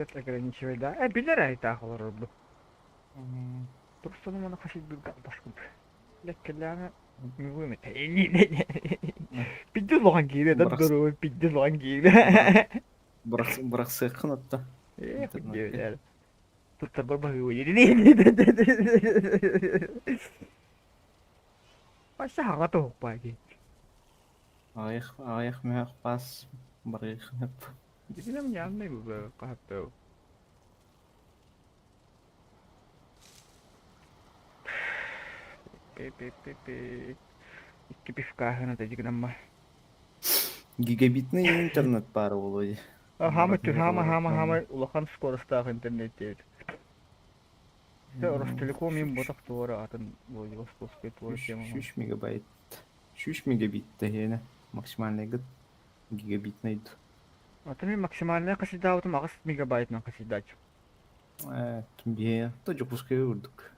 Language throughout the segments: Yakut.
Ограничивай да. Билэр айтаах олорорбут. Просто ну маны хасыйбыт башкын. Леккеллээҕи милуйм Пидди улахан киирэ, да здоровый пидди улахан киирэ. Бырахсыаххын отто. Э, хуй Туттарбар баһыыбай. Паша хаҥа тоһукпаа дии. Аҕыйах аҕыйах мөһөх паас барыахын Дигинем явный был хаһаттау. Пи-пи-пи-пи. Икки пивкааһын ата дигинамма. Гигабитный интернет баар буолуо дии. Хаама хаама хаама хаама улахан скоростаах интернет диэбит. Ростелеком им ботах туора атын Владивостокскай туора тема. 3 мегабайт. 3 мегабит тэһиэнэ максимальный гыт гигабитный. Атын мин максимальный хасыйдаабытым 8 мегабайтынан хасыйдааччы. Э, бие, то Дьокуускайга курдук.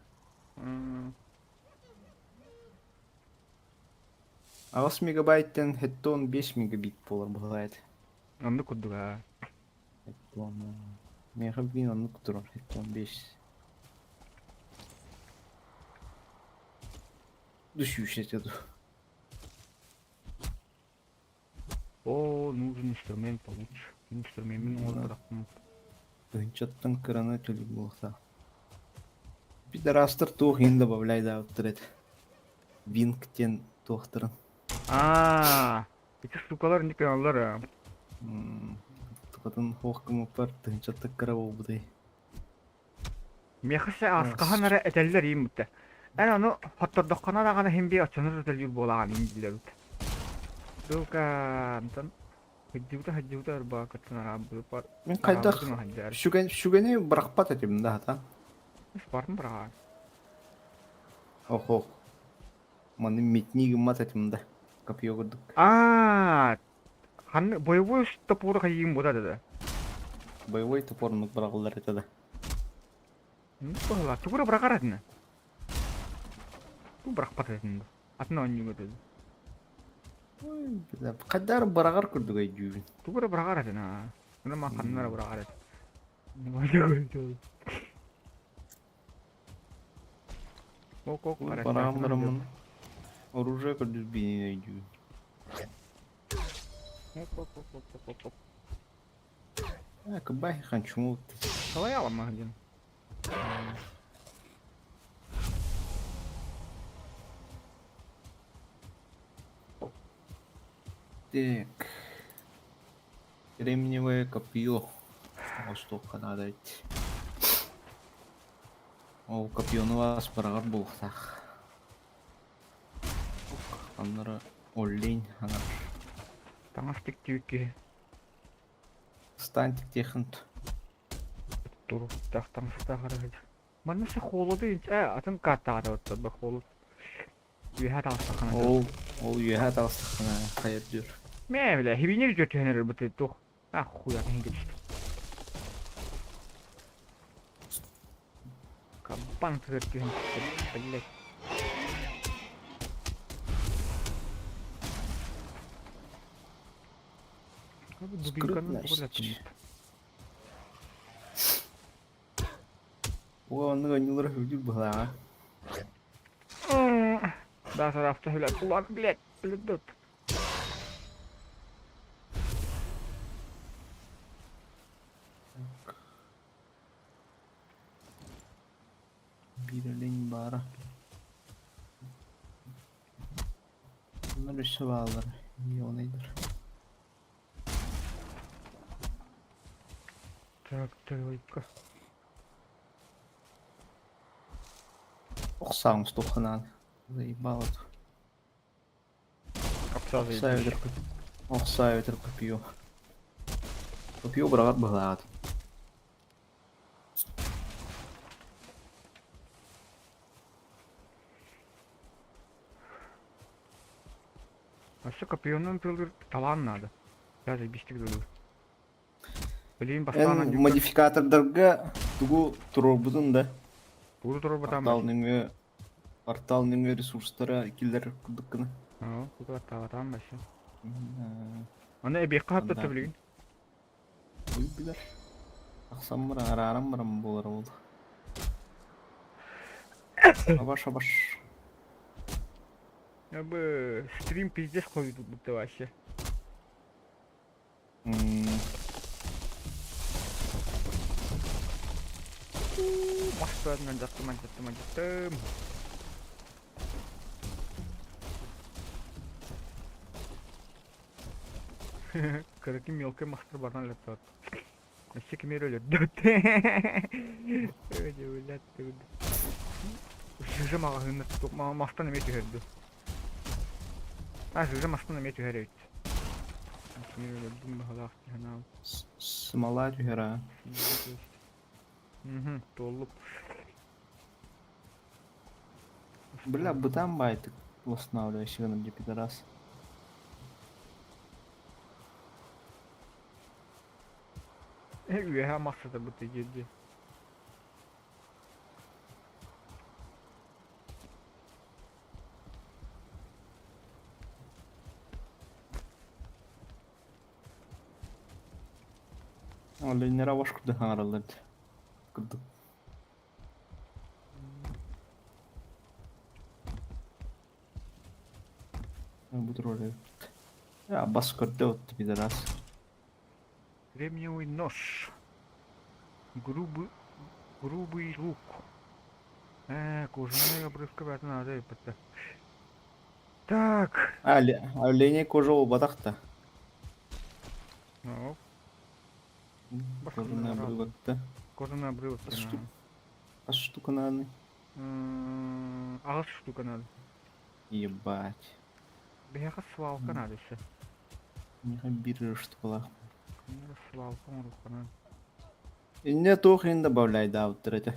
8 мегабайттан хеттон 5 мегабит буолар быһылаайт. Оннук курдук аа. Хеттон миэхэ билигин оннук турар хеттон 5. Düşüş этэ дуу. О, нужен инструмент получше. Инструмент оҥорбатахпын. Тыһыынчаттан кыраны төлүүр буолуохтаах. Пидорастар туох иһин добавляйдаабыттар этэ. Винг диэн туохтарын. Аа, ити штукалар инник гыналлар аа. Тукатын хуох гыммыппар тыһыынчаттан кыра буолбутай. Миэхэ аскаһан эрэ этэллэр ииммиттэ. Эн ону хоттордоххуна даҕаны иһин биир оччону да төлүүр буолаҕын иин дииллэр эбит. Сука, онтон сылдьыбыта сылдьыбыта ырбаакыттан араабыппар Мин хайдах сүгэн сүгэни бырахпат этим да хата. Барын быраҕаан. Ох ох. Маны метни гыммат этим да. Копье курдук. Аа, ханны боевой топору хайыым бута да. Боевой топор оннук быраҕыллар этэ да. Быһыла, тугура быраҕар этинэ. Ту бырахпат этин. Атын оонньууга деді. Хайдаар быраҕар курдук өйдүүбүн. Тугура быраҕар этин аа. Уна ма ханнара быраҕар этин. Бараан бараммын оружие көрдүр биинин өйдүүбүн. Э, кыбай ханчумут. Қалай аламын диэн. Так. Кремниевое копье. Оҥостуохха наада эбит. Ол копьену аспараҕар буолуохтаах. Аннара олень анар. Таҥас тиктибит киһи. Стань тиктиэххин Туруктаах таҥастаах эрэ сылдьар. Манна се холоду э атын кааттаҕа да холод. Үөһэ таҕыстаххына Ол ол үөһэ таҕыстаххына хайа үрдүөр. Мэ бля хибинер үтүө түһэн эрэр быты туох. А хуя иһин кэбистим. Кабан тыгар түһэн блядь. Дубинканы Скрытность. О, оннук онньулара үрдүк быһылааҕа. Да, сарафта хүлэ. Улан, блядь, блядь. Биир олень баара. Bunlar өссө бааллар. Миллионайдар. Так, тройка. Ох саамыс тухханаан. Заебало. Охсаа эбэтэр копье. Копье быраҕар быһылаат. Өссө копьенан тылыр талаан наада. Сейчас биистик дылы. Билигин бастаан Эн модификатордарга тугу туруорбутун да? Тугу туруорбатам. Портал нөҥүө портал нөҥүө ресурстара киллэр курдук гына. Аа, тугу аттаабатаам вообще. Аны эбиэххэ хаттатта билигин. Ой билэр. Тахсан баран, арааран баран буолара буолуо. Абаш, абаш. Я бы стрим пиздец ходит будто вообще. Мастарынан жаттым, жаттым, жаттым. Кыракый мелкий мастер баран летот. Өссө кими эрэ өлөрдөт. Жижа маҕаһыынна мастан эмиэ түһэрдэ. А, жижа мастан эмиэ түһэр эбит. Кими эрэ өлөрдүм баһылаах дии Смола түһэр аа. Угу, туоллук. Бля, бытаан баайтык восстанавливающий гынар дии пидорас. Үөһэ махсата быта дии. Оленнара баш курдук хаҥараллар курдук. Бу турар Бас көрдө отто пидорас. Кремниевый нож. Грубый, грубый лук. Кожаная обрывка баатын аата ыппыта. Так. Оленей кожа буолбатах да. Ну. Кожаный обрывок да. Кожаный обрывок. А штука надо? Аҕыс штука надо. Ебать. Биһиэхэ свалка надо еще. Миэхэ биир штукалаах. Свалка оҥоруохха Инньэ туох иһин добавляйдаабыттар этэ.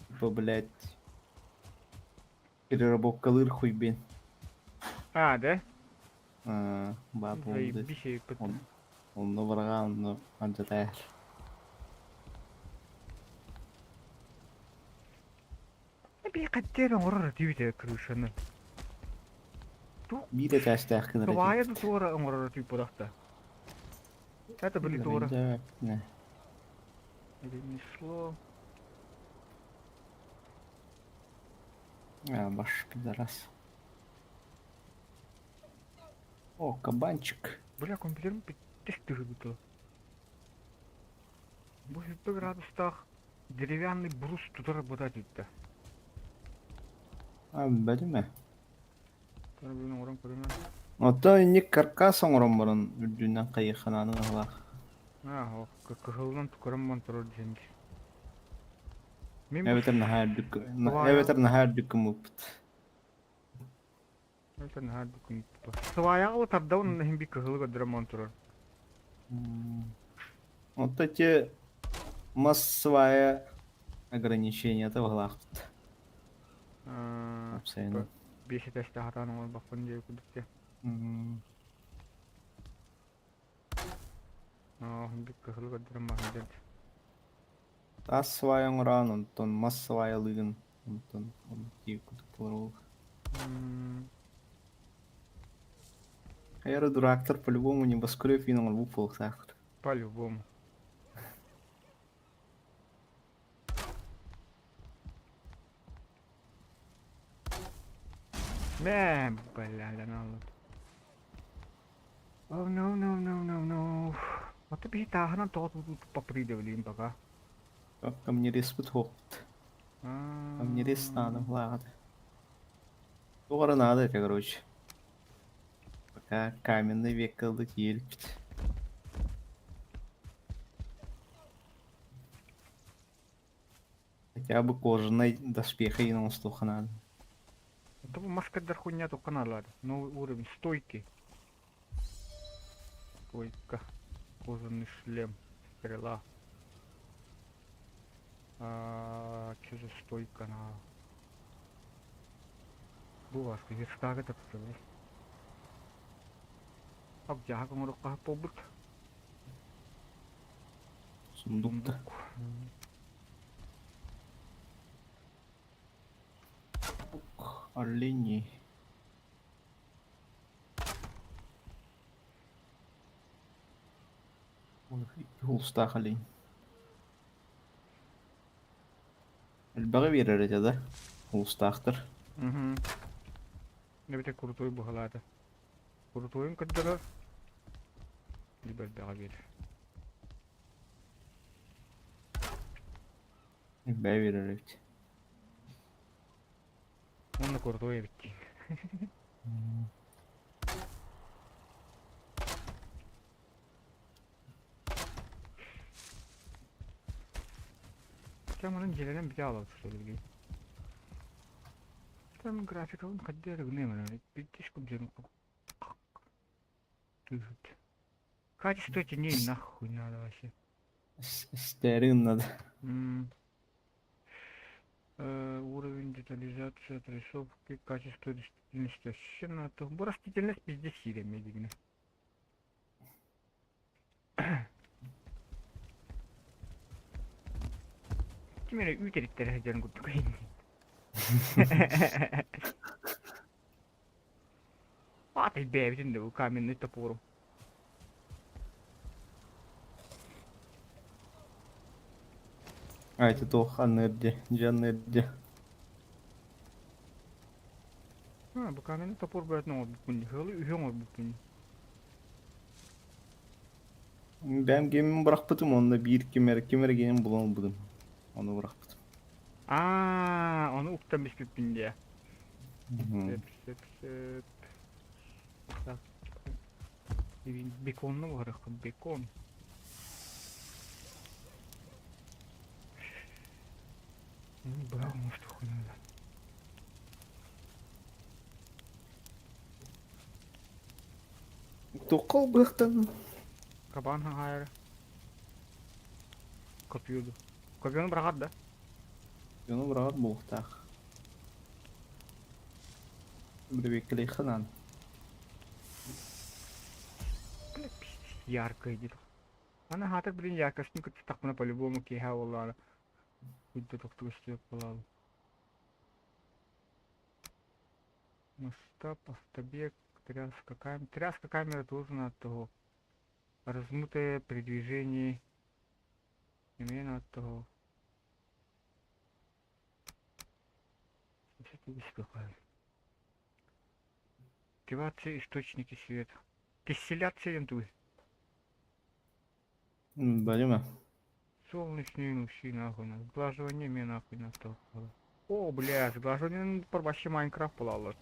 Типа, блядь, переработкалыыр хуйбин. А, да? Баа Заебись эбиппит. Онно бараҕа онно алдьатаар. Эбии хаттер оҥорор этибит ээ крышаны. Биир этээстээх гынар Сыбаайа да туора оҥорор этибит буолахта. Это были туора. Ремесло. А, баш пидорас. О, кабанчик. Бля, компьютерым бүттэх тыһыбыта. Бу 100 градустаах деревянный брус тутар быта түттэ. А, бэлимэ. Көрүн оҥорон көрүмэ. Оттон инник каркас оҥорон баран үрдүнэн хайыханааны аһылаах. Аа, кыһылынан тукаран монторор диэн. Мин Эбэтэр наһаа үрдүк эбэтэр наһаа үрдүк гыммыппыт. Эбэтэр наһаа үрдүк гыммыппыт. Сыбаайаҕа тардабын иһин би кыһылы көрдөрөн монторор. Оттон те массовая ограничениета баһылаахпыт. Уопсайынан. Биэс этээстээх хатаан оҥорбоппун диэбит курдук дии. Биир кыһылы көрдөрөн баһын диэн. Таас свая оҥороон, онтон мас сваялыыгын, онтон диир курдук буолар. Хайа дурактар по-любому небоскреб иин оҥорбут буолуохтаахтар. По-любому. Мэ, бля, алын. Oh no no no no no. Аты биһи тааһынан тоҕо туппаппытый да билигин пока. Камнереспит суохпут. Камнерез наада улааҕыт. Туох эрэ наада этэ, короче. Пока каменный векка ыллык иэлиппит. Хотя бы кожаный доспеха иин оҥостуохха наада. Это бу маскардар хуйня туохха наалаады. Новый уровень стойки. Стойка. Кожаный шлем. Стрела. А, что за стойка на? Бу баска верстага тапсылар. Ак дьаһак оҥоруохха буолбут. Сундукта. Оленей. Ой, Холстаах олень. Элбэҕи биэрэр этэ да, улуустаахтар. Угу. Эбэтэр крутой быһалаата. Крутойун көрдөрөр, либо элбэҕи биэрэр. Элбэҕи биэрэр эбит. Уонна крутой эбит дии. Камерын дьиэлэрин бүтэ аҕалабыт билигин. Там графикабын хайдах эрэ гыныам эрэ бүттүс курдук түһүт. Качество теней нахуй надо вообще. Истээри гыннада. Уровень детализации отрисовки, качество растительности вообще надо. Бу растительность пиздец сиирэмэ дигинэ. Ким эрэ үүт эриттэрэ сылдьарын курдук Аат элбээбитин да бу каменный топорум. А это туох анныыр дии, дьэ анныыр дии. А, бу каменный топор бөтүн оҥорбуппун дии. Ыалы үһү оҥорбуппун. Бэйэм гиэммин бырахпытым уонна биир ким эрэ ким эрэ гиэнин булан ылбытым. Ону бырахпытым. Аа, ону уктан биспиппин дии. Сөп, сөп, сөп. Так. Беконну буһарыахха, бекон. Быһах оҥостуоххун Туохха ылбыахтан? Кабан хаһаайара. Копьюду. Копьюну быраҕар да? Дьону быраҕар буолуохтаах. Бэрэбиэркэлиэххэ наада. Бля, пиздец, яркая где-то. Аны хаатар блин яркостын кыттыстахпына по-любому киэһэ буоллаҕына куйда тохтуга истибэт буолаабын. Масштаб, автобег, тряска камеры. Тряска камеры тоже надо того. Размытое при движении. Эмиэ надо того. Активация источники света. Тесселяция диэн тугуй? Бэлиме. Солнечные лучи нахуй надо. Сглаживание мне нахуй надо. О, блядь, сглаживание вообще Майнкрафт буолаллар.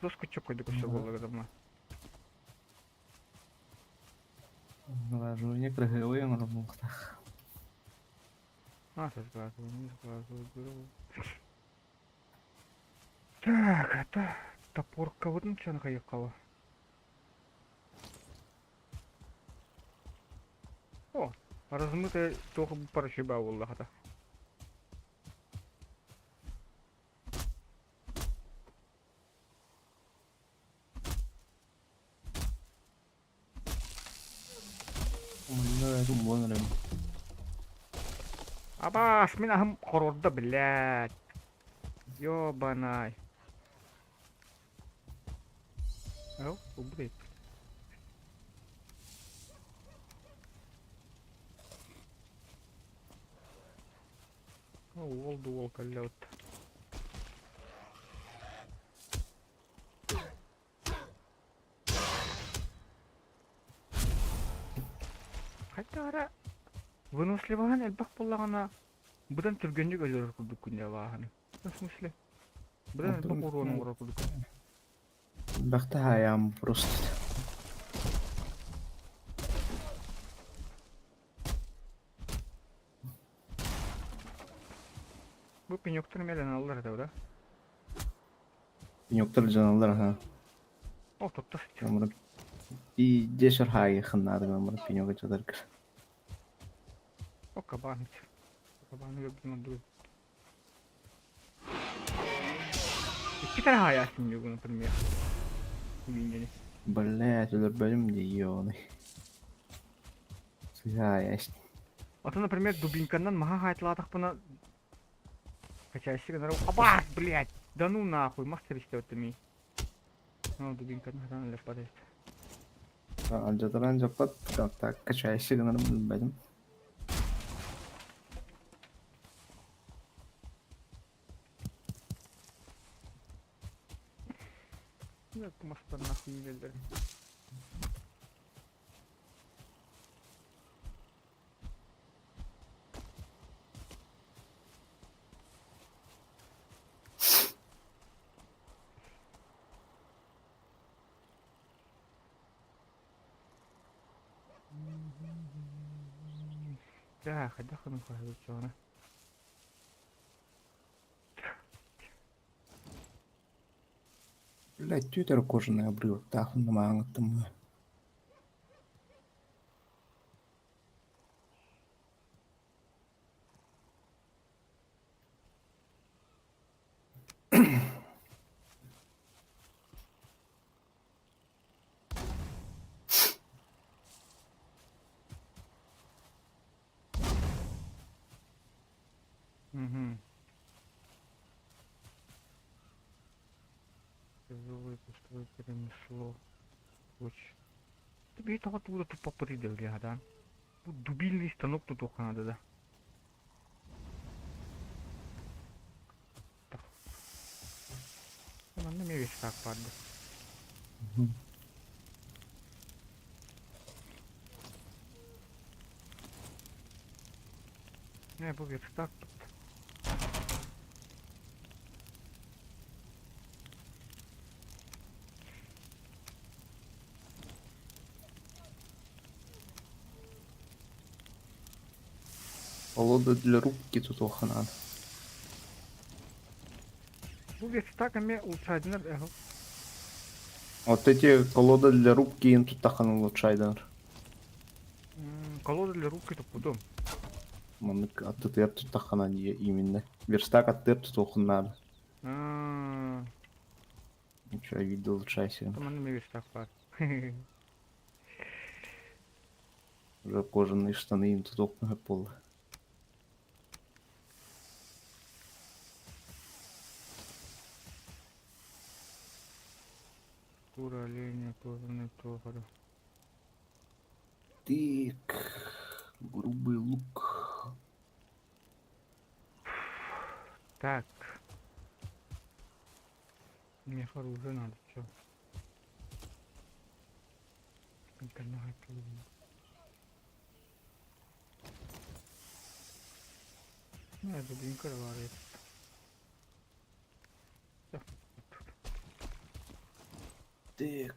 Доску чокойдук өссө буолла гына. Сглаживание кыраһыабай оҥорор буолуохтаах. А, сглаживание, сглаживание. Так, это топоркабытын чан хайыккала. О, размытая туох парашюба буолла хата. Манна булан эрэбин. Абаас, мин аһым хорордо, блядь. Ёбанай. Ау, убрать. Уол дуол кэллэ Хайдах эрэ выносливаһын элбэх буоллаҕына быдан түргэнник өлөрөр курдуккун дьэ абааһыны. В смысле? Быдан элбэх уруон оҥорор курдуккун. Элбэхтэ хаайаам просто. Бу пенёктар эмиэ этэ да? Пенёктар дьаналлар аха. О, тутта Амыр Биирдэ хаайыаххын наада гынан пенёга дьадаргар. О, кабан. Кабаны өлөрбүтүн ордук. Икки тара хаайаасың диye например. Билиҥҥини. Блядь, өлөрбөтүм дии ёбаный. Сыһаайа А то, например, дубинканан маһа хаайталаатахпына качайсы гынар. Абаас, блядь! Да ну нахуй, мас тэбистэ ми. Ну, дубинканан хатан өлөппат эбит. Алдьатаран дьаппат, так качайсы гынарым билбэтим. Мастар нахуй үүнэллэр. Дьэ, хайдах гынан хаһыаччаҕына. Блядь, түөтэр кожаный обрывоктаах мааҥыттыммы. Угу. Тяжелое пустое перенесло. Очень. Тебе этого туда тупо придали, да? Тут дубильный станок тут только надо, да? Так. Манна эмиэ вещак баар да. Не, бу верстак тут. Колода для рубки тут надо. Бу верстак эмиэ улучшайдынар эһо. Вот эти колода для рубки им тут тахан улучшайданар. Колода для рубки туппутум. Маннык аттытыгар туттаххына дии именно. Верстак аттыгар тутуоххун наада. Аа, Ничего, видел улучшайся. манна эмиэ верстак баар. Уже кожаные штаны им тутуоххун сөп буолла. Кура оленя, кожаный топор. Так, грубый лук. Так. Мне оружие надо, чё? Ну, я дубинка варит. Так.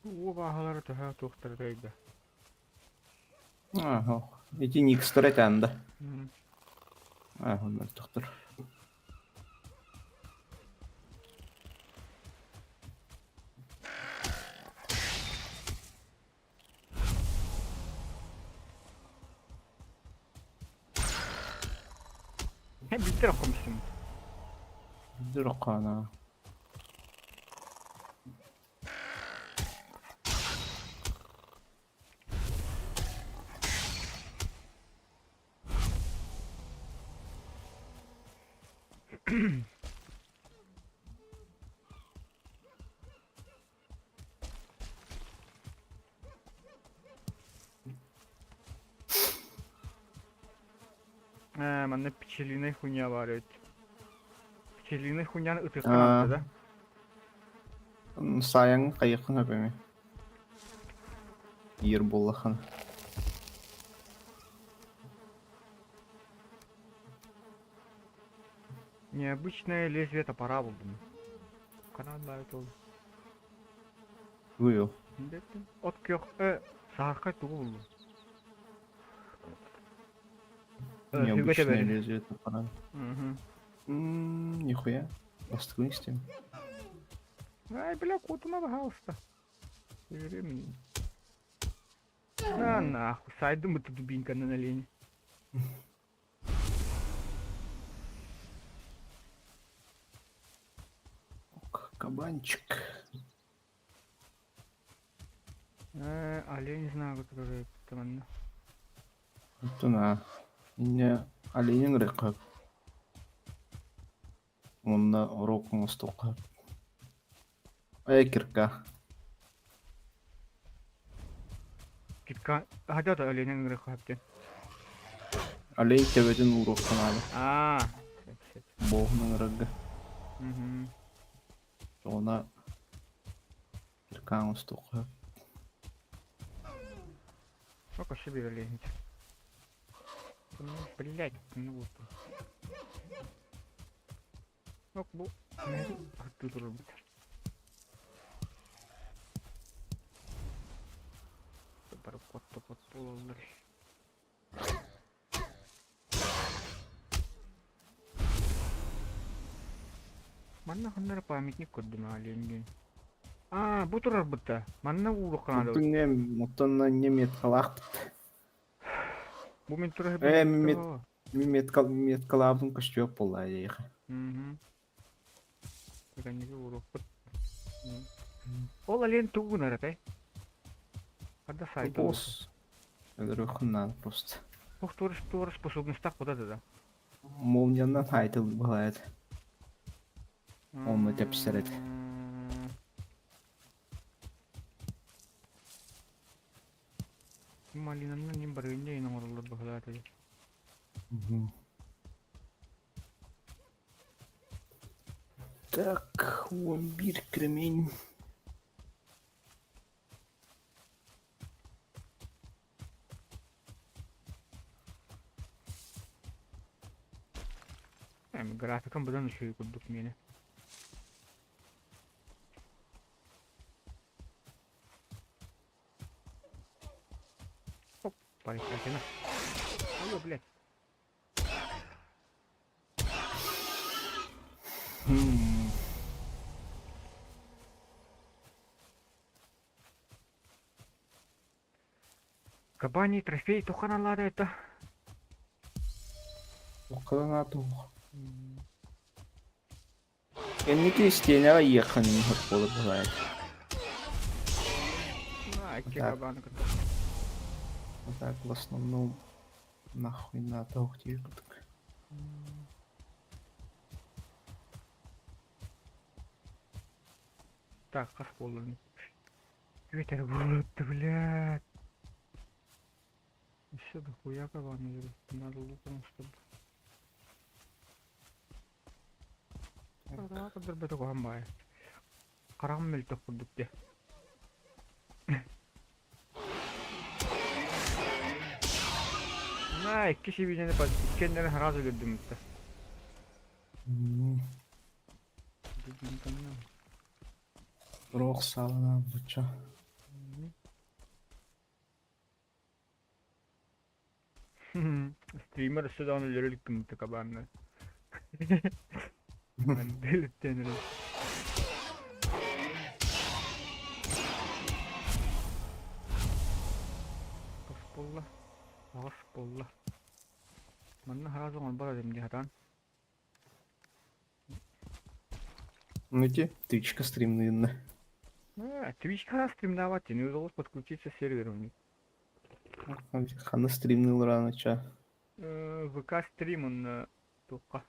Уу бааһалара төһө туохтара да. Ага. Ити никстер этэн да. Ага, мөлтөхтөр. Биттер окумушум. Дуракана. Ээ, манна пчелиный хуйня баар эбит. Пчелиный хуйняны ытыахха Аа. наада да? Сайаҥ хайыаххын сөп эми. Иир буоллаххына. Необычное лезвие топора булдум. Ханан баар ол. Тугуй ол? От күөх саахай тугу буллум? Необычное лезвие топора. Угу. Нихуя. Бастыгын истиэм. Ай, бля, куотума, пожалуйста. Времени. На нахуй, сайдым это дубинка на олене. Ок, кабанчик. Олень знаю, который там. Оттон инньэ оленин ырыахха. Уонна оруок оҥостуохха. Э, кирка. Кирка хадьа да Оленин ыҥырыахха сөптүн. Олень төбөтүн ууруохха наада. Аа, сөп сөп. Буоһун ыҥырарга. Мгм. Оҕуна киркаан оҥостуохха сөп. Пока себе олень. Ну, блядь, ну вот. Ок бу аттыы турарбыт. Бары куотта-куот буолаллар. Манна ханна эрэ памятник көрдүм Ленин диэн. Аа, бу турарбыт да. Манна уулукка наада. Оттон не, оттон не меткалаахпыт. Бу мин турар Э, мет, Мин меткалаабытым көстүөх буолла эйиэхэ. Мгм. Кэнники уруокпут. Ол Ален тугу гынар этэй? Ханна сайт Босс. Өлөрүөххүн наада просто. Туох туора туора способностях куда да? Молниянан айтыл баҕайыт. Онно тэпсэр этэ. Малинанан ним барыынньа иин оҥороллор быһалаат эбит. Так, 11 кремень. Эми графикам быдан үчүгэй курдук миэнэ. Оп, парикатина. Ой, блядь. Кабаний трофей туханалаада это. Туоххалана туох. Кэнники истиэнэҕэ иэххин иһэр буолар быһаайа. А, икки Так. кабаны кытта. А так в основном нахуй надо диир курдук. Так, хас буоллун? Ветер буолутtu, блядь. Еще дохуя кабаны надо луком, чтобы... Кырдырбата куһаҕан баҕайы. Хараҕым мөлтөх курдук дии. На, икки сибиинэни иккиэннэрин сразу өлөрдүм да. Туруох саалана бучча. Стример өссө даҕаны өлөрө илик гыммыта кабааннар. Өлүттэн эрэ. Хас буолла? Аҕыс буолла. Манна сразу оҥорбот этим дии сатаан. Ну ити Твичка стримныынна. Э, Твичка стримнавать, не удалось подключиться к серверу у них. Ханна стримныыллар ча. ВК стрим он туохха?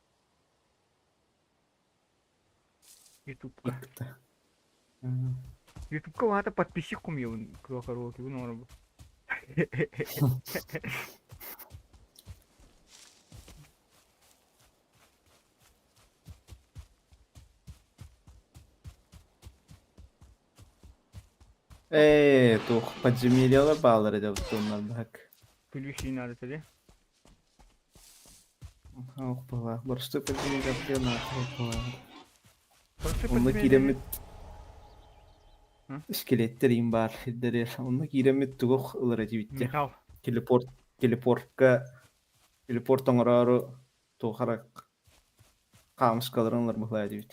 Ютубка. Икта. Ютубка аата подписчик кумиябын караоке бун оҥоробун. Ээ, туох подземельялар баалар этэ оттоннор баһак. Күлүү надо тебе. Ох, баҕа. Боростуой подземелья наахай Просто Онно подземелье. киирэммит скелеттер им баар сирдэригэр. Онно киирэммит тугу ылар этибит Металл. Телепорт телепортка телепорт оҥороору туох эрэ хаамыскаларын ылар быһылаа этибит.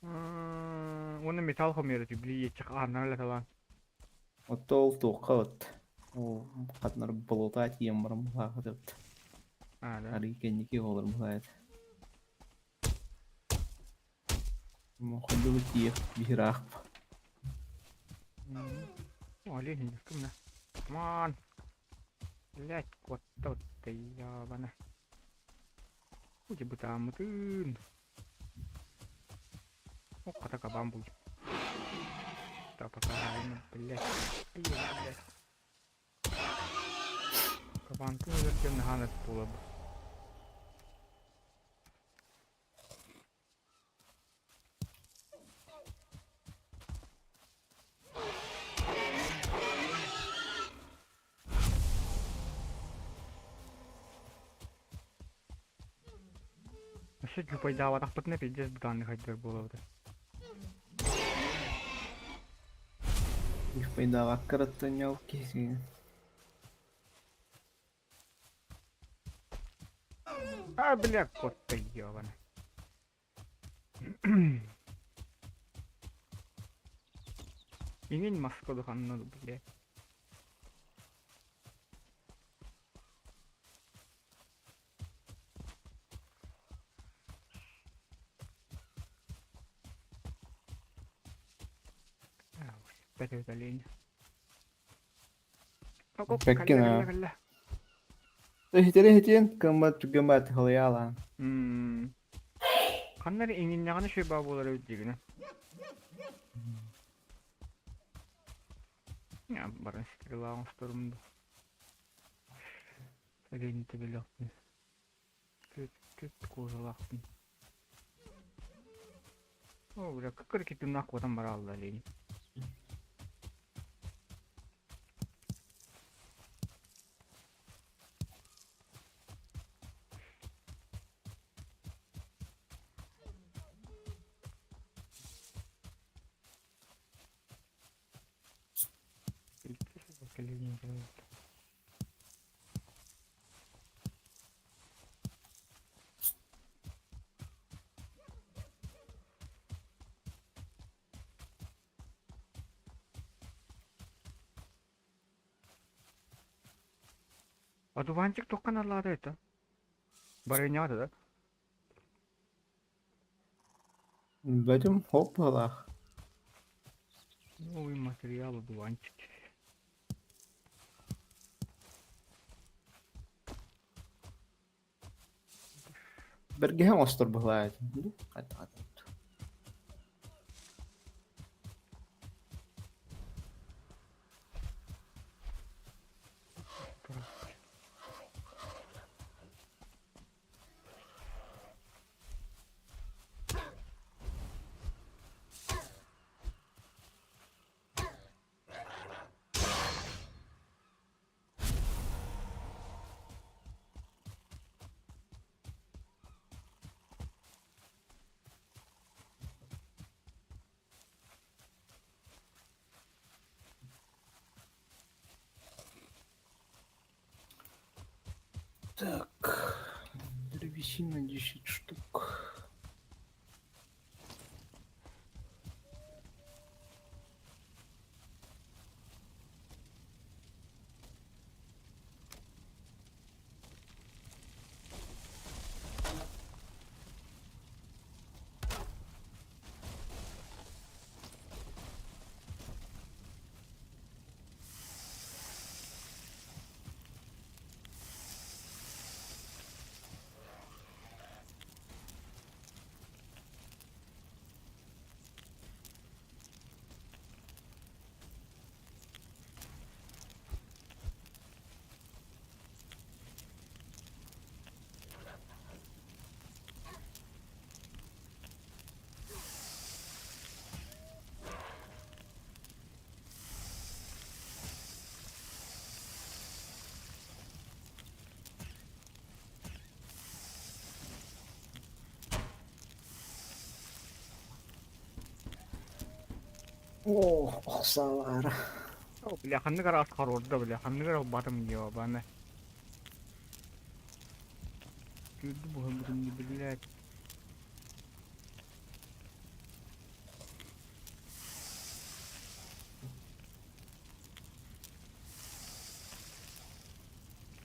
Уонна металл хомуйар этибит, били иэччэх ааннара латалаан. Отто ол туохха от ол хатнар болуотаа тиийэн баран быһаах этибит. А, да. Арыы кэнники олор быһаа этэ. Мохойдубут тиийэ биһираах. О, олень, кымна. Come on. Блять, куотта ябана. Ути бытааммытын. О, хата кабан булдум. Так, пока, блядь. Блядь. Кабанкын өлөргө наһаа нэс буолар. Өссө дьупайдаабатахпытына пиздец бытааннык хайдыар буолабыт. Дьупайдаабакка эрэ киһи. А, бля, кот ты ебаный. Иҥин маска духанна блядь. Олень. Бэккин аа. Иһитери иһитиэн кыммат түгэммат халыйаалаан. Ханна эрэ иҥиннэҕинэ үчүгэй баа буолар эбит диигинэ. Баран стрела оҥосторум дуу. Олень төбөлөөхпүн. Түт түт кожалаахпын. О, бля, как ракетуннаах куотан бараалла олень. Одуванчик туохха наллаата это? Барыанньаҕа да? Бөтүм хоп быһалаах. Новый материал одуванчик. Бэргэһэ оҥостор быһалаа этим. Так, древесина 10 штук. Оо, охсалаара. Бля, ханнык араас хорордо, бля, ханнык эрэ батым ёбаны. Күрдү буһан блядь.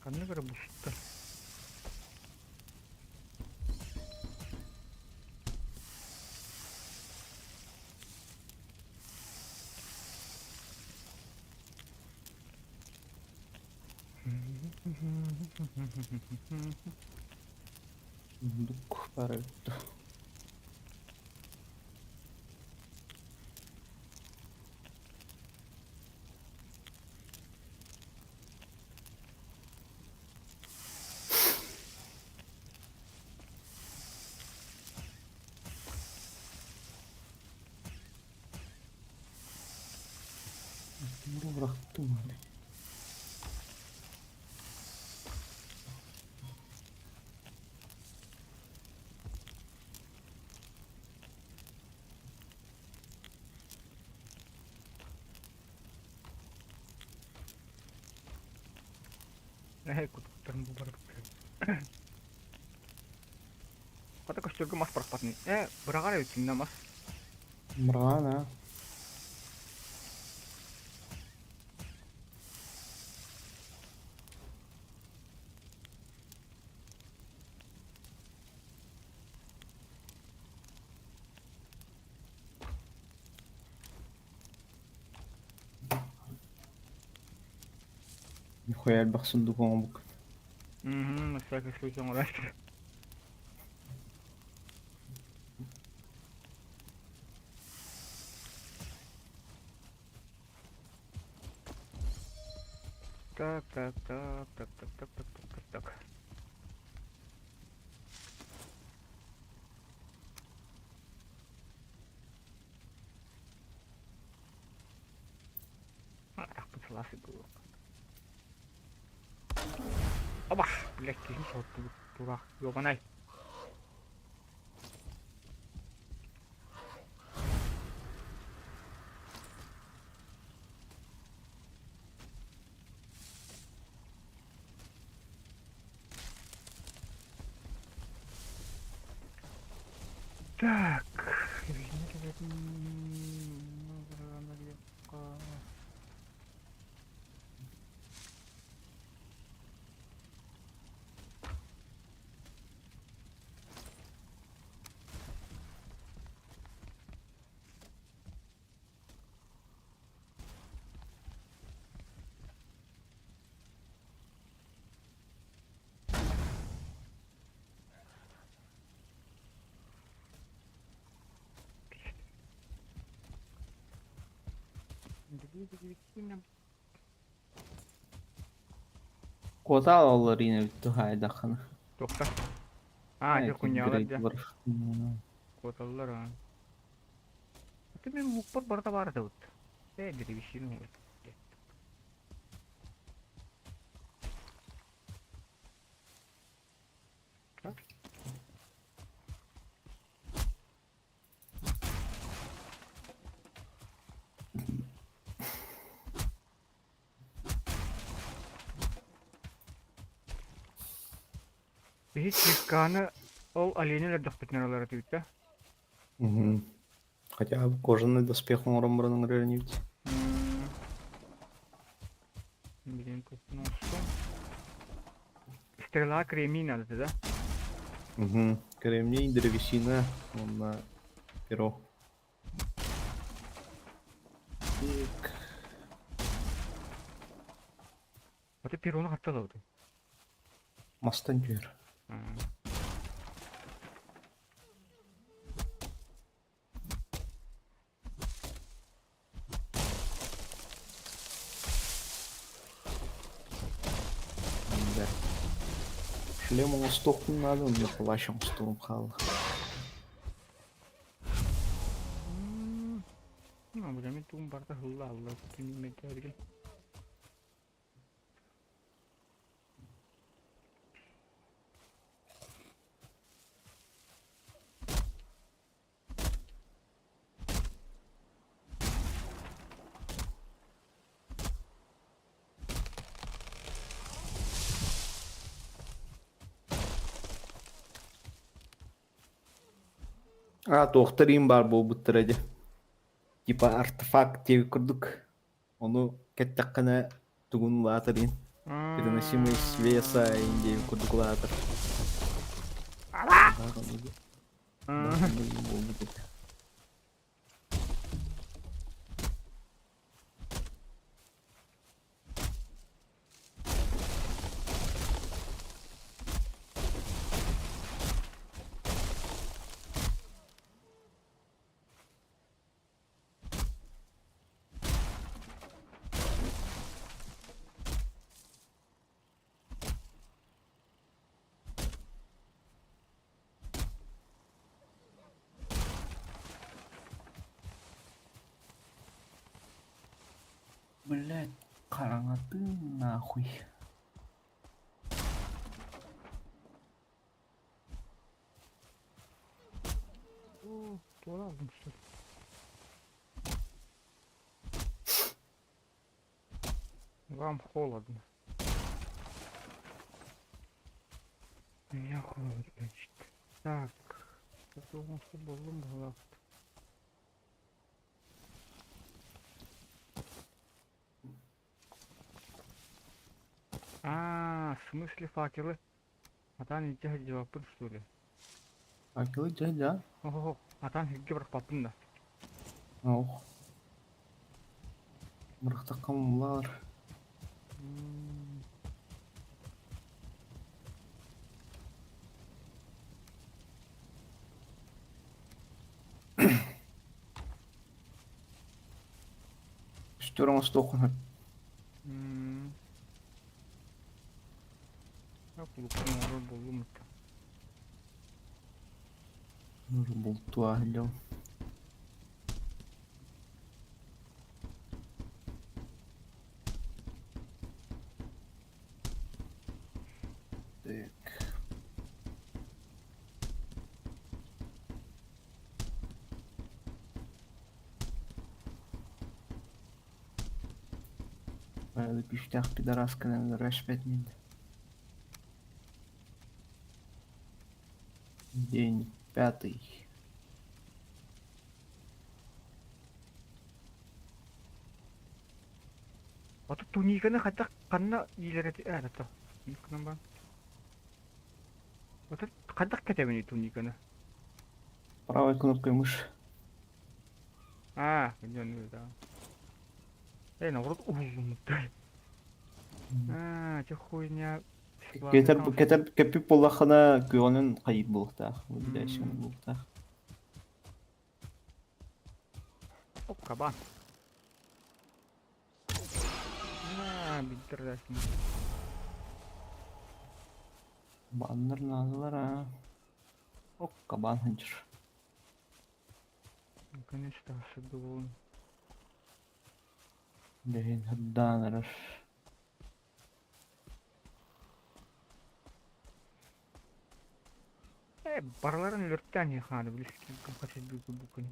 Ханнык эрэ буста. Дук барыт. Эһэй кутуктарын бу барбыт. Хата көстөргө мас бырахпатын. Ээ, быраҕар эбит да мас. Быраҕан аа. Нихуя элбэх сундук оҥобуккун. Мм, на всякий случай оҥорор. Так, так, так, так, так, так, так, так, так, так. Атахпын сылаас буолуох. Оба, блядь, киһим соттубут тураах ёбанай. Так, Куотаал оллар иин эбит туһаайдаххына. Туохта? Аа, дьэ кунньаҕалар дьэ. Грейт бар. Куоталлар аа. Ити мин луукпар барыта баар этэ бут. Ээ, древесину Биһи чиркааны ол олени өлөрдөхпүтүнэ ылар этибит да. Мгм. Хотя бы кожаный доспех оҥорон баран ыҥырар инибит. Блин, ну что? Стрела кремний надо, да? Угу. Кремний, древесина, уонна перо. Так. Вот и перону хатталабыт. Мастан түһэр. Да. Шлем оҥостуохпун наада, онно плащ оҥостуом хаалла. Ну, бля, мен тугум барда хылла алла күнүммэтэргин. А, туохтар иин баар буолбуттара дии. Типа артефакт диэбит курдук. Ону кэттэххинэ тугун улаатар иин. Переносимость веса иин диэбит курдук улаатар. Буолбут этэ. Блять, хараҥатын нахуй. Туора алдым что ли? Вам холодно. Меня холодно, значит. Так, оҥосто буоллум быһыылаах. Аа, в смысле факелы? Атаан илдьэ сылдьыбаппын что ли? Факелы дьэ дьэ. Оһо, атаан сиргэ бырахпаппын да. Ох. Бырахтахха муллаар. Үстүөр оҥостуоххун сөп. Оҥорор буоллум Бултуа сылдьабын. Так. Баягы күүстээх пидорасканан өлөрөспөт мин. День пятый. Ото туниканы хайдах ханна иилэр эти ээ то гынан Ото хайдах кэтэбиний туниканы? Правой кнопкой мыши. Аа, дьон да. Эй, наоборот, уһуллуммуттар. Аа, чэ хуйня. Кетер кетер кеппит буоллаххына күөҕүнэн хайыыр буолуохтаах, выделяющий буолуохтаах. Оп, кабан. Аа, билдирдээсин. Баннар наадалар аа. Оп, кабан сылдьар. Наконец-то сырдыбын. Билигин сырдаан эрэр. Э, барыларын өлөртөөн иһэ близкий букун.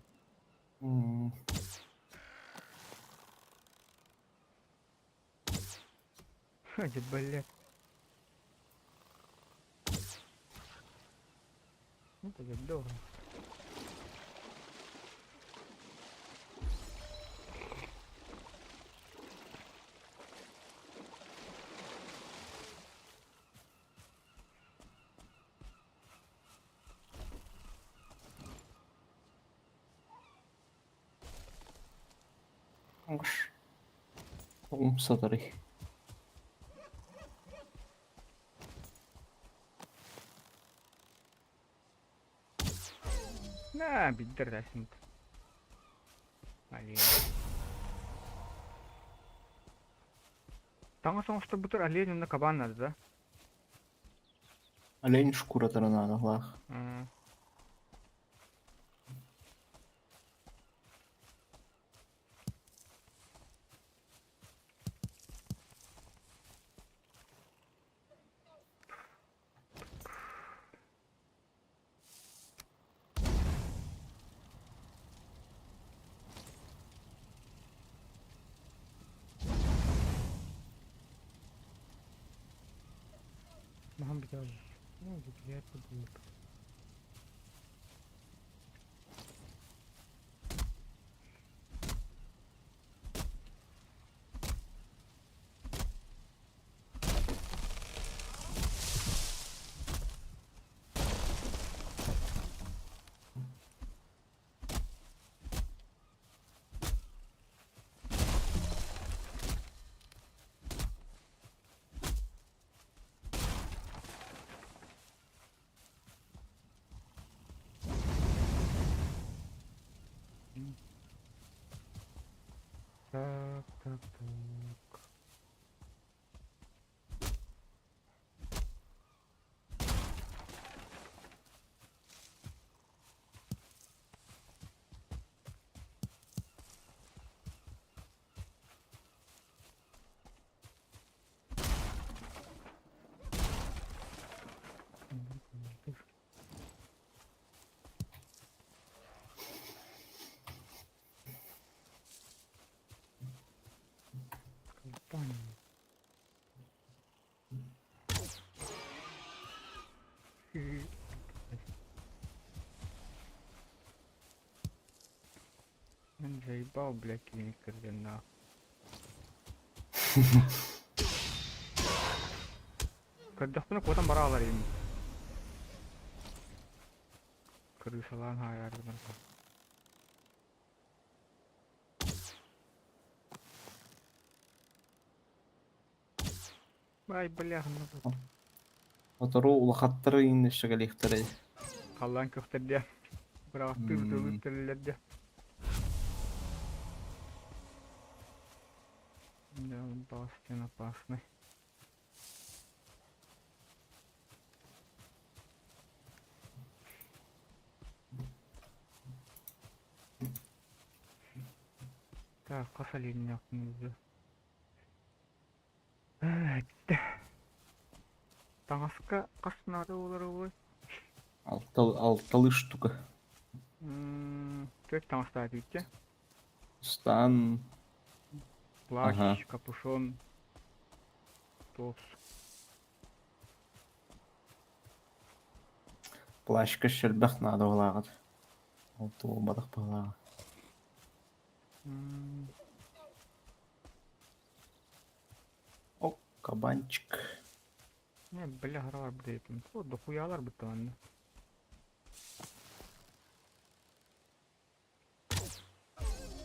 Дьэ, блядь. Ну, это здорово. Оҥош. Умсатарый. На, биддердээсин. Олень. Таҥас оҥосторбутугар олень уонна кабан наада да? Олень шкуратара наадалаах. Маһын бүтэ Ну, бүтүлэр курдук. Мин заебал, блядь, кинини кыргын нахуй. Көрдөхпүнэ куотан бараалар им. Крысалаан хаайаар гынан. Ай, бля, ну Сотору улахаттары иҥнэшшэгэлиэхтэрэй. Халлаан көхтөрдө. Быраҕаттыы ытылыыр тэриллэрдэ. Да, Бастин опасный. Так, хас оленнээхпин Эттэ. Таҥаска хас наада буолар буолуой? Алталыы штука. Түөрт таҥастаах дииччэ. Стан. Плащ, Ага. капюшон, туос. Плащка элбэх наада буолааҕыт. Ол туолбатах быһыылааҕа. О, кабанчик. Не, бля, харалар бит О, дохуялар бит манна.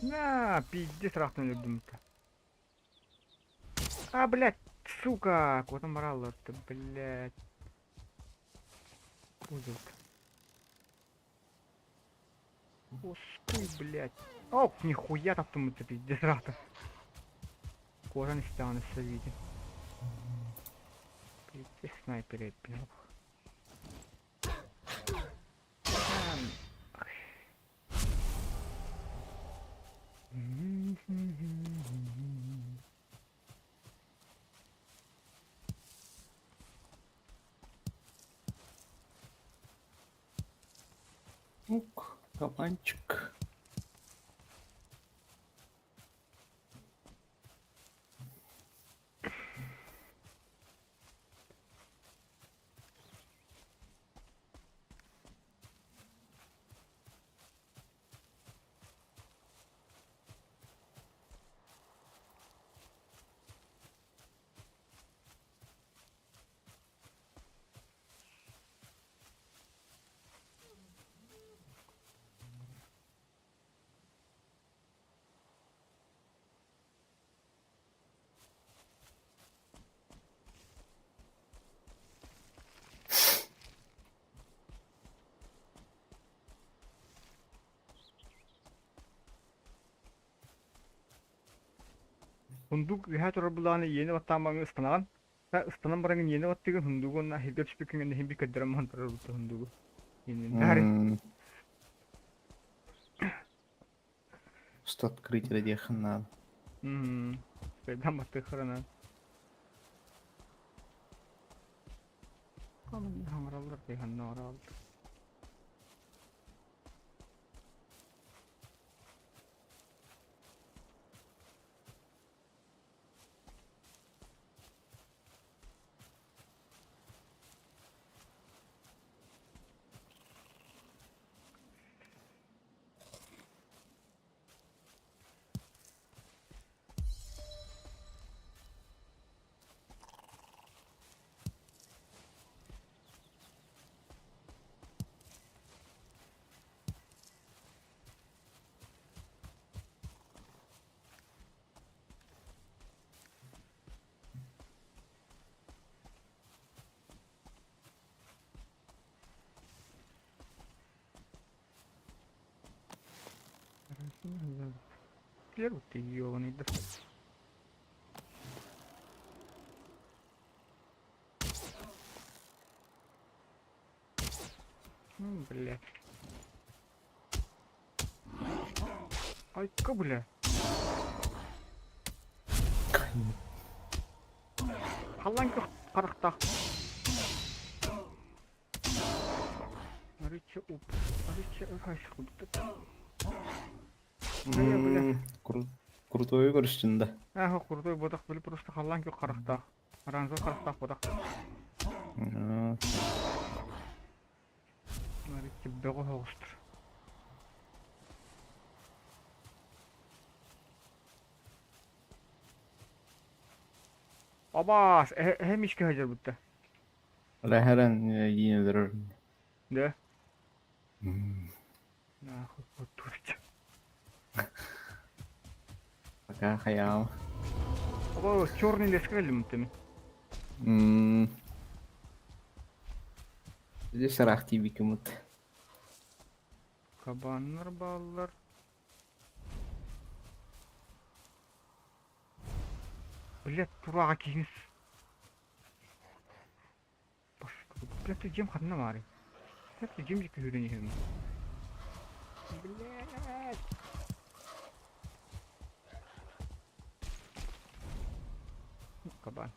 На, пиздец рахтан өлөрдүм А, блядь, сука, куотан бараллар, блядь. Узел. Ускуй, блядь. Ох, нихуя таптым это пиздец рахтан. Куотан истэҕин өссө виде. Пиздец снайпер эппин. Ук, кабанчик. Сундук үһэ турар былааны иэни баттаамаҥы ыстанаҕын. Ыстанан бараҥын иэни баттыгын сундугу уонна иһиргэ түспүккүн гэнэ иһин би көрдөрөн маһан турар сундугу. Инвентарь. Что открыть диэххин наада. Сайдан баттыаххарынан. Хаҥыраллар дии ханна Первый ты ёбаный, да. Ну, блядь. Айка, бля. Халлаан харахтаах. Арычча уп. Арычча ыһайсхудта. Крутою көрүстүн да. Ааһа, крутой ботах били просто халлаан күөх харахтаах. Оранжевый харахтаах ботах. Арыччы бөҕө соҕустар. Абаас, эһэ мишкэ сылдьар бутта. Рэһэрэн иин өлөрөр. Да? Нахуй оттуурча. Пока хайаал. Аба, черный леска кэллим мин. Здесь ыраах тиийбиккиммит. Кабаннар бааллар. Блядь, тураҕа киһини Блядь, ты дьиэм ханна баарый? Блядь, дьиэм диэки сүүрэн иһэбин. Блядь! Кабан.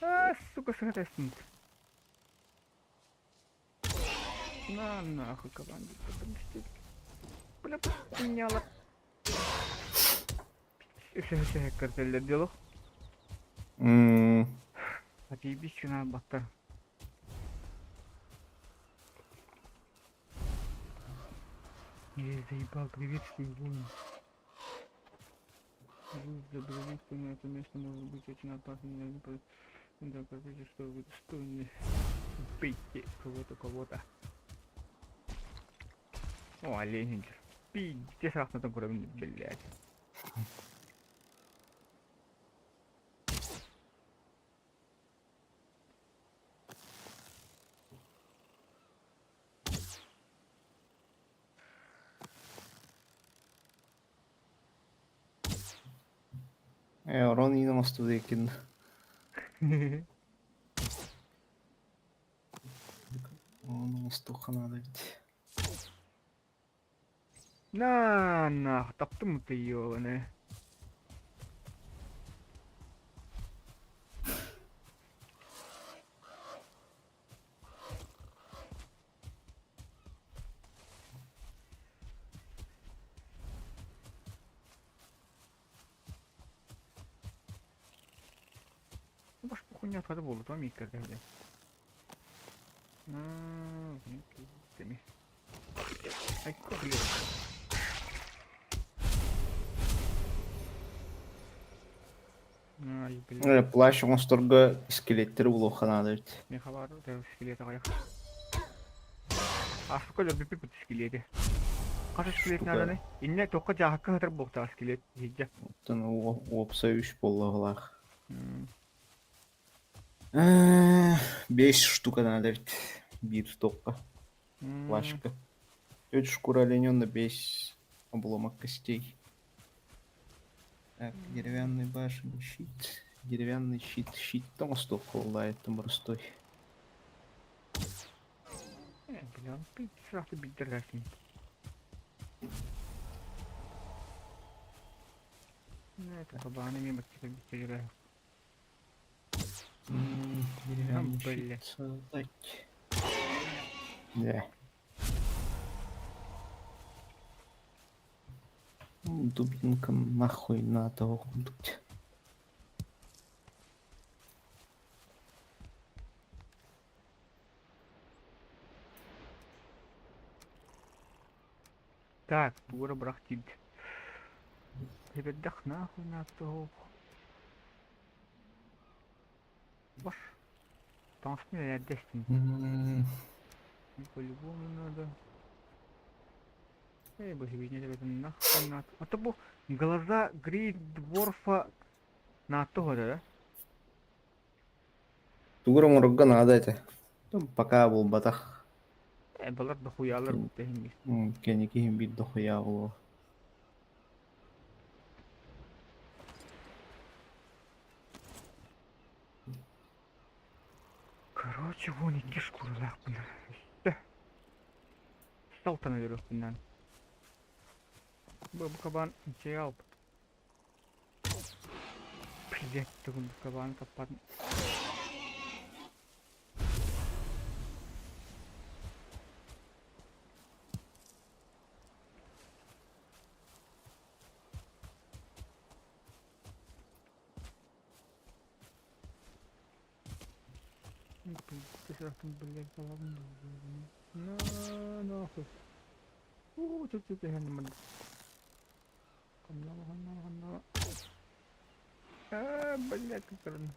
А, сука, сыгатайсың. На нахуй кабан. Бля, хуйняла. Үсэ кэртэллэр диэлох. Отъебись на баттар. Я заебал, приветствую, воин. Вы добрались на это место, может быть очень опасно. Докажите, что вы достойны. Убейте кого-то, кого-то. О, олень. Пиздец, раз на том уровне, блядь. Орон иин оҥостубут иккин. Орон оҥостуохха наада эбит. На, нах, таптым ты ёбаный. Баш хуйня хата буолла, тоҕо мииккэрдэ блин. Айка блин. Ай, блин. Плащ оҥосторго скелеттери булуохха наада эбит. Миэхэ баар скелет аҕыйах. Аспыкка өлөрбүппүт скелети. Хас скелет нааданы? Иннэ туохха дьааһыкка сытар буолуохтаах скелет иһирдьэ. Оттон уопсай үс буоллаҕалаах. Бес штука надо эбит. Биир стопка. Плащка. Төрт шкура оленёна, бес обломок костей. Так, деревянный башен, щит. Деревянный щит. Щит там стопка там простой. Бля, сразу биддердерсин. Это кабаны мимо тебя Деревянный Бля. щит создать. Да. Дубинка нахуй надо худуть. Так, туора бырах тиийдэ. Эбэрдэх нахуй нааттоох. Баш. Таҥаспын эрэрдэстим. По-любому надо. Эй, бу хибине эбэтин нахуй наат. А то бу глаза Грейдворфа нааттоох да? Тугур оҥорорго наада этэ. Пока булбатах. Э, балар дохуялар бутта иһин Кэнники иһин биир дохуя буолуо. Короче, вон икки шкуралаахпын. Өстө. Салтан өлөрүөхпүнэн. Бу кабан дьиэ албыт. Блять, тугун бу кабаны таппатын. Блядь, На, нахуй. Уу, тут Ханна, ханна. А, блядь, как трудно.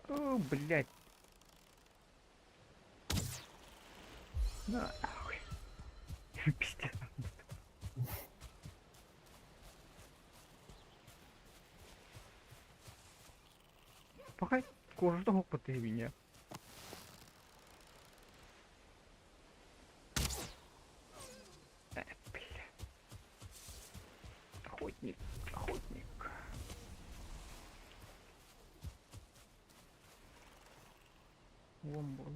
О, блядь. На, нахуй. Пиздец. Пока кожу того меня. Бля. Охотник, охотник. Вон был.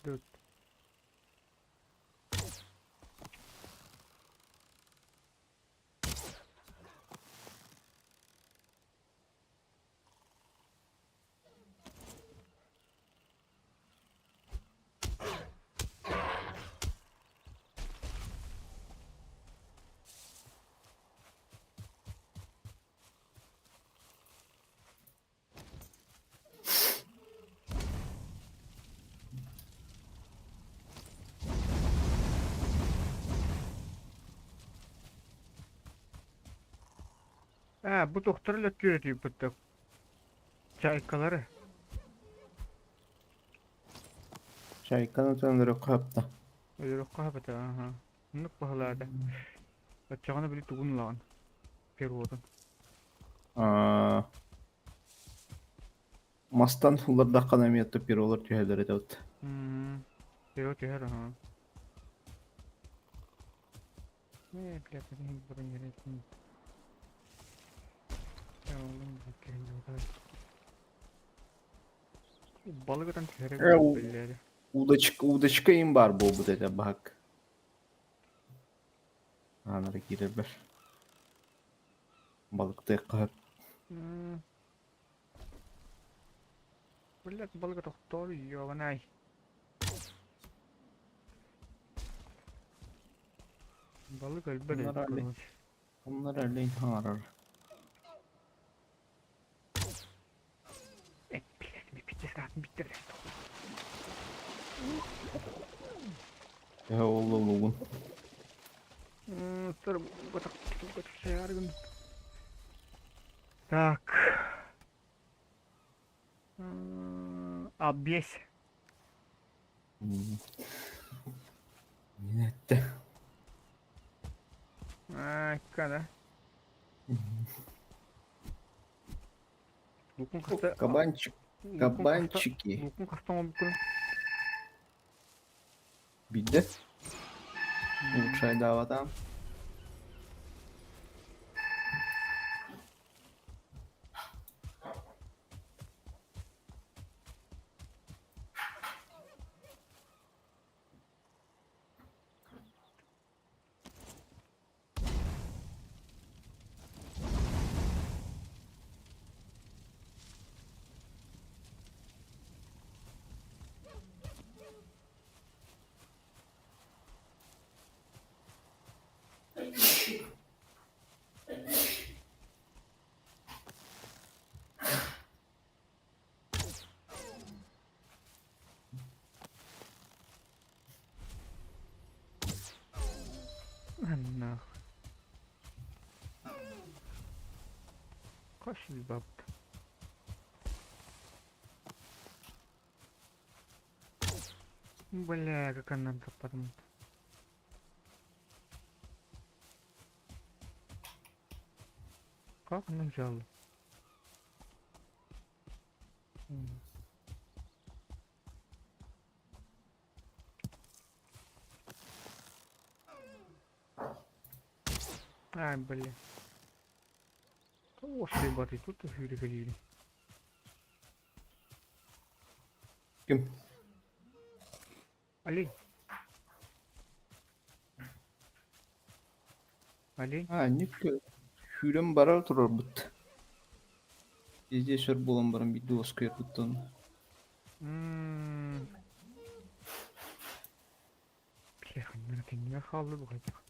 Тут. Ha, bu doktora löttürüyor bu Çaykaları. Чайканы төнөрө капта. Өлөрө кахабата, аха. Нук бахалаада. Баччаҕына били тугун ылаҕын. Перуотун. Аа. Мастан улардаххана эмиэ перолар түһэлэр этэ вот. Перо түһэр, аха. Э, блядь, это бронежилет. Балыгытан түһэрэ биллээри. Удочка, удочка им бар буолбут этэ баһак. Аанара киирэрбэр. Балыктыахха сөп. Блядь, балыга тохтоор ёбанай. Балык өлбөт Bunlar эбит, öyle. короче. Onlar öyle harar. Э, блядь, ми пиздец, нахуй, биттер. Э, ол лугун. Так. Объесь. Минетте. А, да. Лукун хаста. Кабанчик, кабанчики. Лукун хаста он Бидде. Улучшай давата. Нахуй. Хас бабка. Бля, как она потом. Как она взяла? Ай, бля. Острый батый, тут тоже Ким? Олень. Олень. А, Ник сүүрэн барар турарбыт. Везде сөр буолан баран биирдэ уоскуйарбыттан. Бля, ханна кэннигэр хаалла бухайдах.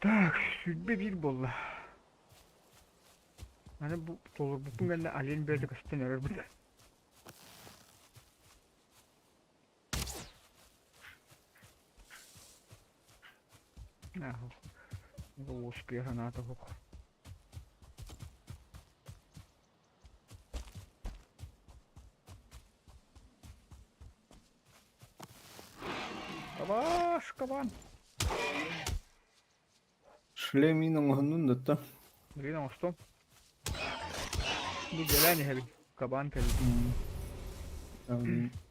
Так, 21 буолла. Аны бу толорбуппун кэннэ олень бэйэтэ көстөн эрэр быта. Уоскуйа санаата суох. Кабаш, кабан. Шлемин оҥоһуннун да Билигин оҥостуом. Бу дэлээн иһэбин. Кабан кэлбит.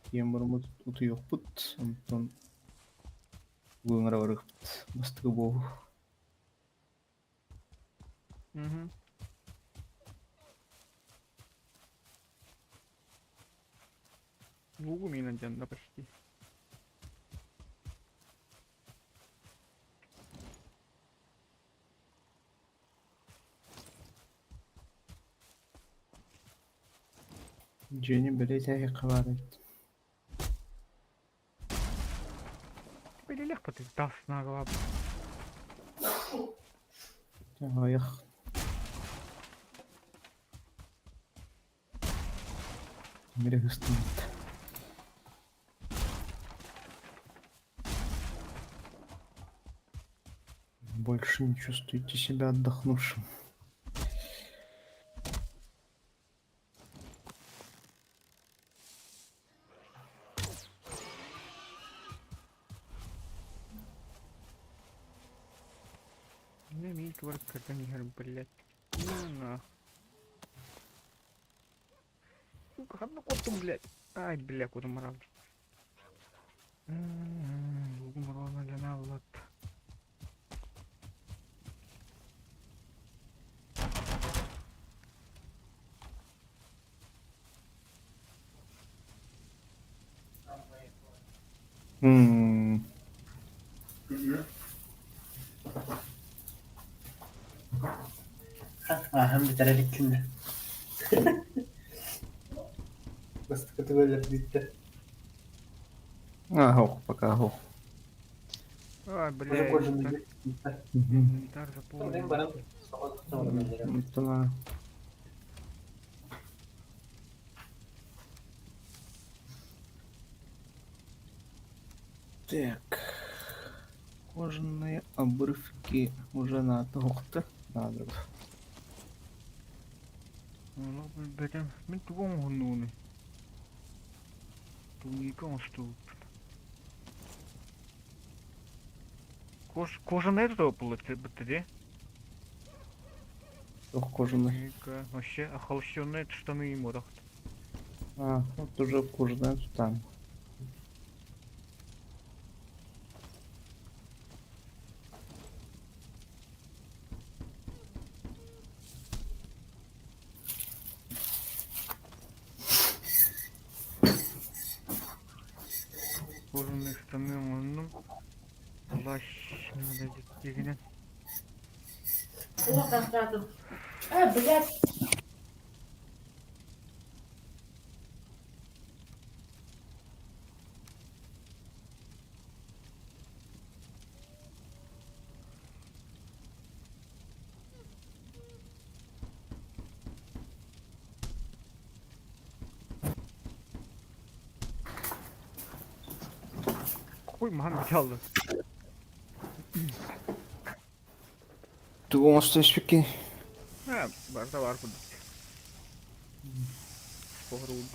Тиийэн бараммыт утуйуохпут, онтон быҥара барыахпыт. Бастакы буолу. Мгм. Лугу мина дьонно почти. Дьиэни бэлиэтээһиэххэ баар эбит. Билилэх баты тас нагалап. Аҕыйах Мире хыстыммыт. Больше не чувствуете себя отдохнувшим. Не мин туар кырдан иһэр, блядь. Ну нах. Сука, ханна куоттум, блядь. Ай, бля, куда морал. Морал М, Ааһан бүтэрэ иликкин да. Бастакы өлөрдүттэ. Ах, пока ох. Ай, Уже блядь. кожаный Инвентарь заполнен. баран Онтон Так. Кожаные обрывки уже на тоқты. Надо. Ону билбэтим. Мин тугу оҥоһуннугунуй? Туника оҥостубуппун. Кож кожаный это бытты дии? Ох, кожаный. Туника. Вообще охолощенные штаны ему рахт. А, вот уже кожаная там. Кожаные штаны оҥоһуннум. Плащ надо дьигинэн. А, блядь. Хуй маһан бүтэ Тугу оҥосто испиккин? Ээ, барыта баар курдук. Поһоруун.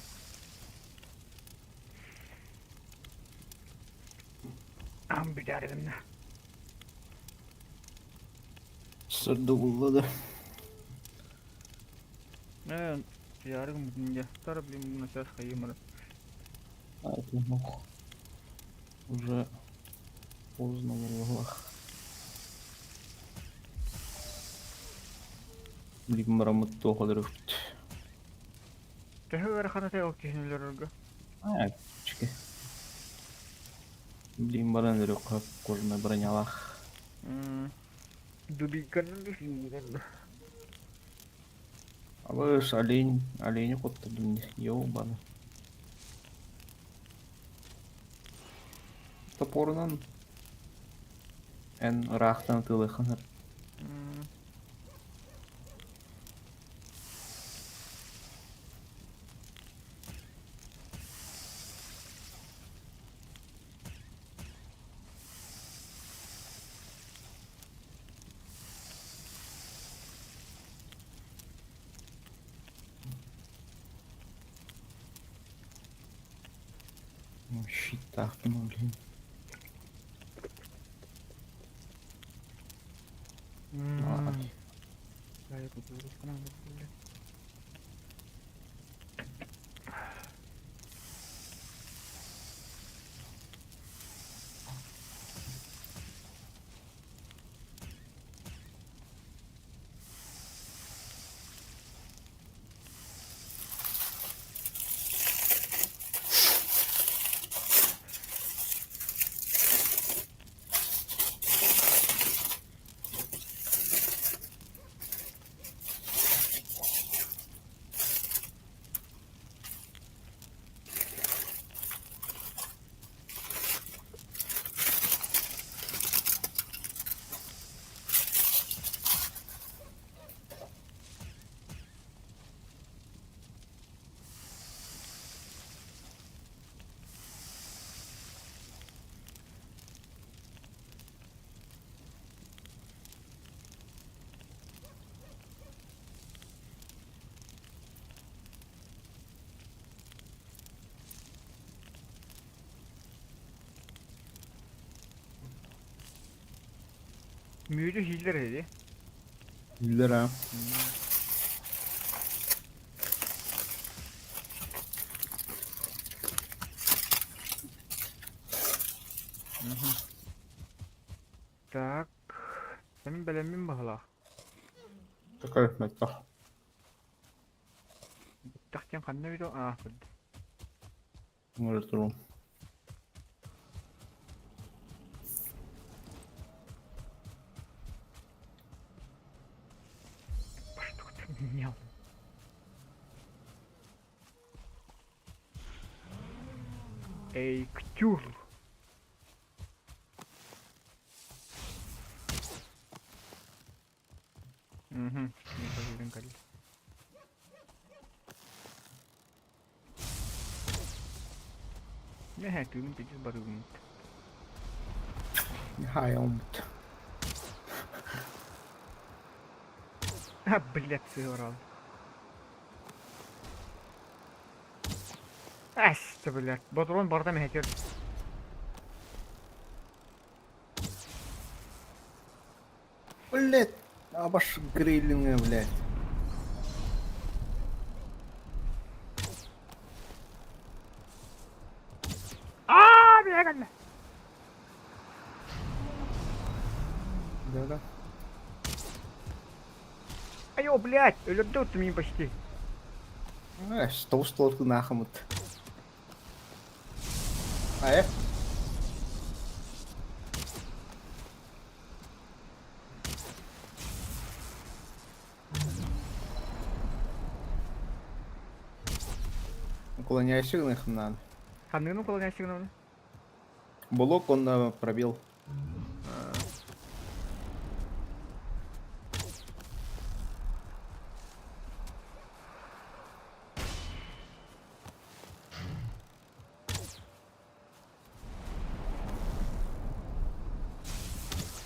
Ам бүтээр гынна. Сырдыгулла да. Ээ, ярыгым бүтүнде. Тара блин, мына сейчас хайымыр. А это мох. Уже поздно в Билигин бараммыт туох өлөрөбүт. Төһө ыарахан этэй ол киһини өлөрөргө? Аа, чики. Билигин баран өлөрүөххэ кожаная бронялаах. Дубинканан да сүүрэн. Абыс, олень, олени куттардым ёбаны. Топорунан эн ыраахтан ытыалыаххын сөп. Щиттаахпын ол иһин. Мүлү хиллер эди. Биллэр аа. Так. Сен бэлэммин баһылаах. Такой мөлтөх. Тахтан ханна видео аа көрдүм. Может турум. Что ты менял? Эй, ктюр. Угу. Нэһэ тыыным пиздец барыгыммыт. Хайоммут. А, блядь, сыграл. Ас, блядь. Ботурон барда мэһэтер. Блядь, абаш грейлинга, блядь. Аа, бля, Да-да. Айо, блядь, өлөрдө мин почти. Э, что нахамут. А, Уклоняйся надо. Ханныгын уклоняйся надо. Блок он пробил.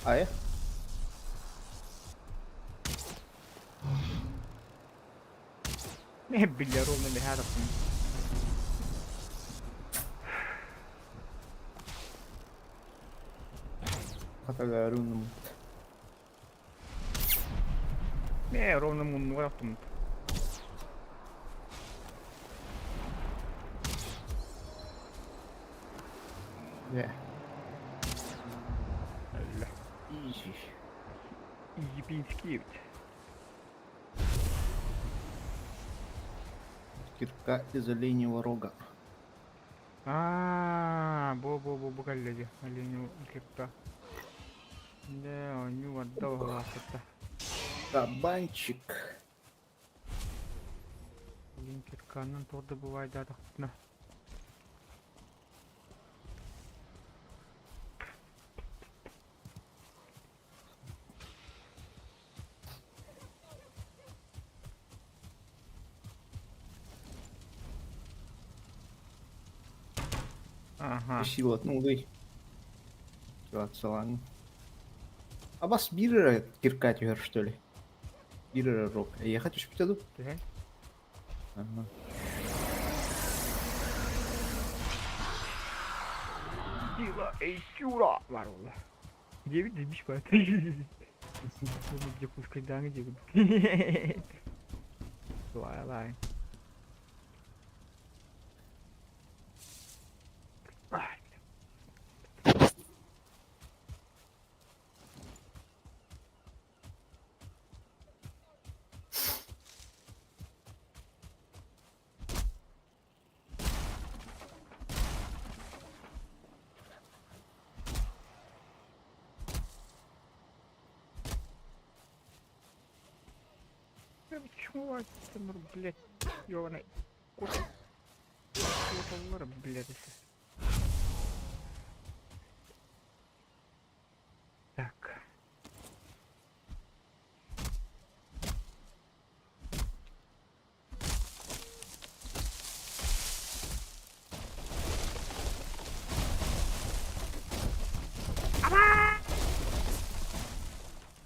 Айа. Не бля, ровно мехаров. Хатагарунум. Не, ровно муннугар охтуммут. Yeah. Өллө. Easy. Ебинский эбит. Кирка из оленьего рога. Аа, бу бу бу бу кэллэ дии. Оленю кирка. Дэ, оонньуу барда баҕалаахпыта. Кабанчик. Блин, кирканан туох да бывайдаатахпытына. Аха. Сила, ну дый. Салан. А бас биир эрэ кирка түһэр что ли? Биир эрэ рог. Эйиэхэ түспүтэ дуу? Түһэн. Ага. Сила Эйсюра бар буолла. Диэбит дебиш баар. Дьокуускайдааҥы диэбит. Лай-лай. Почему блядь, ёбаный кот. Кот, блядь, Так.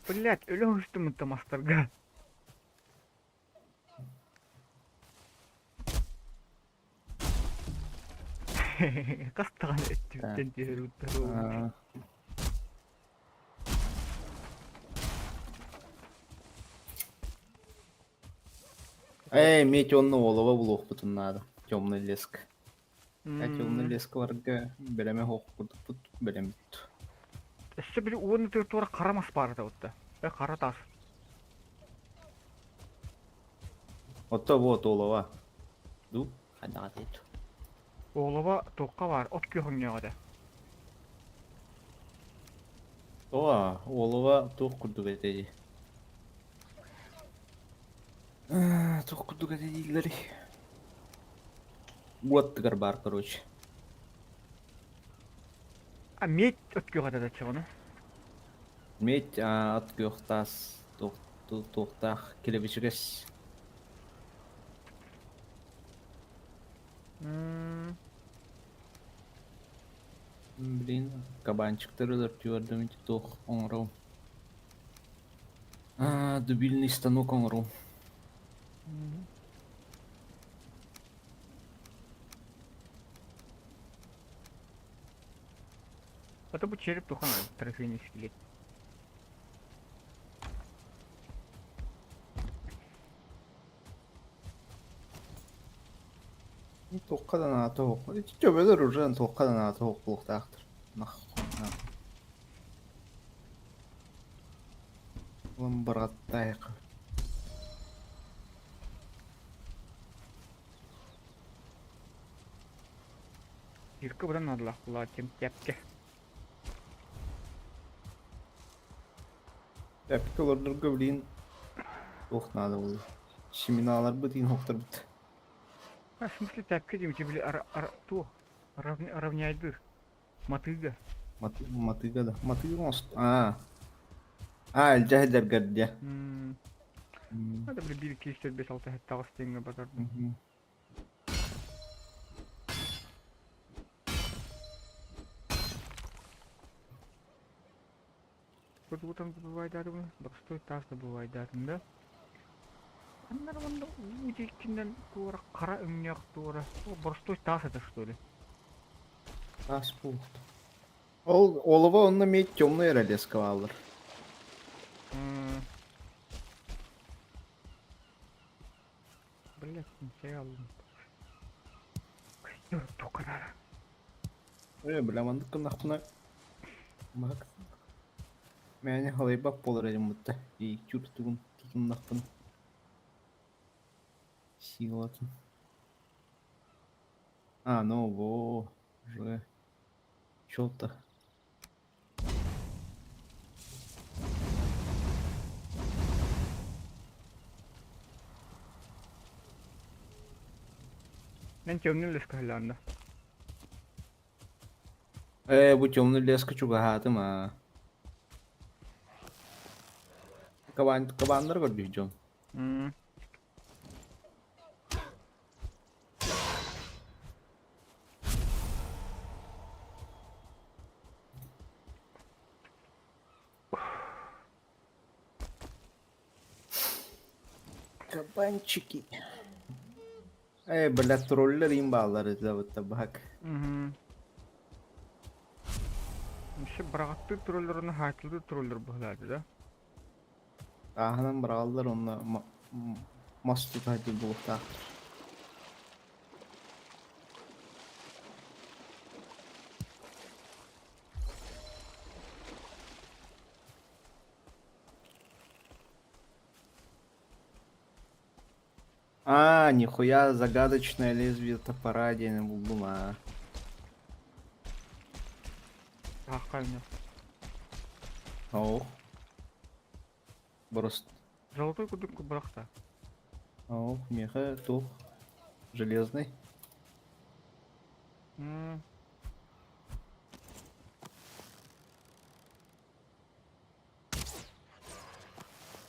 Блять, өлө устум мастарга. Хас даҕаны өттүбүттэн түһэр уттаруу. Ээ, эмиэ темный олово булуохпутун наада. Темный леск. Темный лескаларга бэлэмэ суох курдукпут бэлэммит. Өссө били уон туора хара мас баар этэ отта. Э, хара таас. Отто вот олова. Ду, хайдаҕа диэт. Олова туохха баар, от күөх өҥнөөх этэ. О, олова туох курдук этэ дии. Туох курдук этэ дииллэрий? Уоттыгар баар, короче. А медь от күөх этэ да чоҕуну? Медь от күөх таас туохтаах килэбичигэс. Блин, кабанчиктары өлөртүөрдүм ити туох оҥором. А, дубильный станок оҥором. Это бу череп тухан трофейный скелет. Туохха да наада суох. Ити төбөлөр уже туохха да наада суох буолуохтаахтар. Ламбараттаайка. Ирка быдан наадалаах булааччым тяпке. Тяпке олордорго билигин туох наада буолуо. Семеналарбыт иин охторбут. А, в смысле тяпке диим, били ар, ар, туох равняйдыр. Матыга. Матыга да. Матыга оҥост. Аа. Аа, илдьэ сылдьаргар дьэ. Надо били биир киис төрбес алта таҕыс тиҥҥэ батардым. Тугутан добывайдаатым, боростуой таас добывайдаатым да. Аннары уонна уу диэкинэн туора хара өҥнөөх туора боростуой таас этэ что ли? Таас буолуохтаах. Ол олово онно эмиэ темный эрэ лесковаллар. Блять, ничего аллым. Костер туканара. Э, бля, маннык гыннахпына баһык мээнэ халыйбат буолар этим будто и чур тугун тутуннахпына силатын. А, ну во, уже чё-то. Мен темный леска халлаанна. Ээ, бу темный леска чугаһаатым аа. Кабан, кабаннар көрдүх дьон. Кабанчики. Э, бля, троллер им баалар это бак. Еще быраҕаттыы троллерын хаачылыы троллер быһылаады да? Ааһынан быраҕаллар уонна мас тутааччы буолуохтаахтар. А, нихуя загадочное лезвие топора диэни буллум аа. Ааххайна. Ох. Просто. Золотой кудук бырахта. Ох, меха туох. Железный.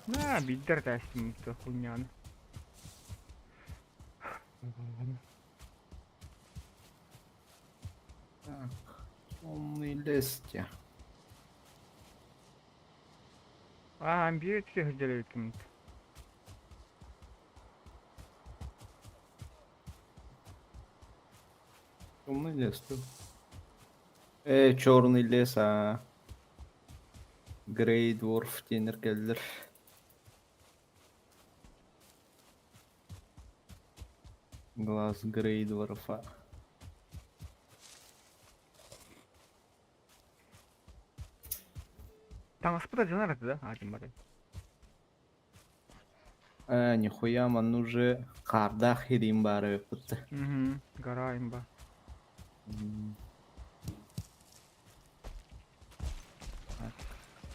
На, биирдэр тээстим хуйняны. Так, темный лестя. Аа, биир сыһдьар эбиккин. Темный лес тут. Э, черный лес, а. Грей Дворф диэннэр кэллэр. Глаз Грей Дворфа. Таҥаспыт алдьанар этэ да, аатын баран. Э, нихуя манна уже хаардаах ириим баара эбиппит. Угу, гора имба.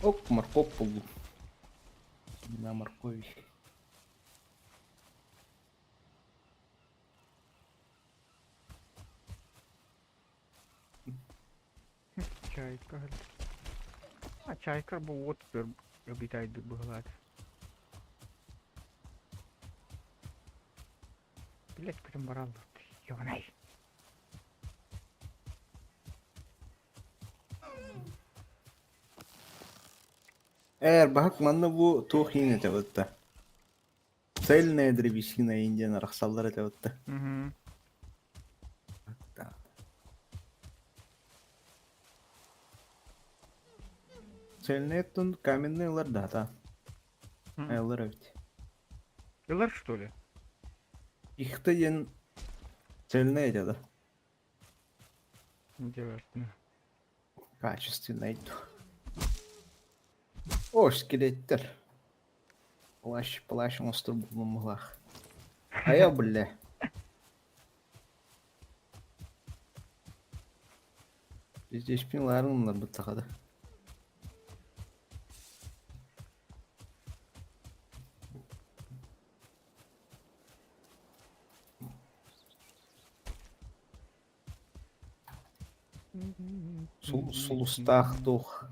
Оп, морковь буллум. На моркови. Чайка. А чайка бу уот обитает быһылаат. Блять, көтөн бараллар. Ёбанай. Эр, баһык манна бу туох иин этэ бытта. Цельная древесина иин диэн арахсаллар этэ бытта. Угу. Цельный оттон каменный ылар да, та. Ылар эбит. Ылар что ли? Ихта диэн цельный этэ да. Интересно. Качественный. О, скелеттер. Плащ, плащ оҥостор булуммалаах. Хайа, бля. Здесь пиларыннар быттаҕа да. Сулустаах туох.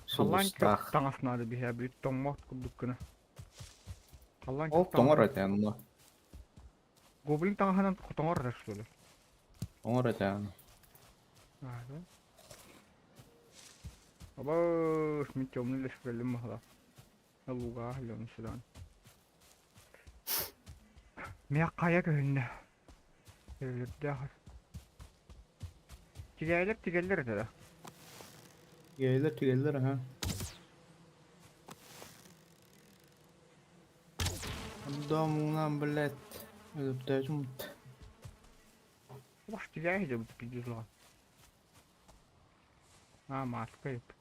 Халлаан Сулустаах. таҥас наада биһээбит тоҥмот курдук гына. Халлаан Ол тоҥор этэ онно. Гоблин таҥаһынан хотоҥор эрэр что ли? Оҥор этэ. А, да? Абас, мин темный лес кэллим маһала. Луга лен сюда. Мия хайа көһүннэ. Өлөрдөөх. Тигэлэр тигэллэр этэ да. Тигэллэр тигэллэр аха. Домунан блядь. Өлөрдөөчүм. Баш тигээ хидэ пиздец. А, маска еппит.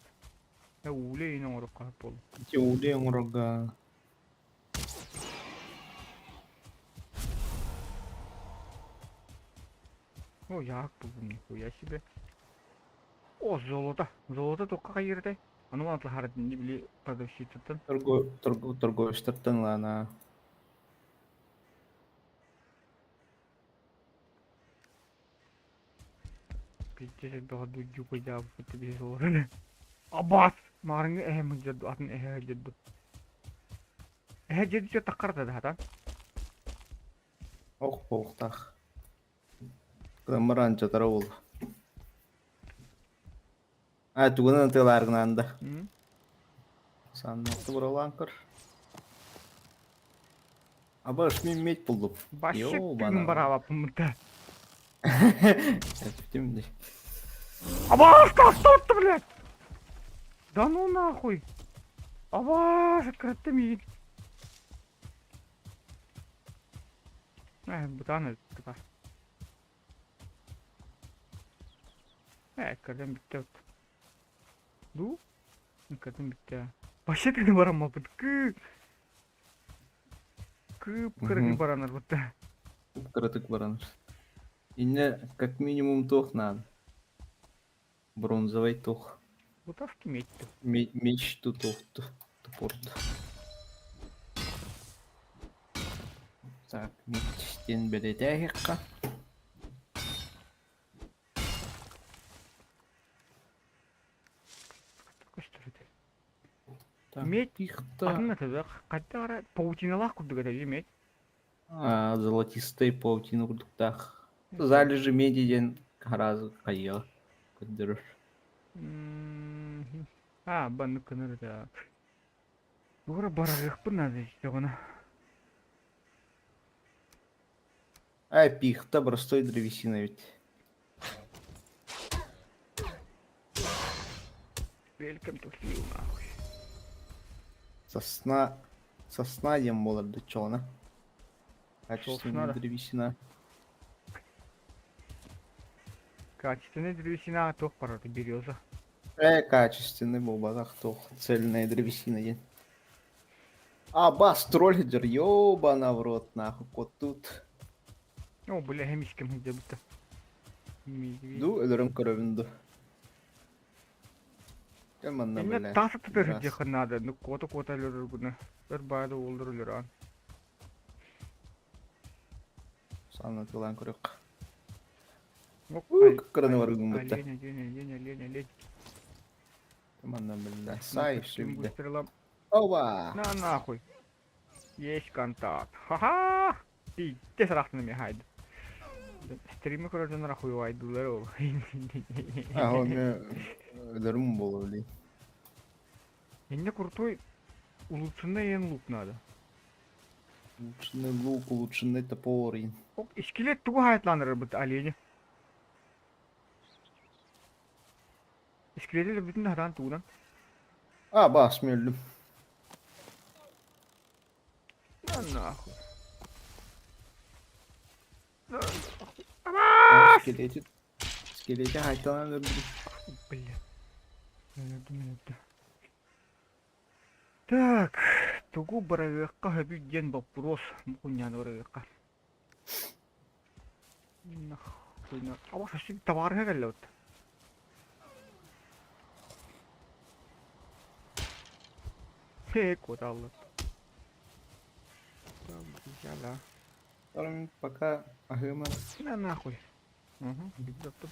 Э, ууле ин оҥорукка буолла. Ити ууле оҥорорго О, як булдум, нихуя себе. О, золото. Золото туохха хайыыртай? Аны атлаһар били продавщицаттан. Торговецтартан лана. Пиздец элбэҕи дуйдьугуйдаабыппыт биһи олорон. Абаас! Маарыҥҥы эһэм сылдьар ду, атын эһэ сылдьар ду. Эһэ дьиэ таххар да хата. Ох буолуохтаах. Кыламмар анчатара уол. А тугунан ытыалааргынаан да. Саннатты буралаан көр. Абаш мин медь булдум. Вообще тыын бараабаппын да. Эптим ди. Абаш, тастатты, блядь! Да ну нахуй! Абаш, открытты миигин. Э, бытаан өлтү Э, кэлэн бүттэ. Ду? Кэлэн бүттэ. Вообще тыны бараммаппыт. Кыы. Кыып кырыгы баранар бутта. Кыратык баранар. Инне как минимум туох надо. Бронзовый туох. Бутавки медь Меч тут топор. Так, мечтен бэлэтээһиэххэ. Медь атын этэ хайдах эрэ паутиналаах курдук этэ дии медь. А, золотистай паутина курдуктаах. Залежи меди диэн хараас хайыа көрдөрөр. А, баннык гынар этэ. Тугу барарыахпын наада истэҕинэ. Ай, пихта простой древесина ведь. Welcome to hell, нахуй. Сосна... Сосна диэн буолар дуччоҕуна. Качественная Сосна, да. древесина. Качественная древесина туох барар береза. Э, качественный буолбатах туох цельная древесина диэн. А, бас, тролль ёбана в рот, нахуй, кот тут. О, бля, эмискем сылдьабыта. Медведь. Ду, өлөрөн көрөбүн ду. Кэл манна, Иннэ бля. таас аттытыгар Раз. сылдьыахха наада, ну куота-куота өлөрөр гына. Өр баайда уоллар өлөрөөн. Санна тылаан көрүөх. Оп, Кыраны баргын бутта. Олень, олень, олень, олень, олень. Манна, бля, сай, Таким все выстрелом. Оба! На нахуй. Есть контакт. Ха-ха! Пиздец арахтын эмиэ хайда. Стримы көрөр дьоннор охуевайдылар ол. А, ол эмиэ өлөрүм буолуо дии. Инньэ крутой улучшенный эн лук надо. Улучшенный лук, улучшенный топор. Ок, скелет тугу хайатланырбыт олени. Скелети бүтүн хатаан тугунан. А, бас, мен өлдүм. На нахуй. На нахуй. Скелети... Скелети хайталан өлдүм. Бля. Өлдүм, өлдүм. Так, тугу барыахха сөбүй диэн боппуруос мукунньааны барыахха. Нахуй на... Абас өссө табаарыһа кэллэ вот. Хе, куоталлар. Яла. Второй пока аһыма. На нахуй. Угу, тут.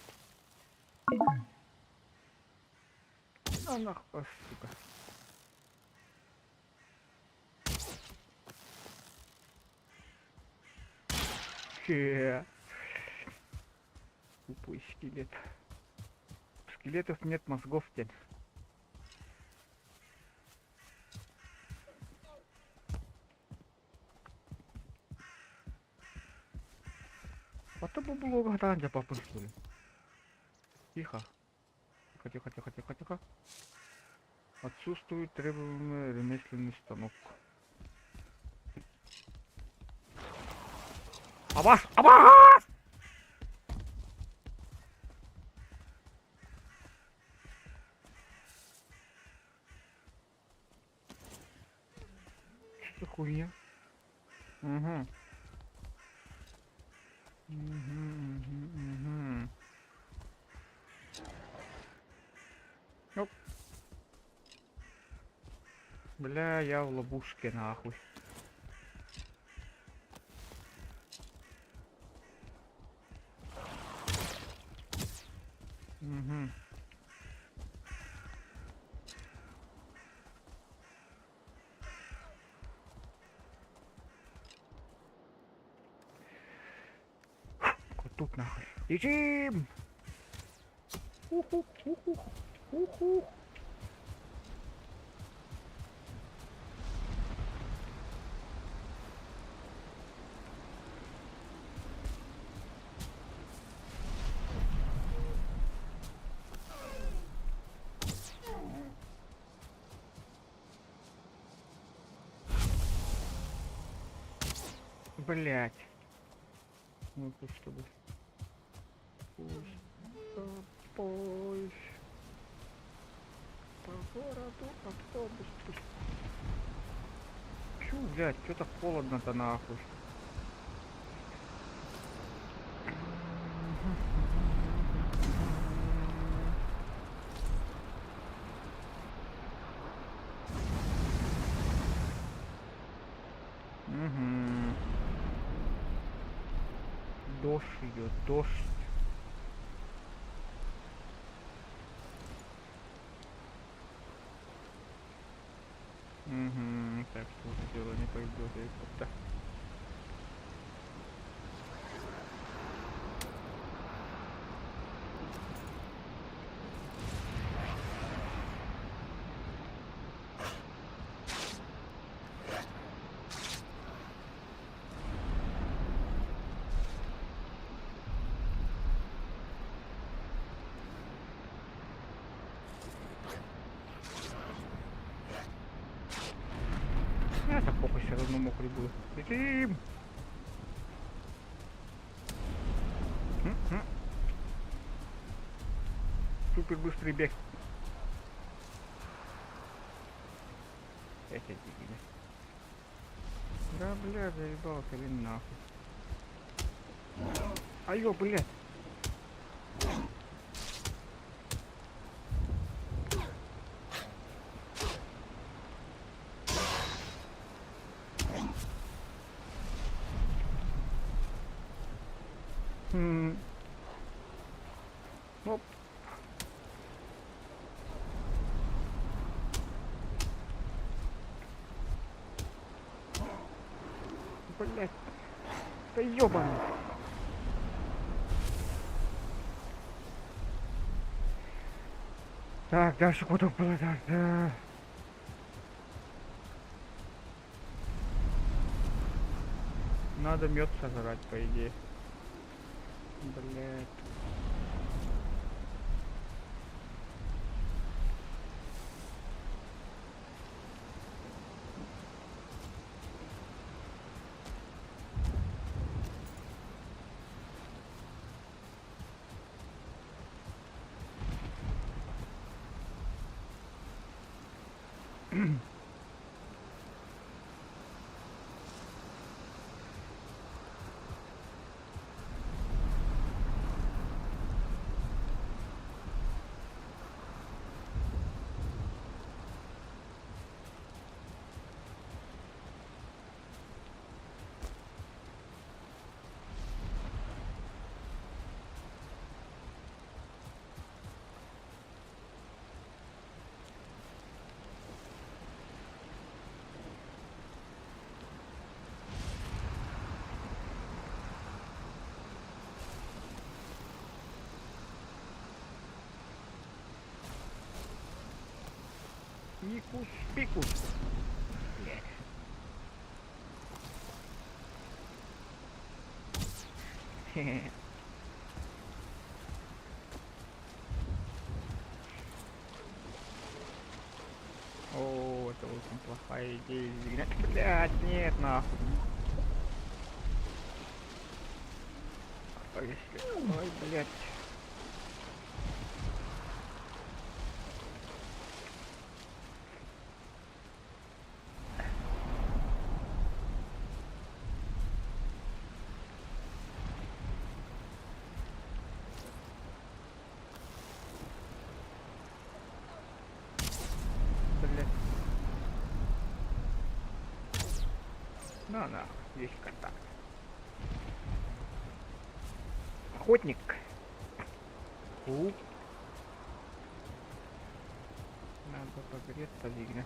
На нахуй, сука. Тупой скелет. У скелетов нет мозгов, дед. А то бу блога хатаан дьаппаппын что ли? Тихо. Тихо, тихо, тихо, тихо, тихо. Отсутствует требуемый ремесленный станок. Абас! Абас! Что за хуйня? Угу. Угу, угу, угу. Оп. Бля, я в ловушке нахуй. Угу. Вот тут нахуй. Бежим! Ух-ух-ух-ух. Ух-ух. Блять. Ну пусть чтобы. Пусть тобой по городу автобус пусть. Чу, блядь, что так холодно-то нахуй? Угу. Дождь идет, дождь. Угу, так что уже дело не пойдет, я Это похуй, все равно мокрый буду. Летим! Супер быстрый бег. Это дебилы. Да, бля, заебался, или нахуй. Алло, блядь. Оп. Блять. Да ёбаный. Так, дальше куда было? Так, да. Надо мед сожрать, по идее. Блять. Фикус, пикус. Блядь. Хе-хе. О, это очень плохая идея. Блядь, нет, нахуй. А если... Ой, блядь. Блядь. На нахуй, весь контакт. Охотник. У. Надо погреться, Зигня.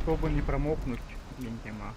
Чтобы не промокнуть, видимо.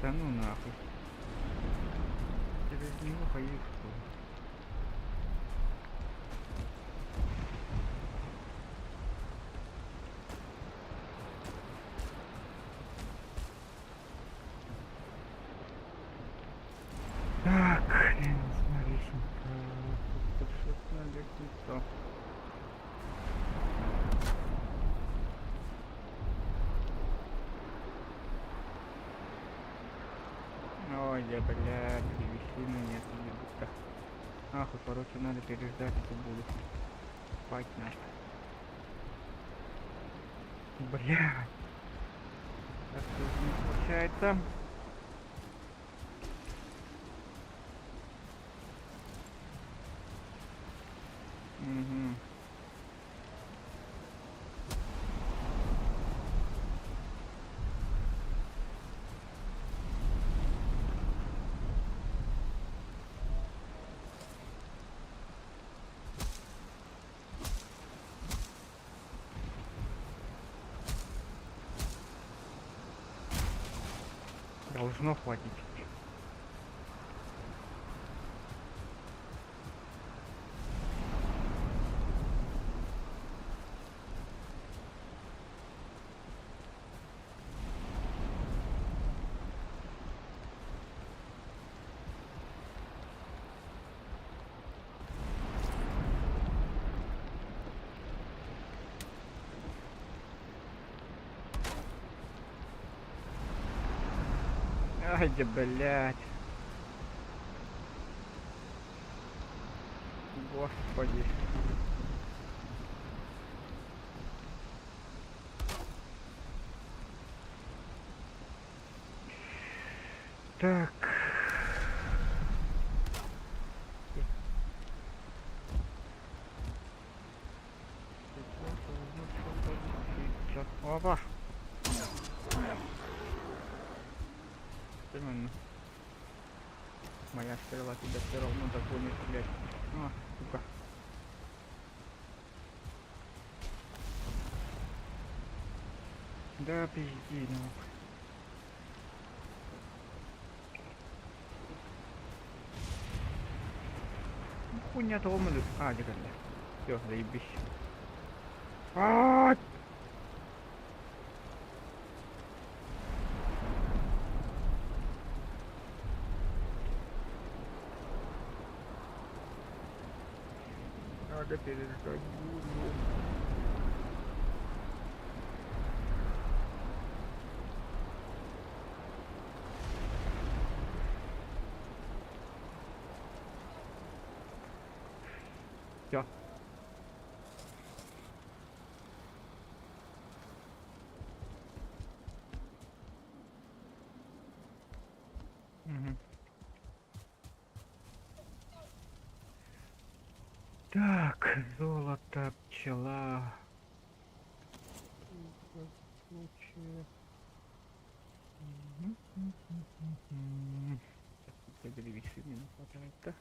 Да ну нахуй. Через него поехал. Так, смотри, лестница. Ой, я, блядь, древесины нет, будто. Нахуй, короче, надо переждать эту буду. Спать надо. Блядь. Так тоже не получается. Угу. Должно хватить. Ай да блядь. Господи. Так. Опа! Именно. Моя стрела тебя все равно догонит, блядь. А, сука. Да пизди, нахуй. Хуйня того мы... А, где Все, заебись. А! Надо переждать бурю. Все. Мгм. Так, золото, пчела. Мгм. Так, древесины не хватает, да?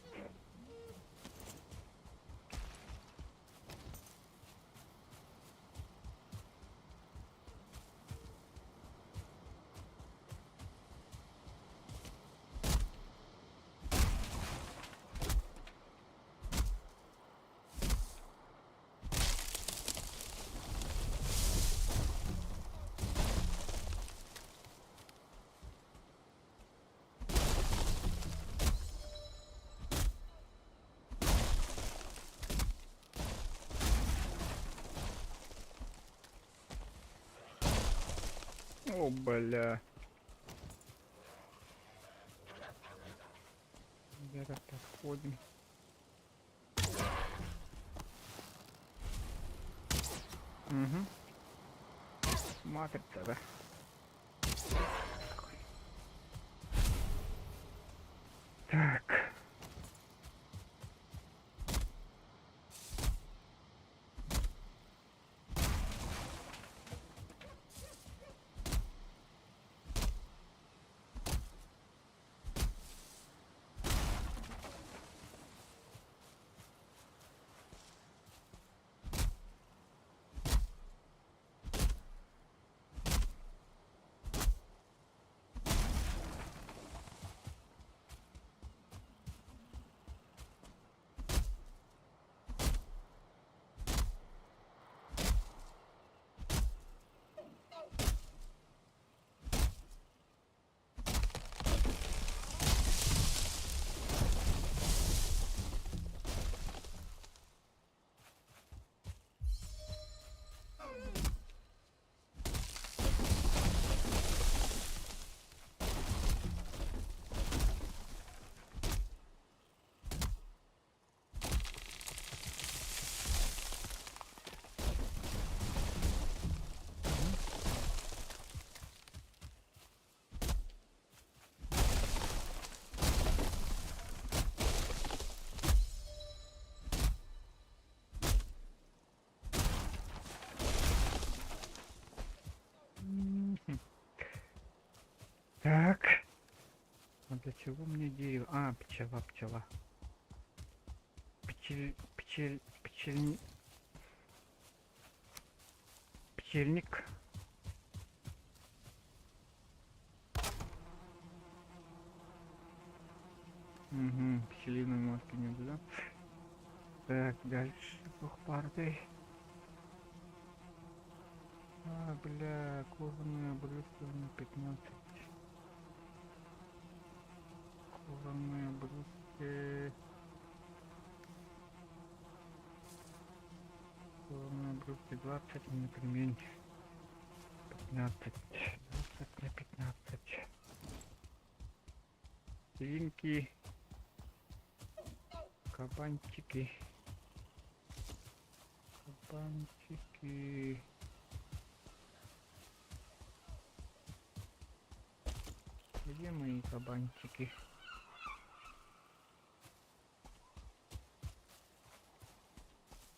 О, бля. Где-то подходим. Угу. Матрица, да? Так. Мгм. Так. А для чего мне дерево? А, пчела, пчела. Пчель, пчель, пчель... Пчельник. Угу, пчелиной маски нет, да? Так, дальше двухпартой. А, бля, кожаные брюки на 15. Кожаные брюки. Кожаные брюки 20, мне кремень 15. 20 на 15. Свинки. Кабанчики. Кабанчики. Где Где мои кабанчики?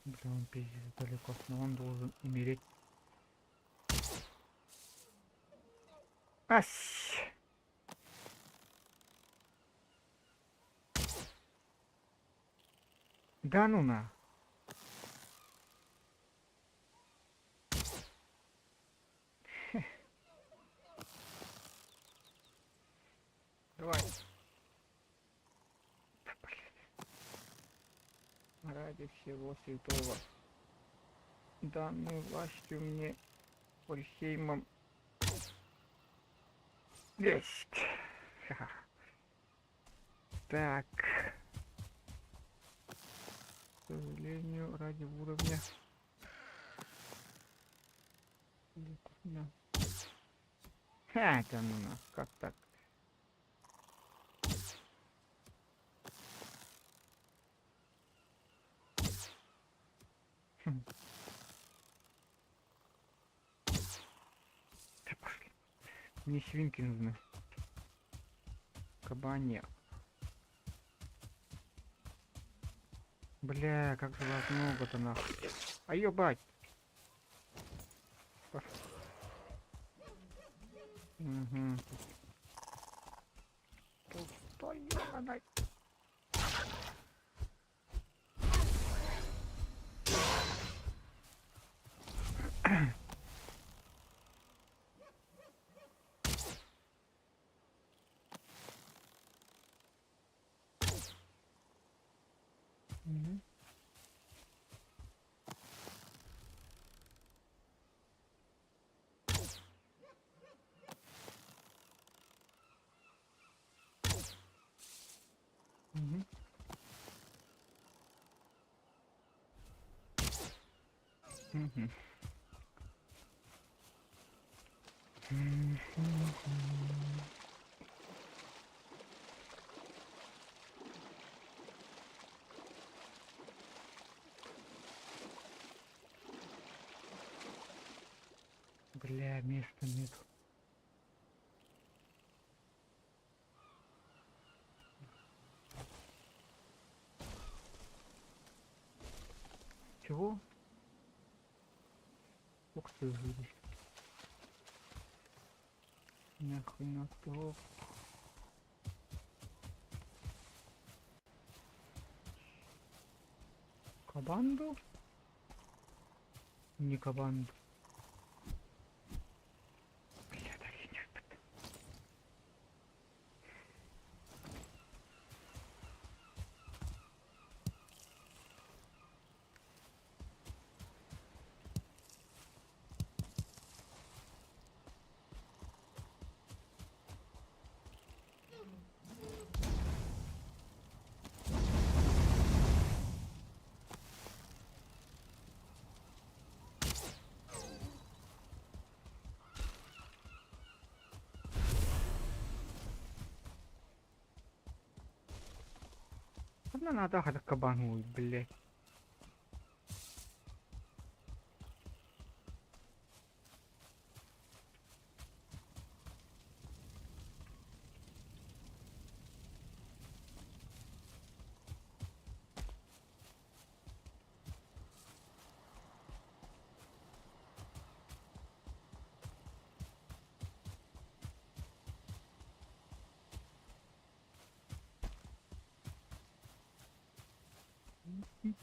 Бля, он пиздец далеко, но он должен умереть. Ась! Да ну на. Давай. Да, блядь. Ради всего святого. Данную властью мне Ольхеймом. Есть. Ха-ха. Так. К сожалению, ради уровня. Да. Ха, это ну на, как так? Хм. Да пошли. Мне свинки нужны. Кабане. Бля, как же вас много-то нахуй. А ебать. Угу. Тут что ебаный? Мгм. Мгм. Мгм. Бля, места нет. Чего? Ух ты, жирный. Нахуй на то. Кабанду? Не кабанду. Бля, да не Одна надо кабану, блядь.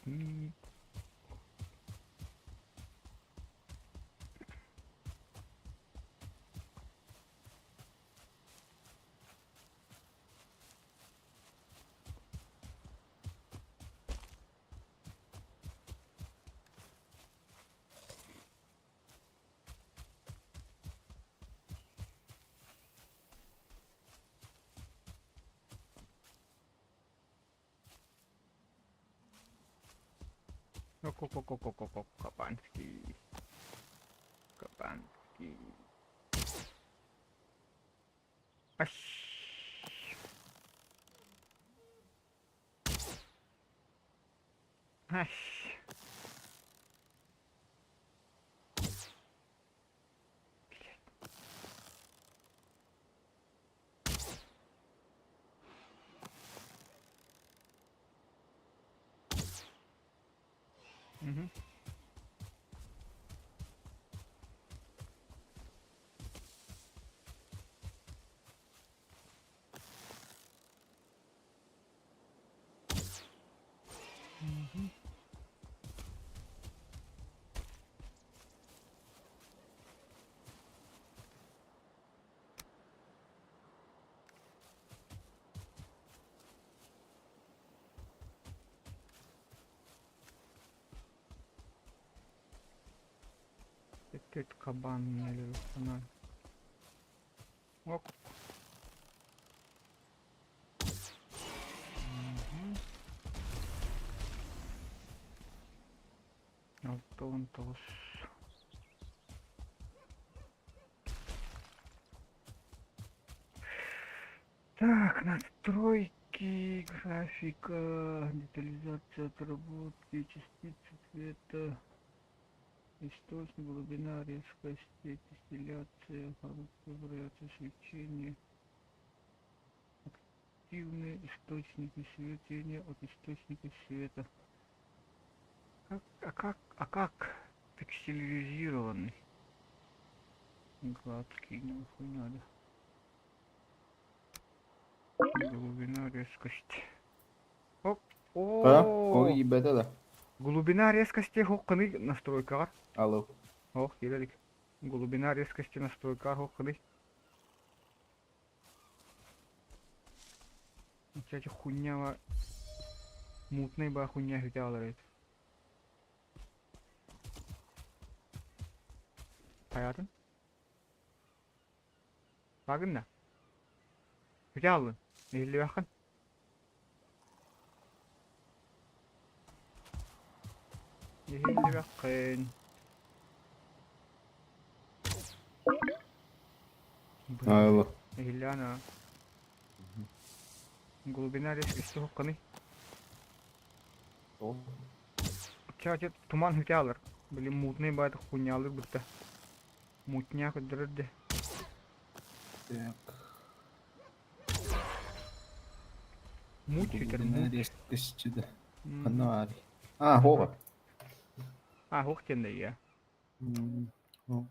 М. Ко-ко-ко-ко-ко-ко, Кабанский. Кабанский. Аш. Аш. Блядь. Түт кабан санаан. Ок. 69. Так, настройки, графика, детализация отработки, частицы цвета, источник, глубина, резкость, дистилляция, вариация свечения, активные источники свечения от источника света. Как, а как, а как пикселизированный? Гладкий, нахуй надо. Глубина, резкость. Оп. Ха? О, Ол ебете да. Глубина резкости хохканы настройкаҕар. Алло. Ох, киирэлик. Глубина резкости настройкаҕар хохканы. Кстати, хуйня мутный ба хуйня хүтэ эбит. Хайаатын? Багынна. Хүтэ аллын. Иһиллибэххин. Иһиллибэххин. Алло. Иһиллээн Глубина резкости хохханый. Ча туман хүтэ алар. Блин, мутный баайта хуйнялыр бытта. Мутняк өддөрөр Так. Муть сүтэр Глубина муть. резкости да. Ханна баарый? А, хоба. А, хуох диэн да ийэ. О,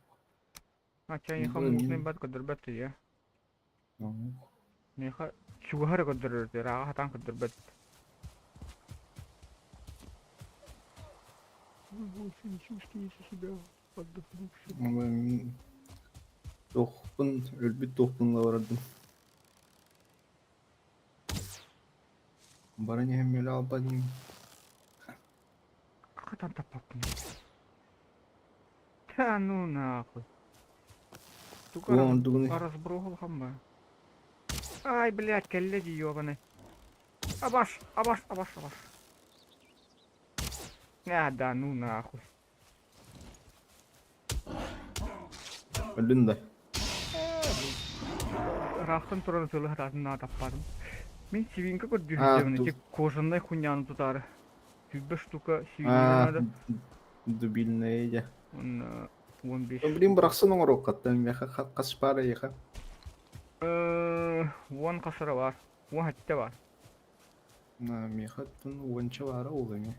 А, чайха Блин. мутный бат көрдөрбөт ийэ. Миэхэ чугаһар көрдөрөр, ырааҕа хатаан көрдөрбөт. Вы больше не чувствуете себя отдохнувшим. Мин туохпун, өлбүт туохпун барардым. Баран иһэн мөлө албат иним. Хатан таппаппын. Да ну нахуй. Туга Уон разброхал хамба. Ай, блядь, кэллэ дии ёбаный. Абаш, абаш, абаш, абаш. А, да ну нахуй. Өллүн да. Ыраахтан туран ытыалаһар наада таппатым. Мин свинка А, көрдүүһүн ту ити кожаная хуйняны тутаары. Сүүрбэ штука свинина А, надо. дубильная дьэ. Уонна 15 Блин, бырахсан оҥоруоххаттан миэхэ хас пара эйиэхэ. 10 хасара бар. 10 хатта бар. Миэхэ оттон уонча баара ол эмиэ.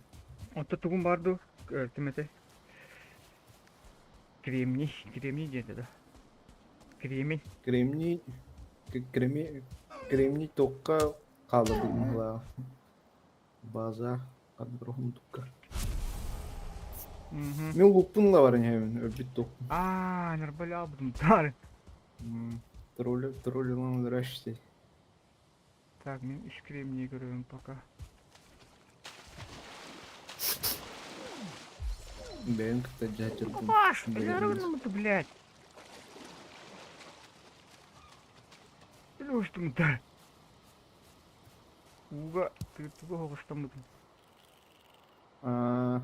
Онто тугун бар дуу? Ким этэй? Кремний, кремний диэтэ да. Кремень. Кремний, кремний, кремний туохха хаалларбыт быһыылааҕа. База ханна Мин луппун да баран иһэбин, өлбүт туохпун. Аа, нырбалаабытым тары. Тролль, тролль здрасте. Так, мин үс кремний көрөбүн пока. Бэйэм кытта дьаһайдырбын. Паш, ты, блядь. Устум-то. Ууга тыытыга оҕустаммытым. А,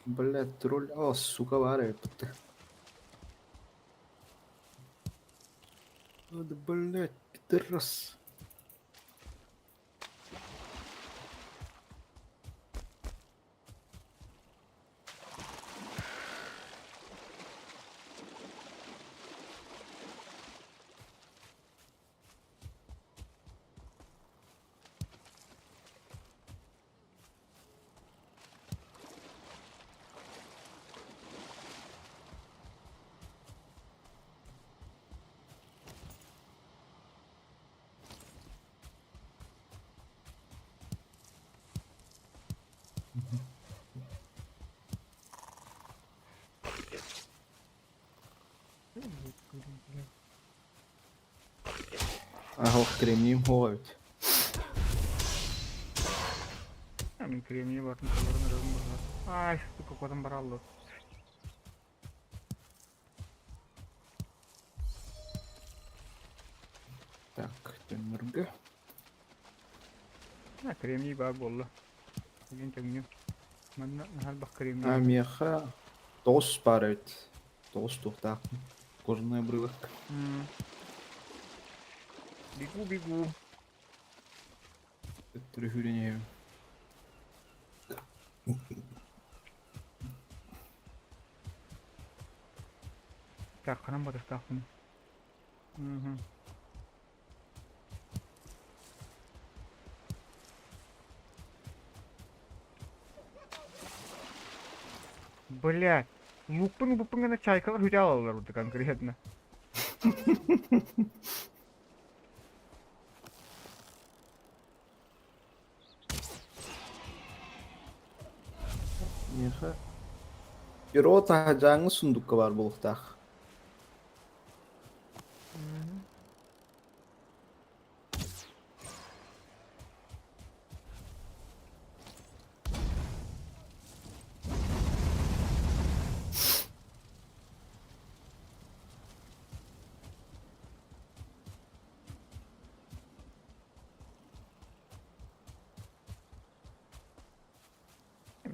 Блядь, тролль. О, сука, баар эбит. О, да, блядь, пидорас. Аһох кремнием суох эбит. Мин кремний барын толорон эрэрим быһыылаах. Ай, сука, куотан бараллар. Төннөргө. А, кремний баар буолла. Билигин төҥнүм. Манна наһаа кремний. А миэхэ тоҕус баар эбит. Тоҕус туохтаахпын. Кожаный обрывок. Бегу, бегу. Төттөрү сүүрэн иһэбин. Так, ханан батыстаахпын. Мгм. Блядь, луукпун ылбыппын гына чайкалар хүтэ алаллар урдук конкретно. Миэхэ Перо таһдьааҥҥы сундукка баар буолуохтаах.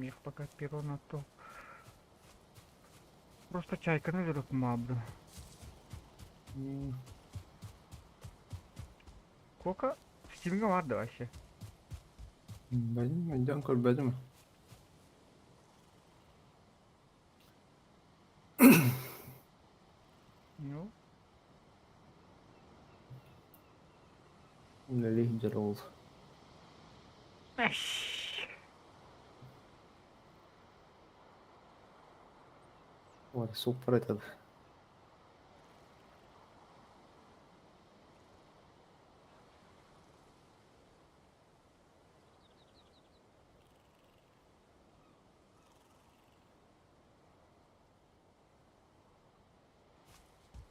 Мех пока перо на то. Просто чайканы өлөрө кумаабы. Кока Стимҥэ баар да вообще? Бэлим өйдөөн көрбөтүм. Ну, Үлэлии сылдьар уол. Ой, супер этот.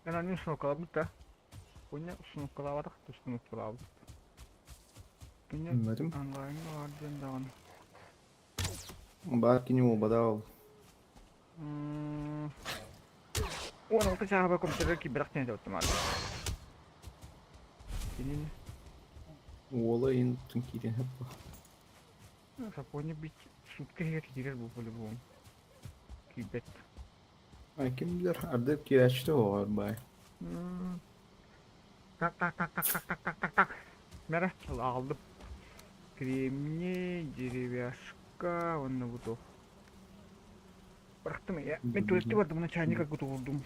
Эн анньын установкалаабыт да? Уонна установкалаабатах да установкалаабыт. Кини Билбэтим. онлайҥҥа баар диэн даҕаны. Баар кини уолбатах ол. 16 чааһыгар компьютерга киирбэтэх диэн этэ маары. Кинини Уола иһин тын киирэн хаппа. Сапони бит сутка иһигэр киирэр бу по-любому. Киирбэт. Ай ким билэр ардык киирээччитэ оҕор бай. Так так так так так так так так так. Мэрэ аҕалдым. Кремний, деревяшка, уонна бу туох. Бырахтым я. Мен туалетте бардым, начальника кутурдум.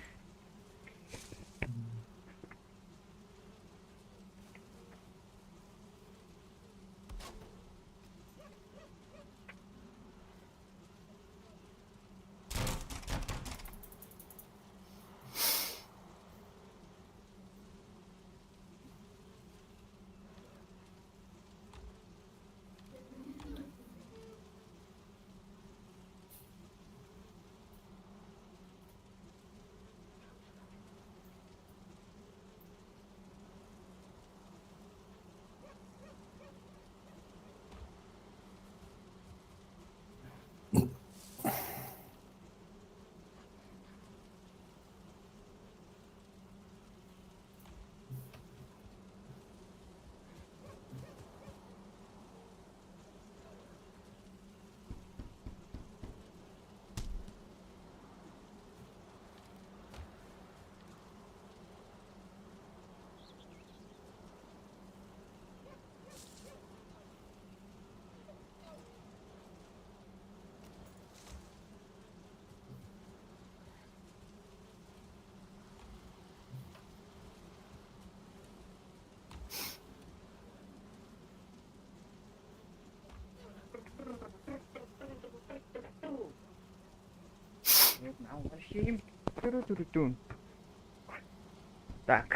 Так.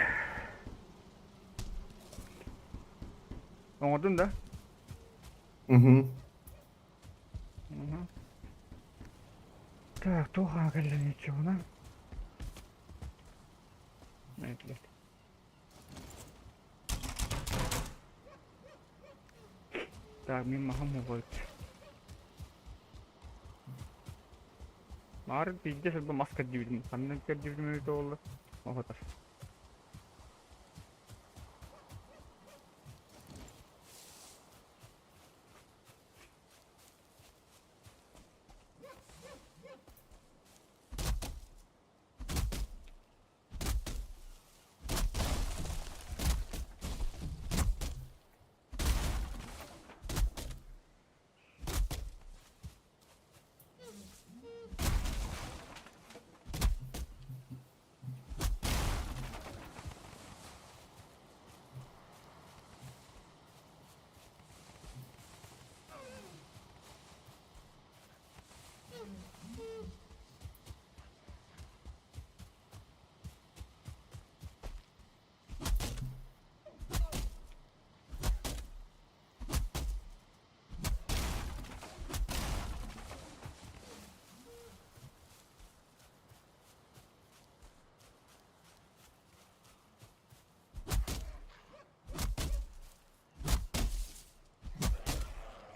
Оҥордун да? Угу. Угу. Так, туох аҕа кэллэ ничего Блядь. Так, мин маһым угут. Маар пиздец элбэх мас кэрдибитим. Ханна кэрдибитим эбитэ буолла? Оһотор.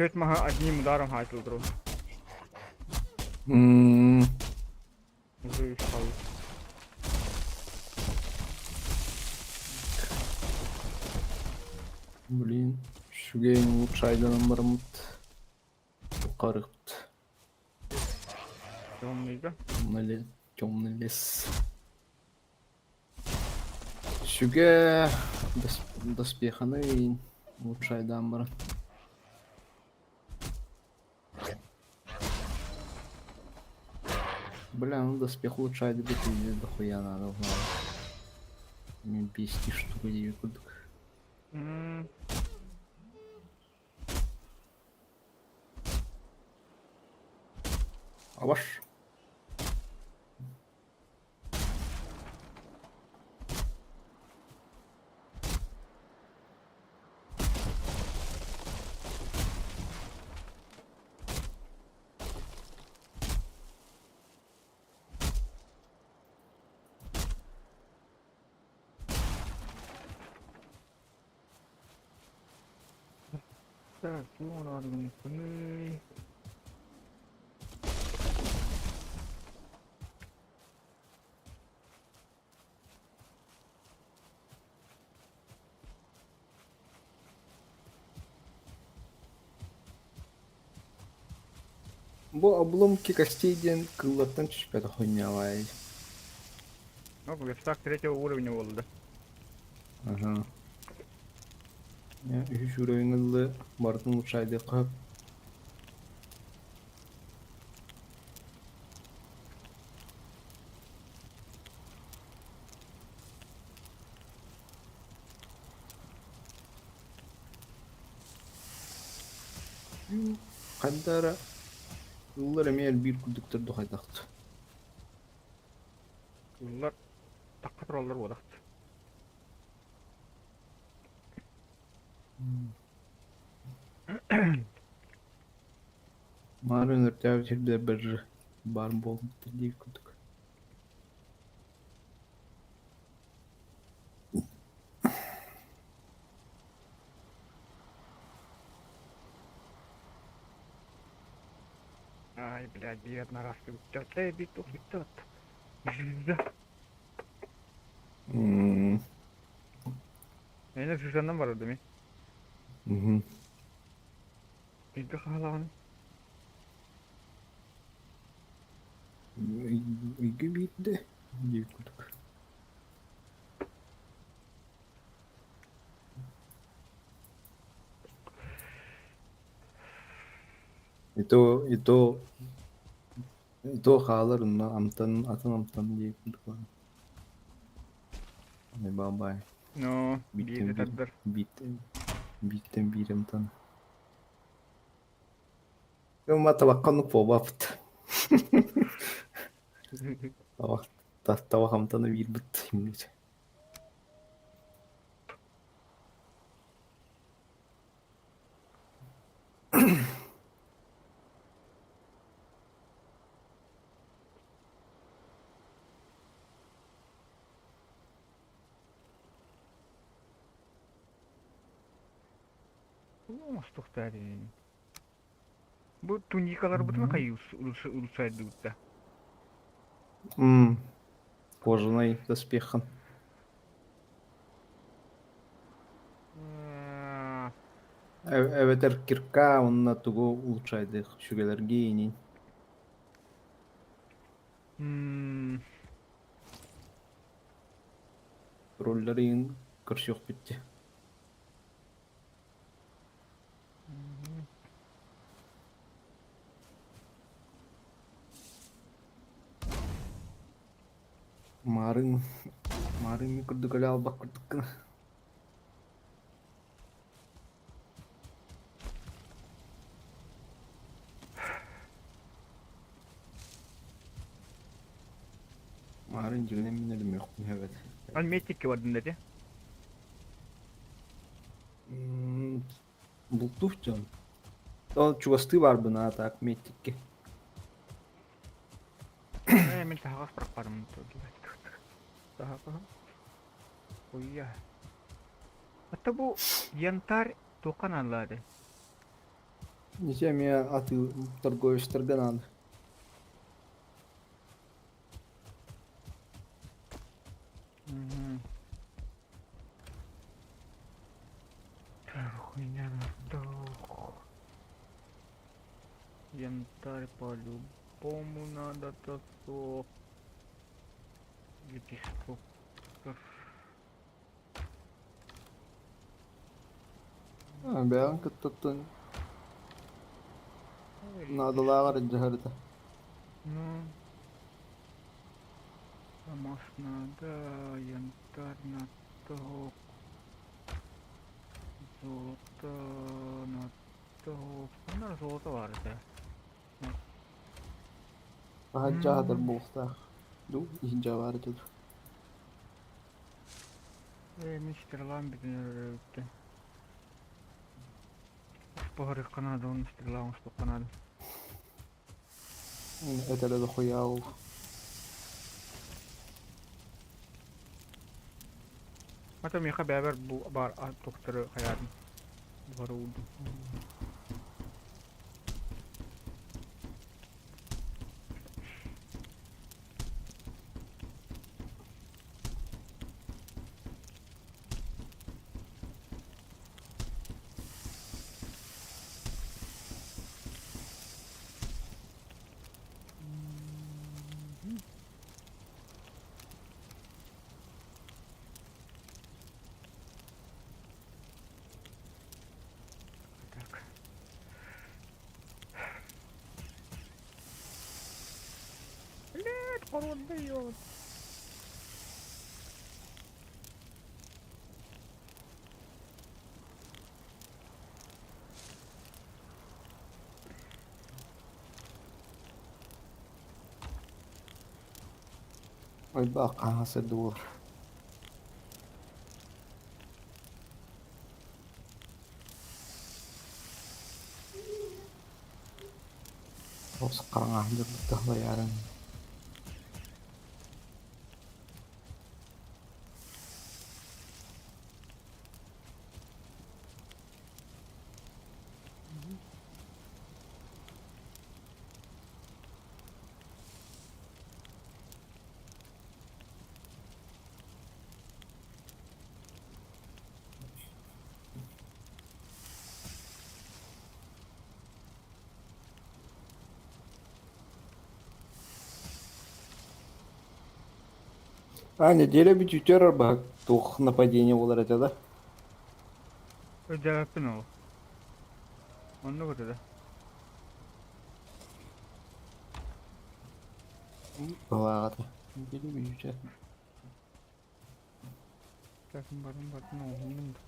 Түөрт маһы одним ударом хаайтылдыру. Уже устал. Блин, үчүгэй улучшайданан бараммыт. Тухарыпт. Темный да? Темный, темный лес. Сүгэ доспеханы улучшайдаан баран. Бля, ну доспех улучшает пиздец дохуя надо узнать. Мне 200 штук диэбит курдук. Абаш. Так, ну ладно, Бу обломки костей диэн кыллартан түспэтэх хуйнялай. Ну, верстак третьего уровня буолла. Аха. Үһүс уровень ыллы барытын улучшайдыахха сөп. Ханна эрэ ыллар эмиэ элбиир курдуктар дуу хайдахт. Ыллар тахха тураллар буолахт. Маар өлөртөөбүт сирдэрбэр баар буолбуттар диир курдук. Ай, блядь, биир одноразка бүттэ. Эй, бит бүттэ. Звезда. Эйне звезданан барар дemi. Бииргэ хаалаҕын. Үйгө биирдэ диир курдук. И то, и то, и то хаалар онно амтан, атын амтан диир курдук. Бабай. Ну, Бииртэн биирдэ биир, тардар. бииртэн, бииртэн биир амтан. Ма табахха оннук буолбаппыт. Табах, табах амтана биирбит имнир. Оҥостуохтаа Бу туникаларбытын хайыы улсайдыбыт да? Кожаный доспехын. Эбэтэр кирка уонна тугу улучшайдых сүгэлэргэ инин. Роллары көрсүөхпүт дии. Маарыҥ, маарыҥ курдук өлө албак курдук гына. Маарыҥ дьиҥинэн мин өлүмүөхпүн эбэт. Ан метикке бардын дати. Бултуур дьон. Ол чугастыы баарбын аа так метикке. Ээ мин таһаҕас бырахпарым Таһаҕаһым. Уйа. Ата бу янтарь туохха наалаады? Ити эмиэ атыы торговецтарга наада. Мгм. Так, хуйня вдох. Янтарь по-любому надо то Лепесток. Бэйэҕин кыттаттан наадалааҕар дьаһарыта. Ну, алмаз надо, янтарь на то, золото на то. Ханна золото баар этэ? Таһырдьа аһатар буолуохтаах. Дуу, иһирдьэ баар этэ дуу. Ээ, мин стрелам бүтүн өрөбүттэн. Споһарыахха наада уонна стрела оҥостуохха наада. Это дохуя ол. Ата миэхэ бэйэбэр бу баар тухтары хайаатын буһара уурдум. Так. Блядь, хоруонда ёбан. Ойбаах хаһан сырдыылар. Ол хараҥаһын дьарбыттаһалайаарын. А, неделя бүтүүтүгэр арбаһык туох нападение буолар этэ да? Өйдөөбөппүн ол. Оннук этэ да. Бываҕата. Неделя бүтүүтэ. Так, барым бардым оҥоһуннум да.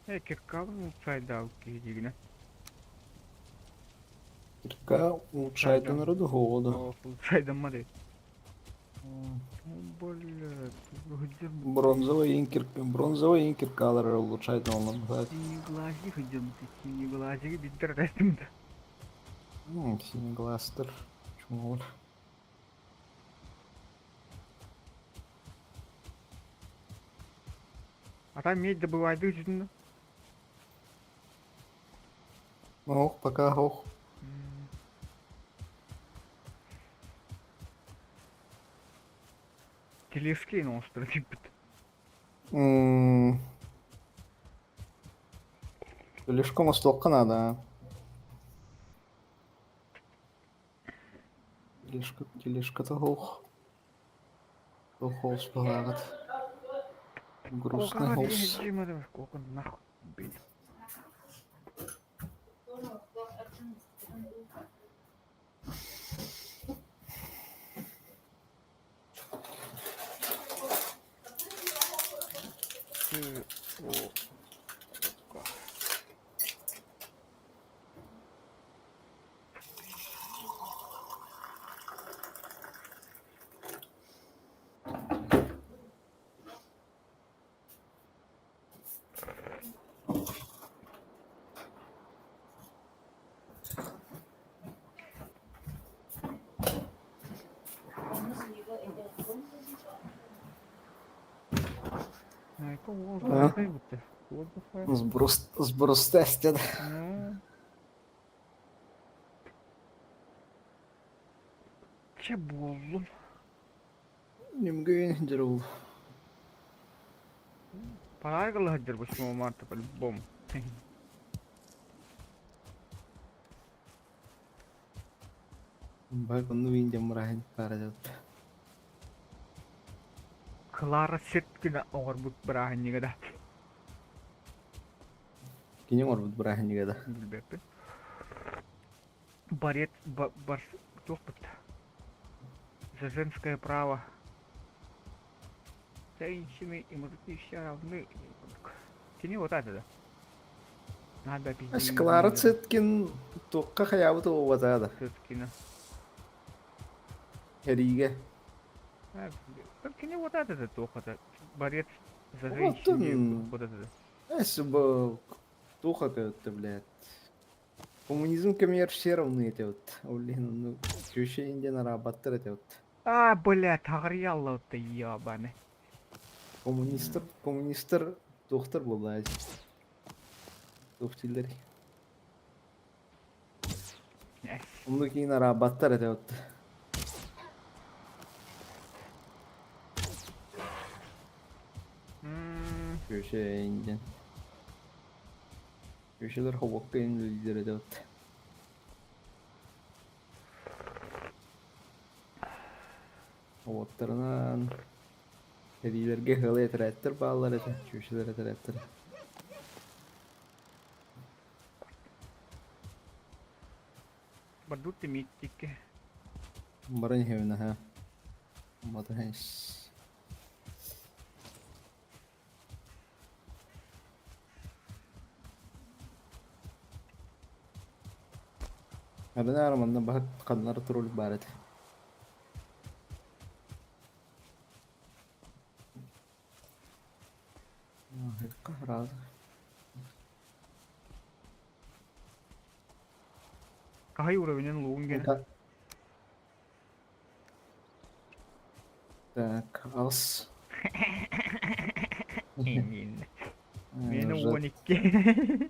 Э, киркабын улучшайдаабыт киһи диигинэ. Кирка улучшайданара да оҕо да. Улучшайдаммат эбит. Блядь, Бронзовый инкер, бронзовый инкеркалар улучшайданалар. Синеглазик идем, синеглазик биттер рестим да. Синеглазтар чумолар. А там медь добывает жүзүн. Ох, пока ох. Телескейн остров типа. Слишком остуохха наада. Тележка, тележката ох. Ох, баҕаҕыт. Грустный голос. Нахуй бить. Т, О, К. А? Сброс, сброс тестен. Чэ буоллун. Немгейн дьарыл. Парайга сылдьар 8 марта по-любому. Бак онну индем мурахин пара дьалта. Клара Сеткина оҥорбут бырааһынньыга да. Кини оҥорбут бырааһынньыга да. Билбэппин. Борец бар туохпут за женское право. Женщины и мужики все равны. Кини вот это да. Надо Ас Клара Цеткин туохха хайаабыт уобата да. Цеткина. Эриигэ. Кини вот это туохата. Борец за женщин. Вот это. Эс бу туох это, блядь. Коммунизм кэмигэр все равны этэ вот. Ол иһин оннук ощущение диэн араабаттар этэ вот. А, бля, таҕарыйалла ебаный. Коммунистар, коммунистар туохтар буолла туох дииллэрий? Оннук иин араабаттар этэ вот. Köşe диэн. Köşeler хобокка иин үлэлииллэр этэ вот. Уоттарынан сэриилэргэ ыалы этэрээттэр бааллар этэ, чүөчэлэр этэрээттэрэ. Бардут миттикке. Баран иһэбин аһа. Батаһан Арына манна баһык ханнары турул баар этэ. Разы. Хаһай уровенин лугун гene. Так, ас. Мені 12.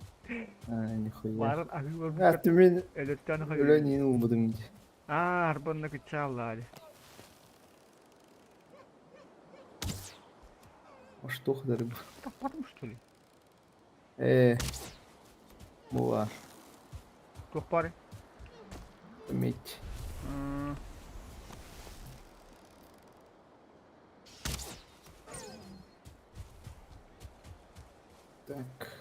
Нихуя. Барын аһыы А, барбыт ты мен өлөттөн өлөн иин улбудум дии. Аа, арбанна күччааллаали. А что хдарыб? Таппатым что ли? Э, була. Туох бары? Медь. Так.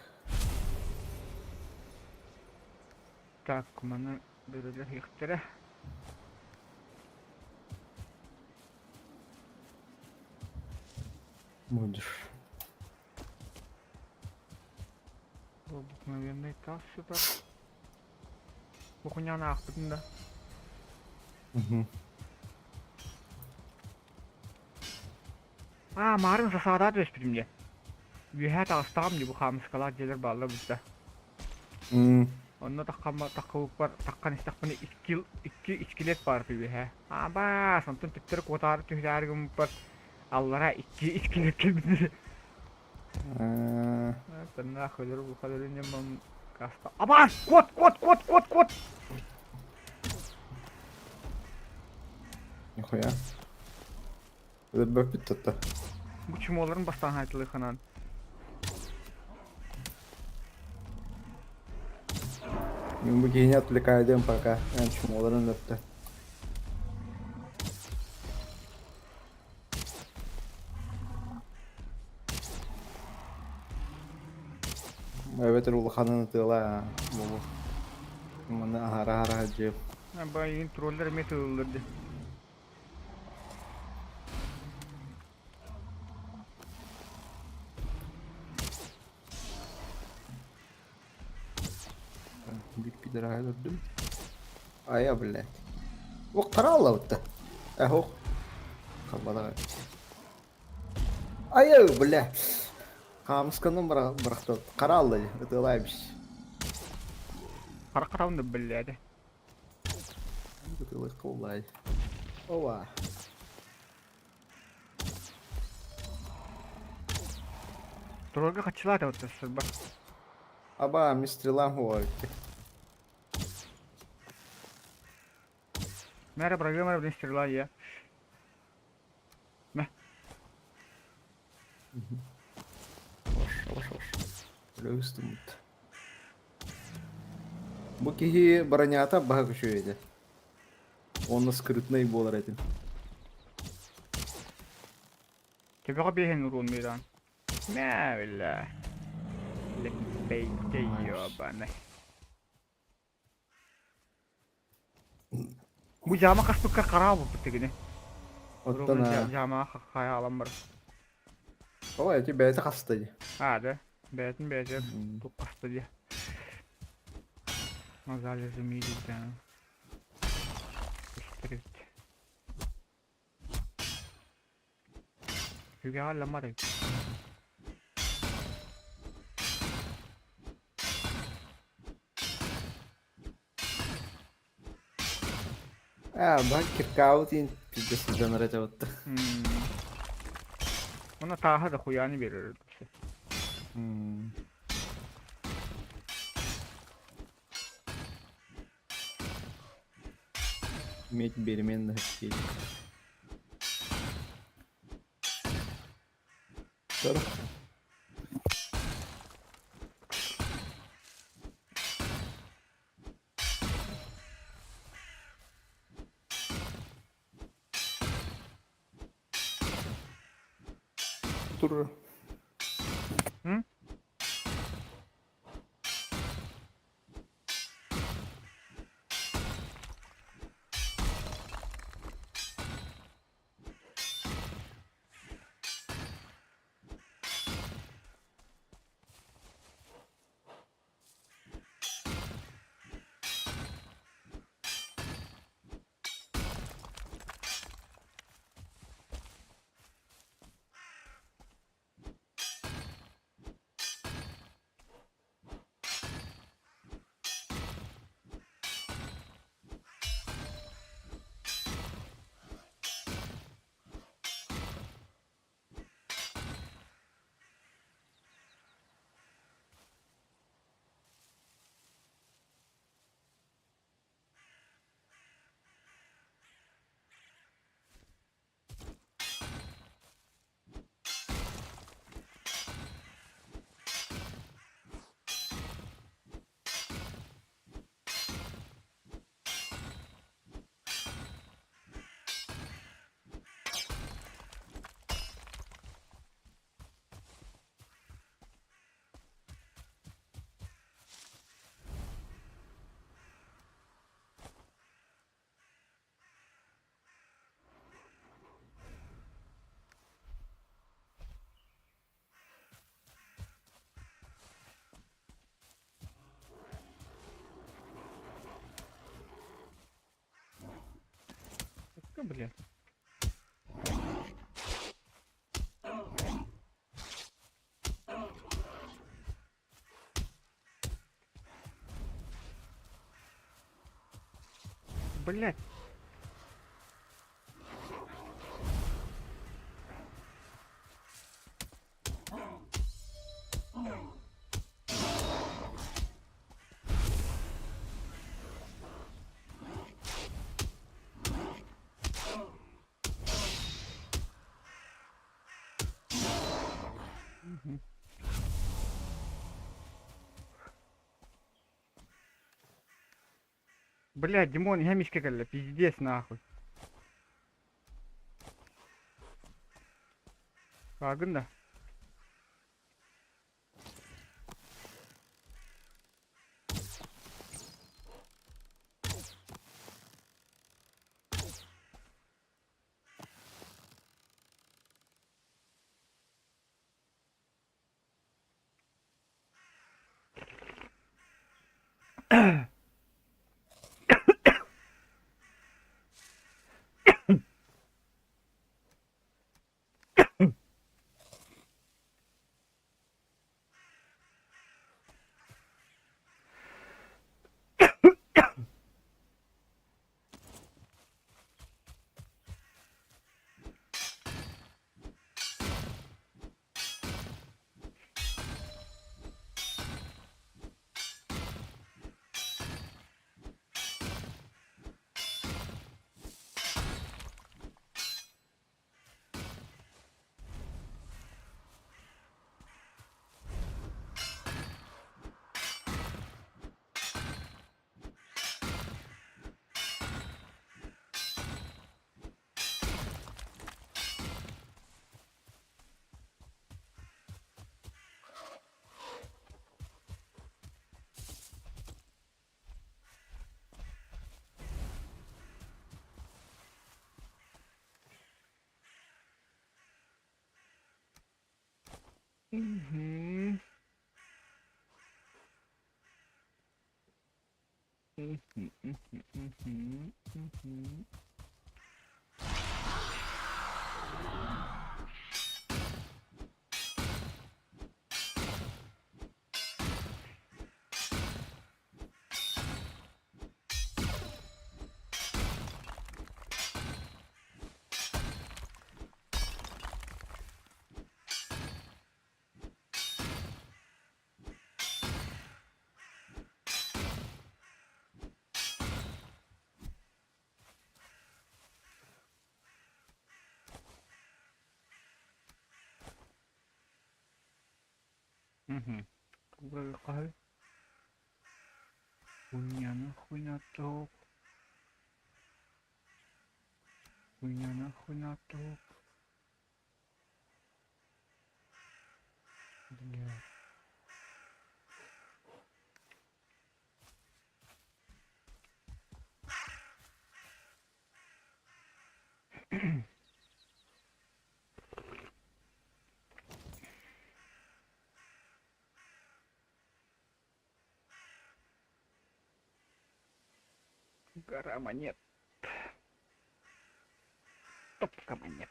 Так, маны бөрөлөр Будешь. Обыкновенный тас сюда. Бухуняны аахпытын да. Угу. Аа, марын засаадаа түбэспитим дьэ. Үөһээ таҕыстаҕым дии бу хаамыскалаах дьиэлэр бааллар бытта. Онно таххамма таххыбыппар таххан истэхпинэ икки икки ичкилиэт баар үөһээ. Аабаас, онтон төттөрү куотаары түһүлээри гыммыппар аллара икки ичкилиэт кэлбит. Тыннаах өлөр бу өлүннем каста. Абаас! Куот, куот, куот, куот, куот! Нихуя. Өлөрбөппүт тутта. Бу чумоларын бастаан хайтылыханан. Мен бу киһини отвлекаю пока. Эн чумоларын өлөртө. Эбэтэр улаханын ытыала буолуо. Манна аһара-аһара сылдьыам. Байын троллер эмиэ тылыллар дии. Биир пидораһы көрдүм. Айа, блядь. О, харааллабытта. Эһох. Халбадаҕа. Айа, бля. Хаамысканан бырахта. Хараалла ытыалаабис. Хара хараун да биллээде. Ытыалыахха буллаай. Ова. Тройга хаччылаата вот сырба. Аба, ми стрелам хуайки. Мэра программа блин стрела я. Мэ. Хорошо, хорошо. Лөстүмүт. Бу киһи бронята баһа күчүөйдэ. Онно скрытнай буолар этим. Төбөҕө биэһин уруун миран. Мэ бля. Лэппэйдэ ёбаный. Бу дьаама хаспыкка хараа буолбут тигини. Оттон Дьаама хайаалан бар. Ол эти бэйэтэ хаста дии. Аа да. Бэйэтин бэйэтэ тук хаста дии. Мазали замили да. Үгэҕэ ламмат эбит. Аа, баһа киркаабыт иин пиздец сылдьан эрэ дьабытта. Уонна тааһа да хуйааны биэрэр Иметь переменных детей. Тур. Тур. М? Блин. Блять. Блядь, Димон, я мишка кэллэ, пиздец нахуй. Баагын да? Мгм. Мгм, мгм, мгм, мгм. Мгм. Хаһы? Хуйня нахуй на топ. Хуйня нахуй на топ. Бля. Гора монет. Топка монет.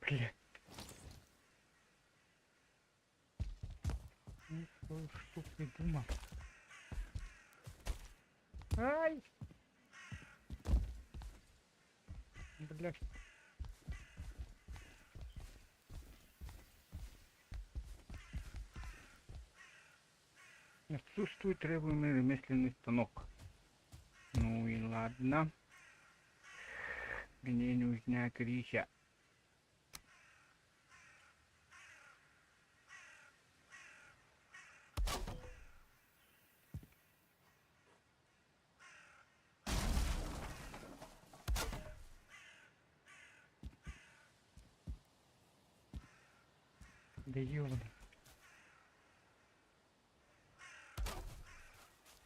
Бля. Ну, что, что придумал? Ай! Бля. Отсутствует требуемый ремесленный станок. Ну и ладно. Мне нужна крыша. Да ёбаный.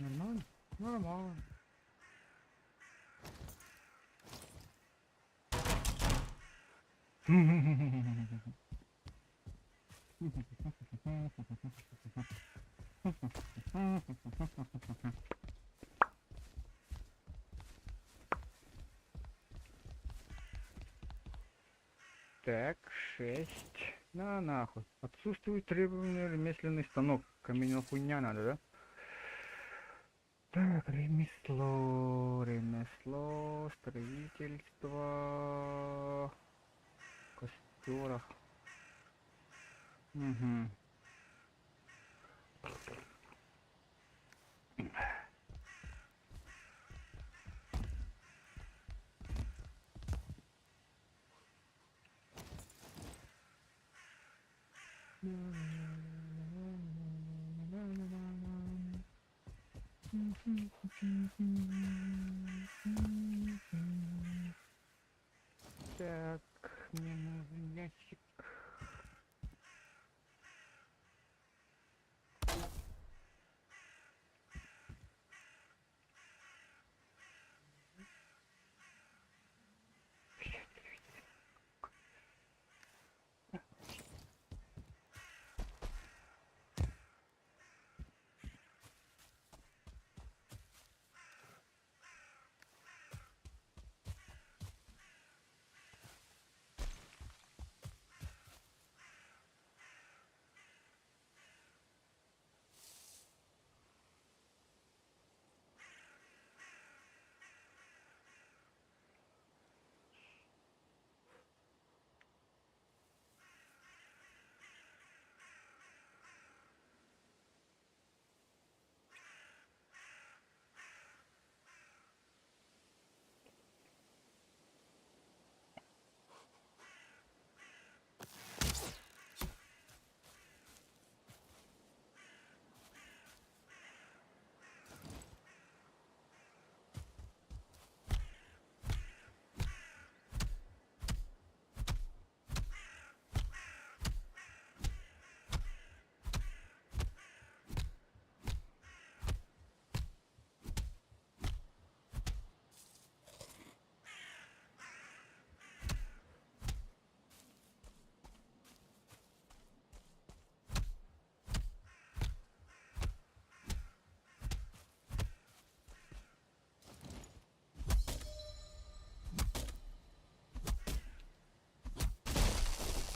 Нормально? Нормально. Так, 6. На нахуй. Отсутствует требованный ремесленный станок. Каменная хуйня надо, да? Так, ремесло, ремесло, строительство, костерах. Угу. Так, мне нужен ящик.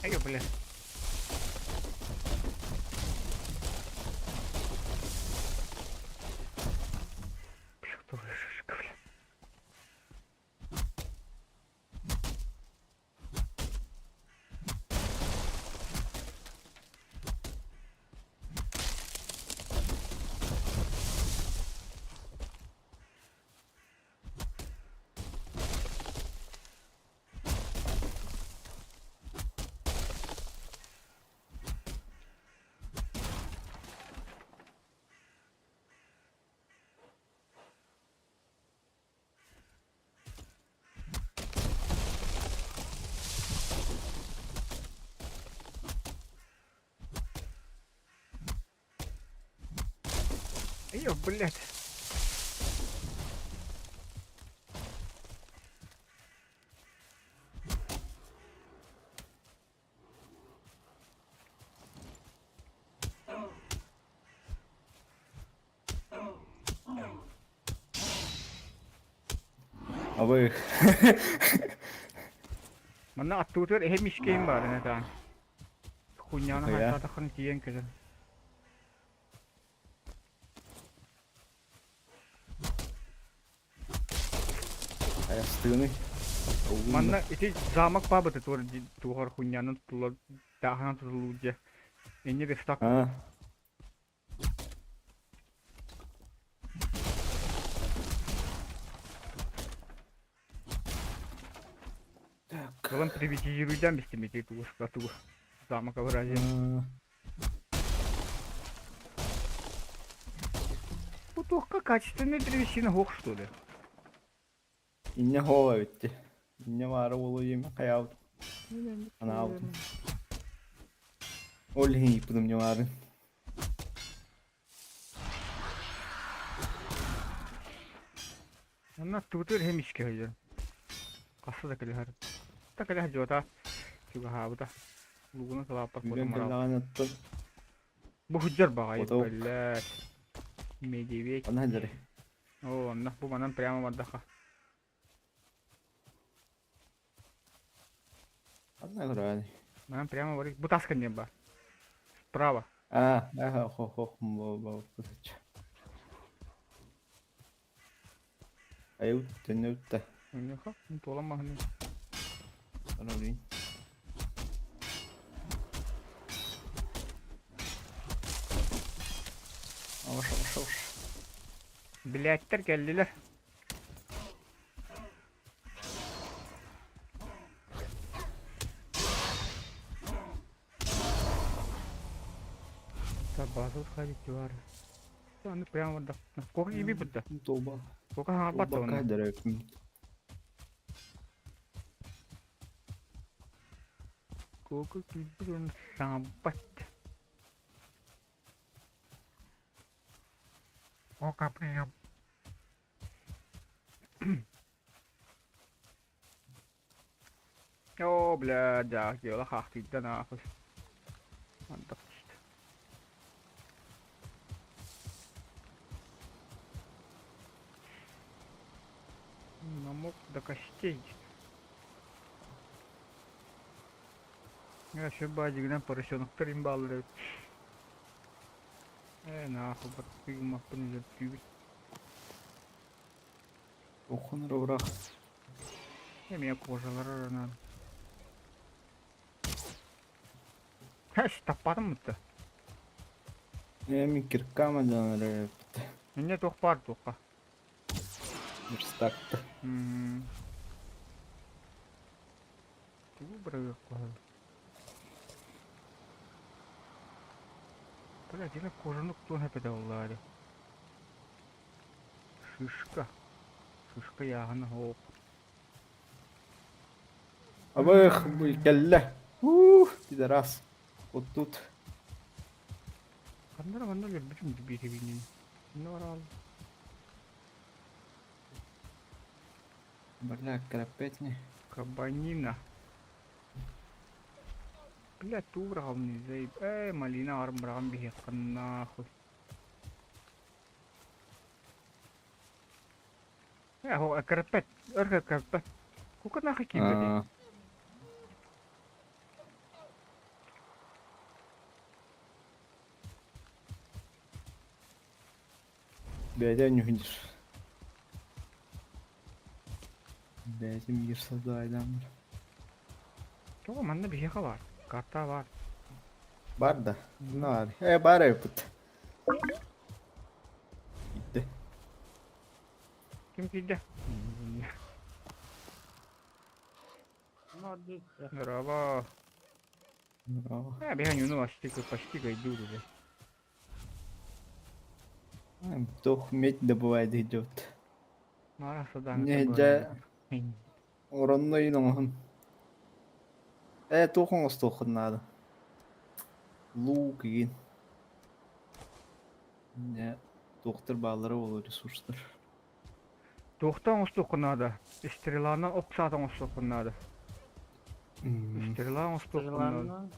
Эй, бля. Бля, шишка, бля. Ё, блядь. Абы. Манна аттыбытыгар эһэ мискейм баар эн Хуйняны Хайа. хайтаатаххына тиийэн кэлэн. Айастыыный. Манна ити замок баабыта туор туохар хуйнянан тутуллар дааһынан тутуллуу дьэ. Инньэ верстак А. Так. Ылан приватизируйдаан бистим ити тугу тугу замок Авразия. Бу туохха качественная древесина суох что ли? Инньэ хола эбитти. Инньэ маара уолу ийэм хайаабыт. Анаабытым. Ол иһин ыйыппытым ньымаарын. Онно аттыбытыгар иһэ мискэ сылдьар. Хаста да кэлэ сырытта. Да кэлэ сылдьыбата, чугаһаабыта. Лугуна салааппат Үүрэн куотуммар кэллэҕинэ оттон Бу сылдьар баҕайы, Потолок. блядь. Медведь. Ханна сылдьарый? Оо, онно бу манан прямо бардахха. Ханна көрөҕүнүй? Манан прямо барый. Бу таска диэн баар. Справа. А, аха, хо хо бо бо Айыл төннүбүттэ. Оннуха, туолан маһын. Анолин. Аваш, аваш, аваш. Билээттэр кэллилэр. База ходить бар. Аны прямо да. Сколько еби бутта? Толба. Сколько хаҥарбат Толбакка онно? дөрөкүм. Сколько киирбит саҥарбат. Сколько прием. О, бля, да, дьыала хаахтыйда нахуй. Антах түстэ. Намок до костей. Я еще бадигынан поросенок имбаллар эбит. Э, нахуй, баттыгымаппын өлөртүүбүт. Охонор урах. Эмиэ кожалара анаан. Хэш, таппатым мытта. Эми киркама дьон эрэппит. Инньэ туох баар туохха. Верстакта. Тугу бырайыакка Бля, дьиҥэ кожаны туох эпэтэ буоллаҕа дии. Шишка. Шишка яаһына оп. Абых бу кэллэ. Ух, пидорас. Вот тут. Ханна манна өлөрбүтүм биэтэбиинин. Инна бараал. Бля, крапетни. Кабанина. Бля, туу быраҕабын заеб. Ээ, малина арым быраҕан биһиэххин нахуй. Ээ, хо, кыраппат. Өр кыраппат. Кука нахуй киирбэтий? А. Бэйэтэ ньүһүнэр. Бэйэтин биир сылдьаайдааммар. Тоҕо манна биһиэхэ баар? Карта баар. Бар да. Баар. Э, баар эбиппит. Киирдэ. Ким киирдэ? Здорово. Браво. Э, биһиэхэ ньуну почти почти гайду уже. Туох медь добывает идет. Не дьэ оронно оҥоһун. Ээ туох оҥостуоххун наада. Лук игин. Дьэ туохтар бааллара буолуо ресурстар. Туохтан оҥостуоххун наада? Стреланан ох саата оҥостуоххун наада. Стрела оҥостуоххун наада.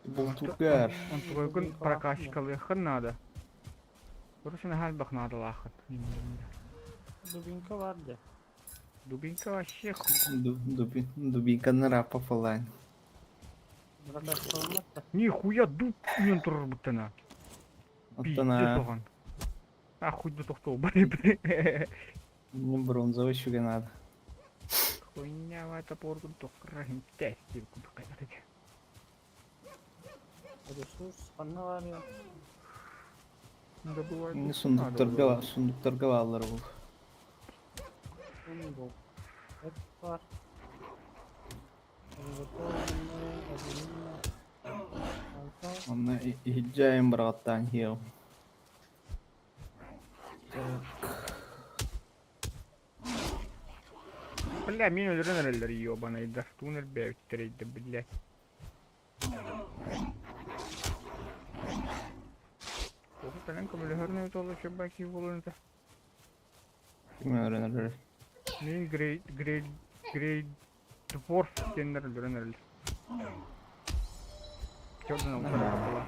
Бултугар. Онтугайгын прокачкалыаххын наада. Короче, наһаа элбэх наадалааххын. Дубинка бар да. Дубинка вообще Дубинканы рапа фалайн. Нихуя дуб мен турарбыттана. Оттон а А хуй да тохтоо бары. Мне бронзовый щуга надо. Хуйня топоргун тохрахин тестир кудукай. Ресурс ханна бар я. Не сундуктарга сундуктарга бааллар бул. Сундук. Это бар. Онно иһдьэйэн быраҕаттаан иһиэҕим. Бля, мин өлөрөн эрэллэр ёбанайдар. Туун элбээбиттэрийдэ, блядь. Оҕо кэлэн көмөлөһөр нөтоло чебаки буолунта. Ким өлөрөн эрэр? Мин грейд грейд грейд Дворф диэннэр өлөрөн эрэллэр. Чордан алтара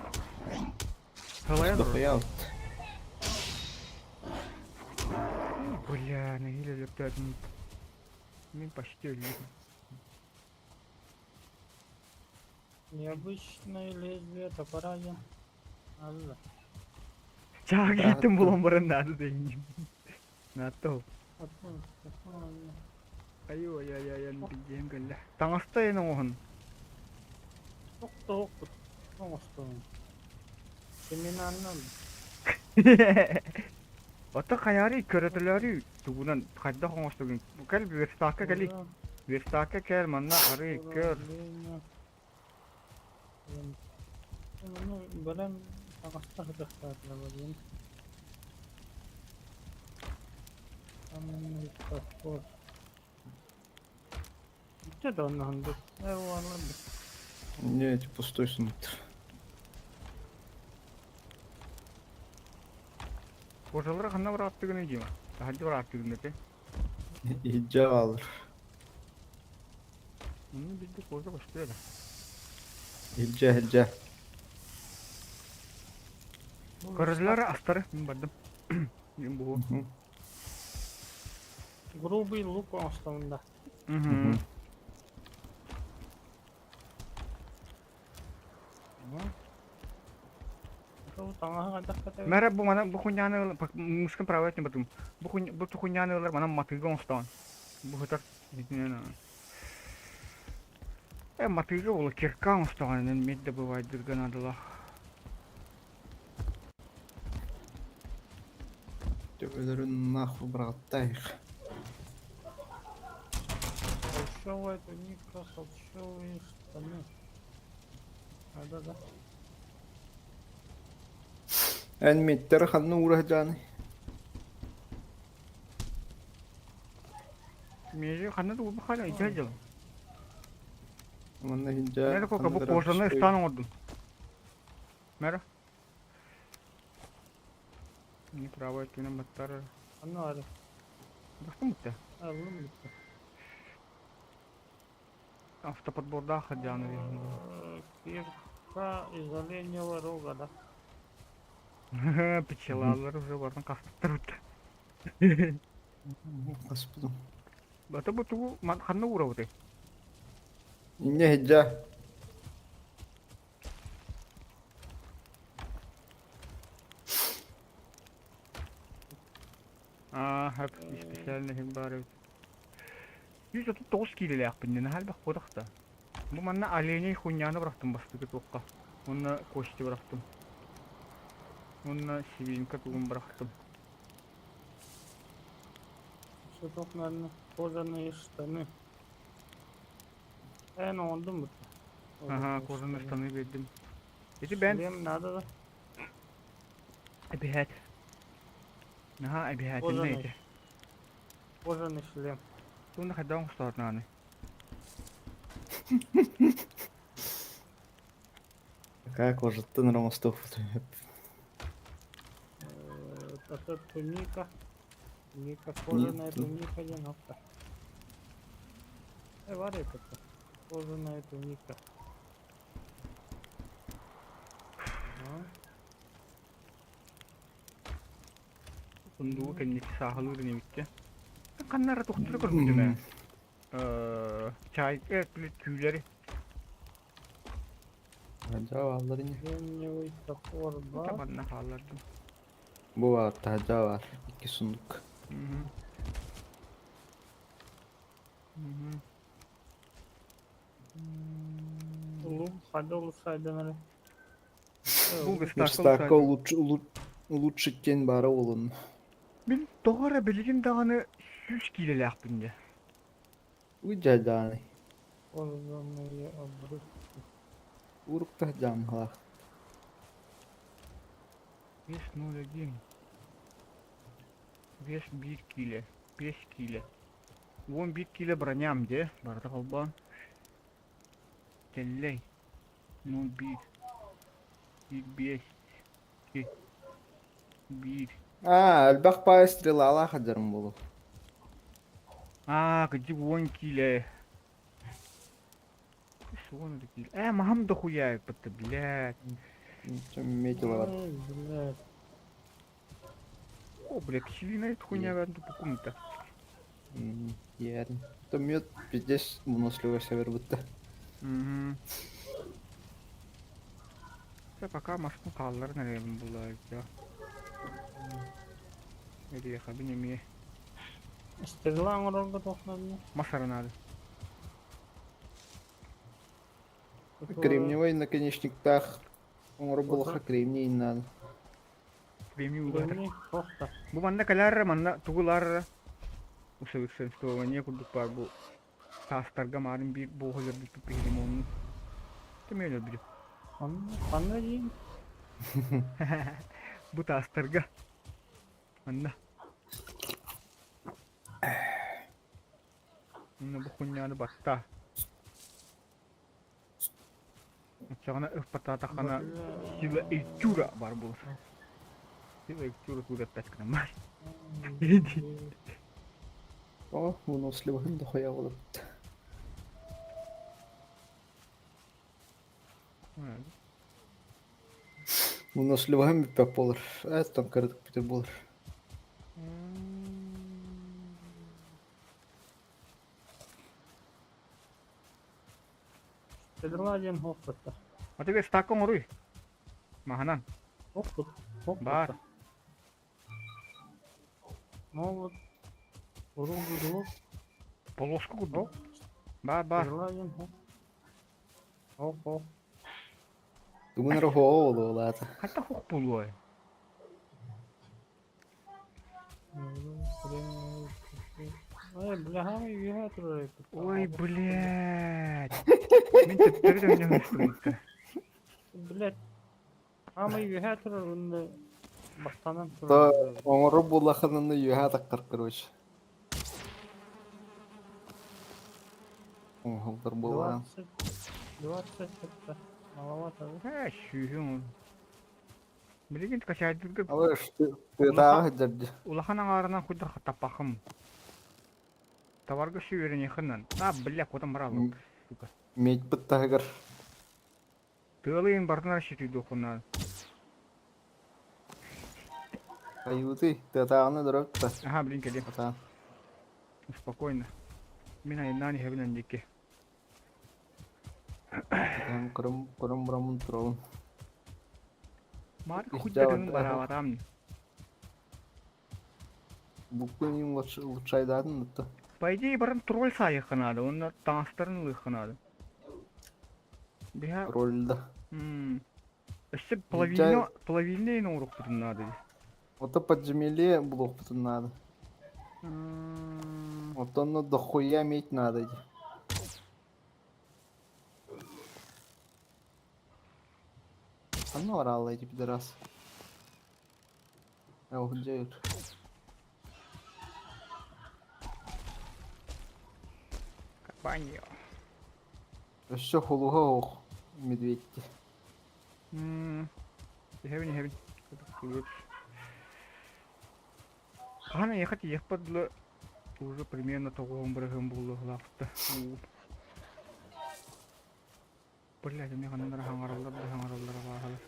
Халайан Дохуя Бля, нэһиилэ өлөртөөтүм. Мин почти өллүм. Необычное лезвие топора я. Алла. Чаак ииттим булан баран наада дейин. Наатта Айуу ай ай ай билдиэм кэллэ. Таҥаста эн оҥоһун. Тохтоохпут оҥостон. Семинарынан. Ото хайаарый көрөтөлөөрүй тугунан хайдах оҥостугун кэл верстакка кэли верстакка кэл манна арый көр Ну, бэлэм таҥаста сытыахтаатылар Бүттэ да онно Не, эти пустой сундук. Кожалара ханна барааттыгын Дима? Таһырдьа барааттыгын этэ. Иһдьэ хаалар. Онно биирдэ кожа көстүө да. Иһдьэ, иһдьэ. Көрөллөр астары мин бардым. Мин буһу. Грубый лук оҥостомунда. Мгм. Мэрэ бу мана бу хуйняны мускун править не батым. Бу хуй бу хуйняны ылар манан матыга оҥостоон. Бу хытар Э матыга була кирка оҥостоон медь добывать дырга надала. Төбөлөрүн нахуй быраҕаттаайых. Холщовая туника, холщовые штаны. Да-да. Эн миттер ханна уура сылдьаҕыный? Межи ханна да убахана ичэ дьыл. Манна иһдьэ Мэр кока бу ханна кожаны ыстаан оҥордум. Мэр. Не правая өттүнэн баттар. Ханна бары? Бастым бутта. Аллым бутта. Автоподбордаах хадьааны Кирка из оленьего рога, да? Пчелалар уже бардан кастыктар бутта. Господи. Бата бу тугу ханна уурабыты? Инньэ иһдьэ. Аа, хөп, исписээлинэ иһин баар эбит. 139 киилэлээхпин дии, наһаа элбэх буотах да. Бу манна оленей хуйняны бырахтым бастакы туохха. Уонна кости бырахтым. Уонна свинка тугун бырахтым. Соток, наверное, кожаные штаны. Эн оҥордум бутта. Аха, кожаные штаны биэрдим. Ити бэйэн Шлем надо да? эбиһээт. Наһаа эбиһээтиннэй Кожаный. ити. Кожаный шлем. Тугун хайдах оҥостоот нааны? Какая кожаттан эрэ оҥостуохпут сөп. Это туника. Туника, кожаная туника диэн опта. Э, бар это. Кожаная туника. Ага. Сундугу кэнники сааһылыыр инибиттэ. Ханна эрэ тохтура көрбүтүм ээ. Чай, били түүлэри. Таһырдьа бааллар ини. Кремниевый топор бар. Табанна хааллардым. Бу баар, таһырдьа баар. Икки сундук. Мгм. Мгм. Улуу хада улусайдан эрэ. Бу Верстакка улучшить диэн баара буолун. Мин тоҕо эрэ билигин даҕаны 100 киилэлээхпин дьэ. Уй дьайдааны. Кожаные обрывки. Уруктах дьаамһалаах. 5.01. 5 1 киилэ. 5 киилэ. 11 киилэ броням дьэ. Барыта холбоон. Тэллэй. 01. 1 5 2 1. Аа, элбэх паай стрелалаах сылдьарым буолуо. Аа, кырдьык 10 киилэ. 10 да киилэ. Ээ, маһым дохуя эппитэ, блядь. Метила бар. Ой, блядь. О, блядь, сильная эта хуйня, блядь, тупукум-то. Иэрин. То мед пиздец выносливый север будто. Угу. Все, пока маспын хаалларын эрэбин булла Эриэхэбин эмиэ. Стрела оҥорорго туохнанна? Мас аранаады. Кремниевый наконечниктаах оҥорор буоллахха кремний надо. Кремний угатар. Кремний туох да. Бу манна кэлээр манна тугу ылаар усовершенствование курдук баар бу таастарга маарын биир буоһу өлөрбүппүт биһиги онну. Ким өлөрбүтүм? Ханна диин? Бу таастарга. Манна. Онно бу хуйняны батта. Оччоҕуна ыппатаатаххына сила Эйтюра баар буолар. Сила Эйтюра куурэппэт гынан баар. О, выносливыһын да хойа буолабыт. Выносливыһын бүппэт буолар. Эттон кыратык бүтэр буолар. Стрела диэн хуохпутта. А тебе стакан оҥоруй. Маһынан. Хуохпут. Баар. Хуохпутта. Молот. Урун Полоску курдук. Баар баар. Стрела диэн хуох. Ох ох. Тугун эрэ хуоҕа буолуолаата. Хата хуох буолуой. Ой, бляха, үөһэ турар эбит. Ой, блядь. Мин төттөрү төннөһүспүн. Блядь. Хаамай үөһэ турар уонна бастанан То турар. оҥорор буоллаххына үөһэ атаххар короче. Оҥоһуллар буоллаҕын. 20, 20 это маловато, да? Ээ, сүүһүҥ. Билигин качаайдырга Абы тыатааҕы сылдьар дии. улахан аҥаарынан курдук таппахым. Товарга сүөрэниэхинэн. А, бля, куотан баралым. Сука. Медьбит таһыгар Тыалыйын барытын рассчитывай Айуутуй, тыатааҕыны дөрөт да. Аха, блин, кэлиэм. Атаан. Спокойно. Мин айаннаан иһэбин эн диэки. Эн көрөн көрөн бараммын турабын. Маар Истэҕин хуйдатыҥ бараабатаам. Буккун иин улучшайдаатын да. По идее баран тролль саайыахха наада уонна таҥастарын ылыахха наада. Биһа Тролль да. Өссө половина половина оҥоруохпутун наада дии. Ото подземелье булуохпутун наада. Оттон дохуя иметь надо дии. Ханна барааллай ити пидорас? Э, уһунжа Кабаньо. Өссө хулуһа оһох медведь. Иһэбин иһэбин. Хаһан эйиэхэ тиийиэхпэр дылы уже примерно тоҕуһун бырыһыан буолуохлаахта. Блядь, эмиэ ханна эрэ хаҥараллар да хаҥараллар абааһылар.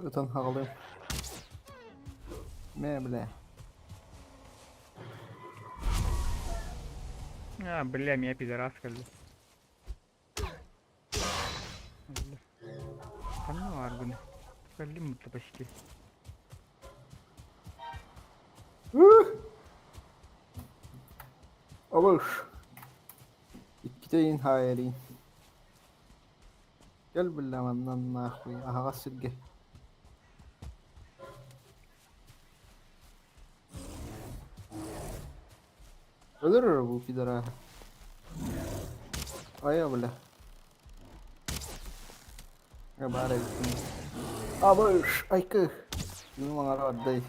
Ытан хаҕалыам. Мэ, бля. А, бля, меня пидорас кэллэ. Ханна бааргын? Кэллим будто почти. Абыш. Иккитэ иин хаайарыын. Кэл биллэ манна нахуй аһаҕас сиргэ. Өлөр бу пидораһы. Айа бля. Баар эбиппин. Абыш, айкы. Күнүм аҥара бардай.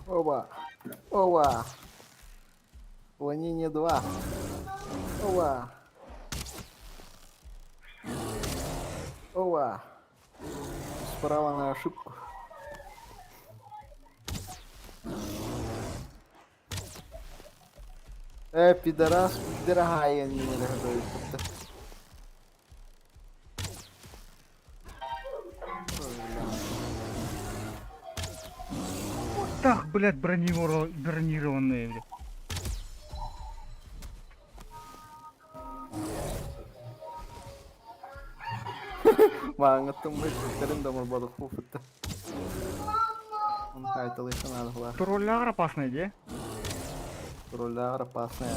Оба. Оба. Клонение 2. Оба. Оба. Справа на ошибку. Э, пидорас, дорогая, не дорогой. Так, блядь, бронированные, блядь. Мааҥҥыттан бэйэтин да оморботох буолбуттар. Ону хаайталыахха наада Троллааҕар опасный дии. Троллааҕар опасный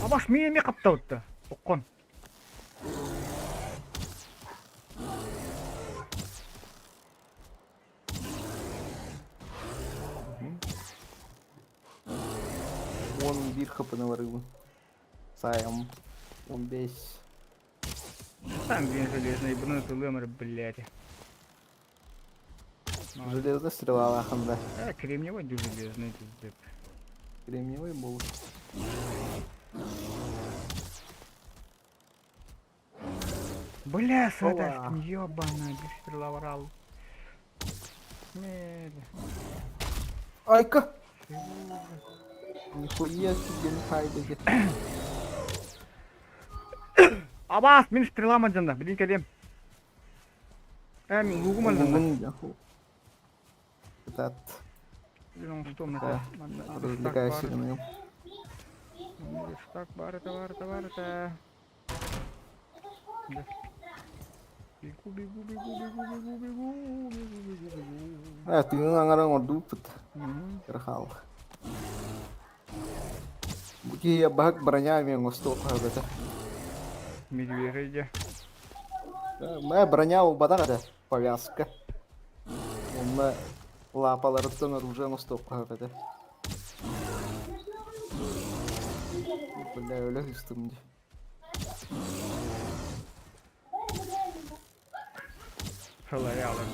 Абаш мин эмиэ хаптабытта. Оккон. 11 хапыны барыыбын. Сайым. 15. Сам блин железный, бұны тылым, блядь. Железная стрела да. Э, кремниевый да железный пиздец. Кремниевый был. Бля, саташкин, ёбаная, без стрела врал. Айка! Нихуя себе не хайдеги. Абаас, мин стрела мадьанда, билин кэлиэм. Э, мин лугум алданда. Этот. Блин, он что, Развлекайся, Верстак бар, это бар, это бар, это. Бегу, бегу, бегу, бегу, бегу, бегу, бегу, бегу, бегу. Э, тыынын аҥаран ордууппут. Кырхаал. Бу киһи баһык броня эмиэ оҥостуохха сөп этэ. Медведя. Мэ броня ылбатах этэ, повязка. Онно лаапаларыттан оружие оҥостуохха сөп этэ. Бля, өлө сыстым дии. Халаялар.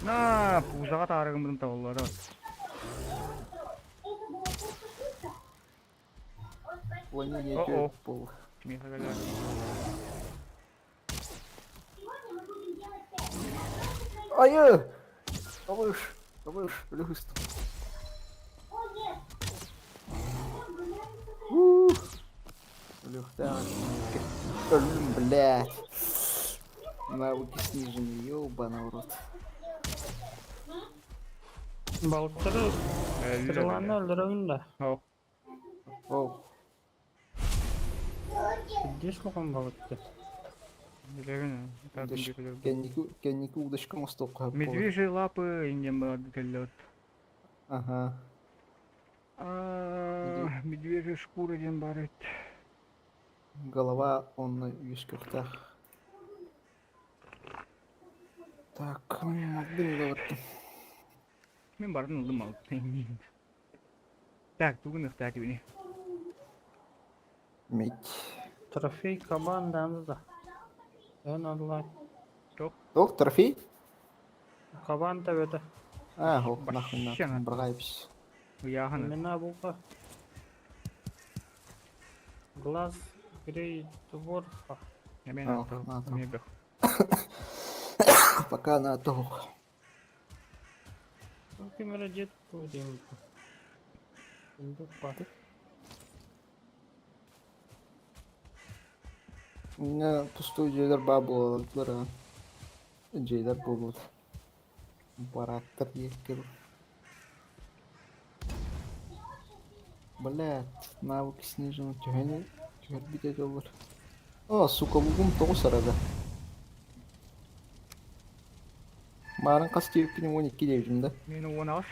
На, пузаға таарыгыммытын табыллар. Клонение О-о. тёрт пол. Миэхэ кэлээр. Айы! Абыш! Абыш! Өлө сыстым. Өлүөхтээх Өллүм, блядь. Навыки снижены, ёбаный в рот. Балыктары стреланы өлөрөбүн да. Оп. Оу. Здесь луком балыкты. Кэнники, кэнники удочка оҥостуохха сөп буолар. Медвежьи лапы иннем кэллэт. Ага. Медвежья шкура диэн баар эбит. Голова онно үөскүөхтээх. Так, мин ылабыттым. Мин барын ылдым ал. Так, тугун ыхтаати бини. Медь. Трофей кабан да. Эн аллай. Тох, трофей? Кабан төбөтө. А, ох, нахуй Вообще на, бырҕайбыс. Ыйааһын. Именно бука. Глаз Грей Дворфа. Эмиэ Ох, наата. наата. Эмиэ бөх. Пока на тох. Ким эрэ дьиэ диэн Сундук баар. У меня пустой дьиэлэр баар буолаллар аа. Дьиэлэр буолуут. Бараактар диэккэ Блядь, навык снижен түһэн түһэрбит этэллэр. О, сука, лугум тоҕус арада. Маарын хас диэбиппин 12 диэбитим да? Мин 10 аҕыс.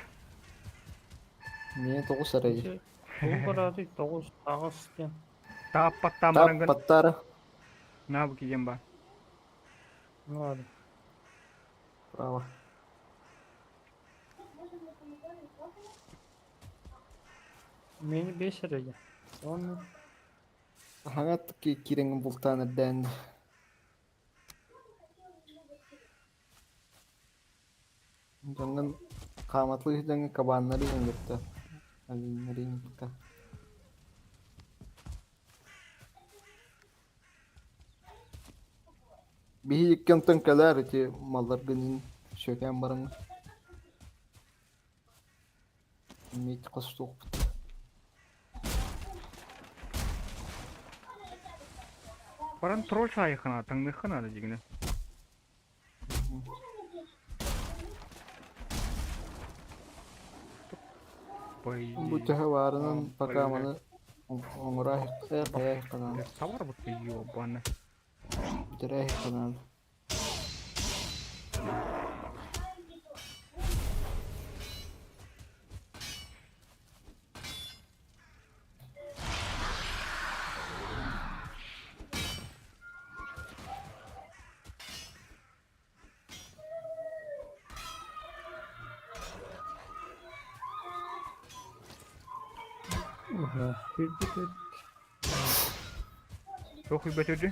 Миэнэ тоҕус арай. Тугу бараатый тоҕус аҕыс диэн. Тааппаттаан баран Тааппаттаара. Навыки диэн баар. Ну ладно. Право. Мени бес эрэ Он Хаҥа киирэҥҥин бултаан эрдээн Дьоҥҥун хааматалыы сылдьаҥҥын кабааннары ыҥырта, оленнары ыҥырта. Биһи икки онтон кэлээр ити малларгын сүөкээн бараҥҥын. Эмиэ хостуохпут. Баран тролль саайыххына, таҥныахха наада дьиҥинэ. Бу төһө баарынан пока маны оҥоро хайа Товар будто ёбаный. бүтэрэ Туох үйбөтүрдү?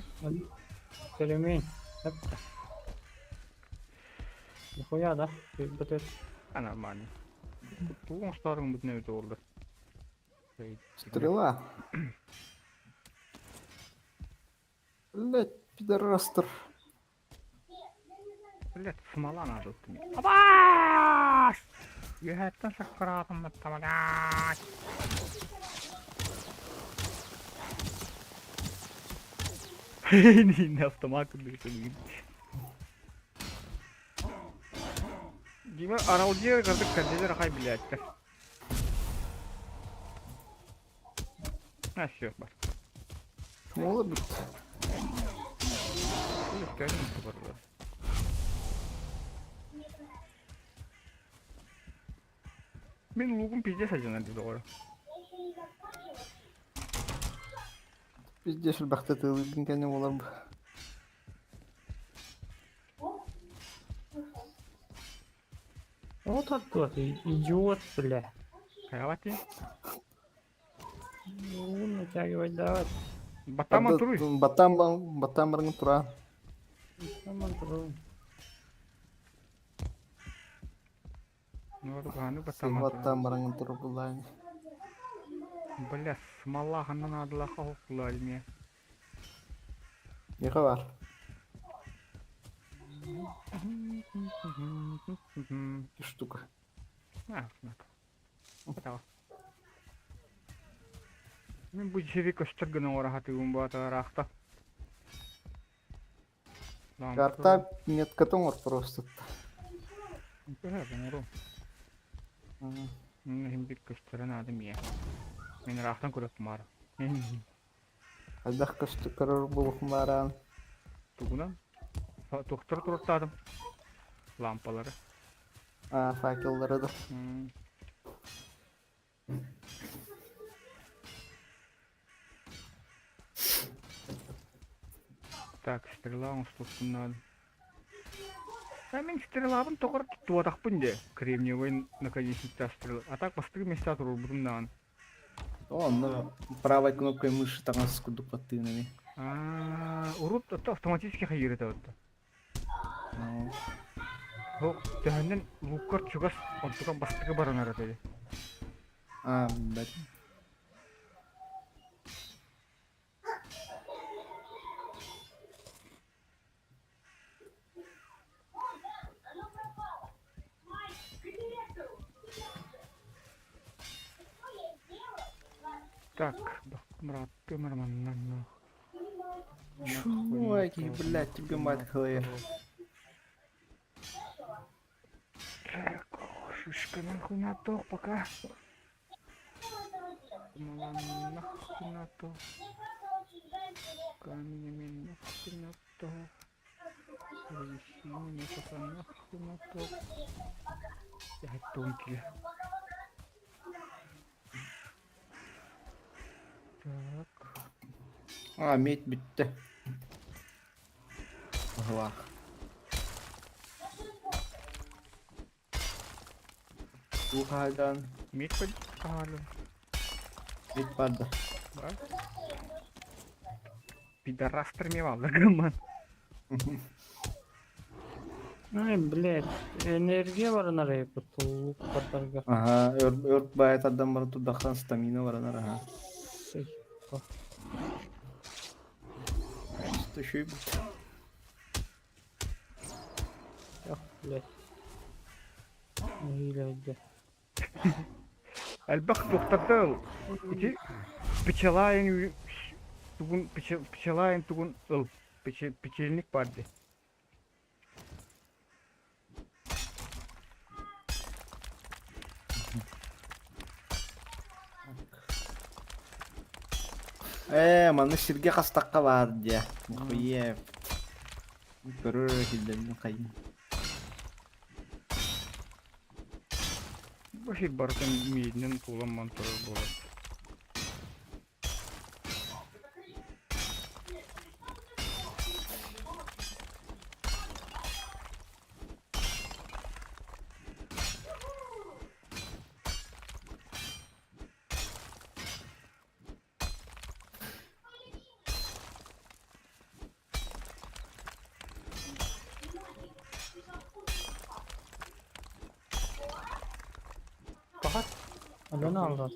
Кремень. Нихуя да, бөтөр. А нормально. Тугу оҥостоорун бүтүнэ эбитэ буолла. Стрела. Блять, пидорастер. Блять, смола надо мне. Абаас! Үөһэттэн саккыраатым баттамадаай. Не автомат күндүгүн. Дима аралдьыар кырдык кэрдилэр ахай билээттэр. А, все, бар. Смола бүт. Мин лугум пиздец садьанар дии доҕоро. Пиздец элбэхтэ тыалыыргын кэннэ буолар бу. Вот оттуда ты идиот, бля. Хайалати. Ну, натягивать давать. Баттааман туруй. Баттаан баттаан бараҥын тураан. Баттааман туруй. Баттаан бараҥын турбулаан. Бля, смола ханна наадалаах оһохтулар эмиэ. Миэхэ баар. Штука. А, Мин бу сири көстөр гына оҥоро сатыыбын баата ыраахта. Карта метката оҥор просто. Төһө оҥору. Мин бир көстөрө наада миэ. Мин ыраахтан көрөппүм аара. Хайдах көстө көрөр буолуохум баараан. Тугунан? Туохтары туруортаатым? Лампалары. А, факеллары да. Так, стрела оҥостуохпун наада. А мин стрелабын тоҕо туттубатахпын дии. Кремниевый наконечниктаах стрела. А так бастакы миэстэҕэ туруорбутум даҕаны. Онно правой кнопкой мыши таҥас курдук баттыын эми. Аа, урут ото автоматически хайыыр этэ отто. Ол төһөннөн лууккар чугас онтука бастакы баранар этэ. Аа, бэт. Так, бырааттым романнан Чуваки, блядь, тебе мать хлея. Так, шишка нахуй на то пока. Нахуй на то. Камень нахуй на то. Пока нахуй на то. Я тонкий. Так. А, медь бүттэ. Глах. Ухайдан. Медь подпалю. Медь падда. Да? Пидорас тормевал, да, гаман? Ай, блядь, энергия баранар эбит лук бардарга. Ага, өр баайт ардан бара турдахтан стамина баранар, ага. Что Эх, блядь. Нэһиилэ Элбэх туохтарда ити пчелаин тугун пчелаин тугун ыл пчельник бар дии. Ээ, манна сиргэ хастахха баар дии. Нахуе. Көрөр киллэрин хайын. Бу сир барытын миинин тууламман турар буолар. Баҕар, Алена аллар.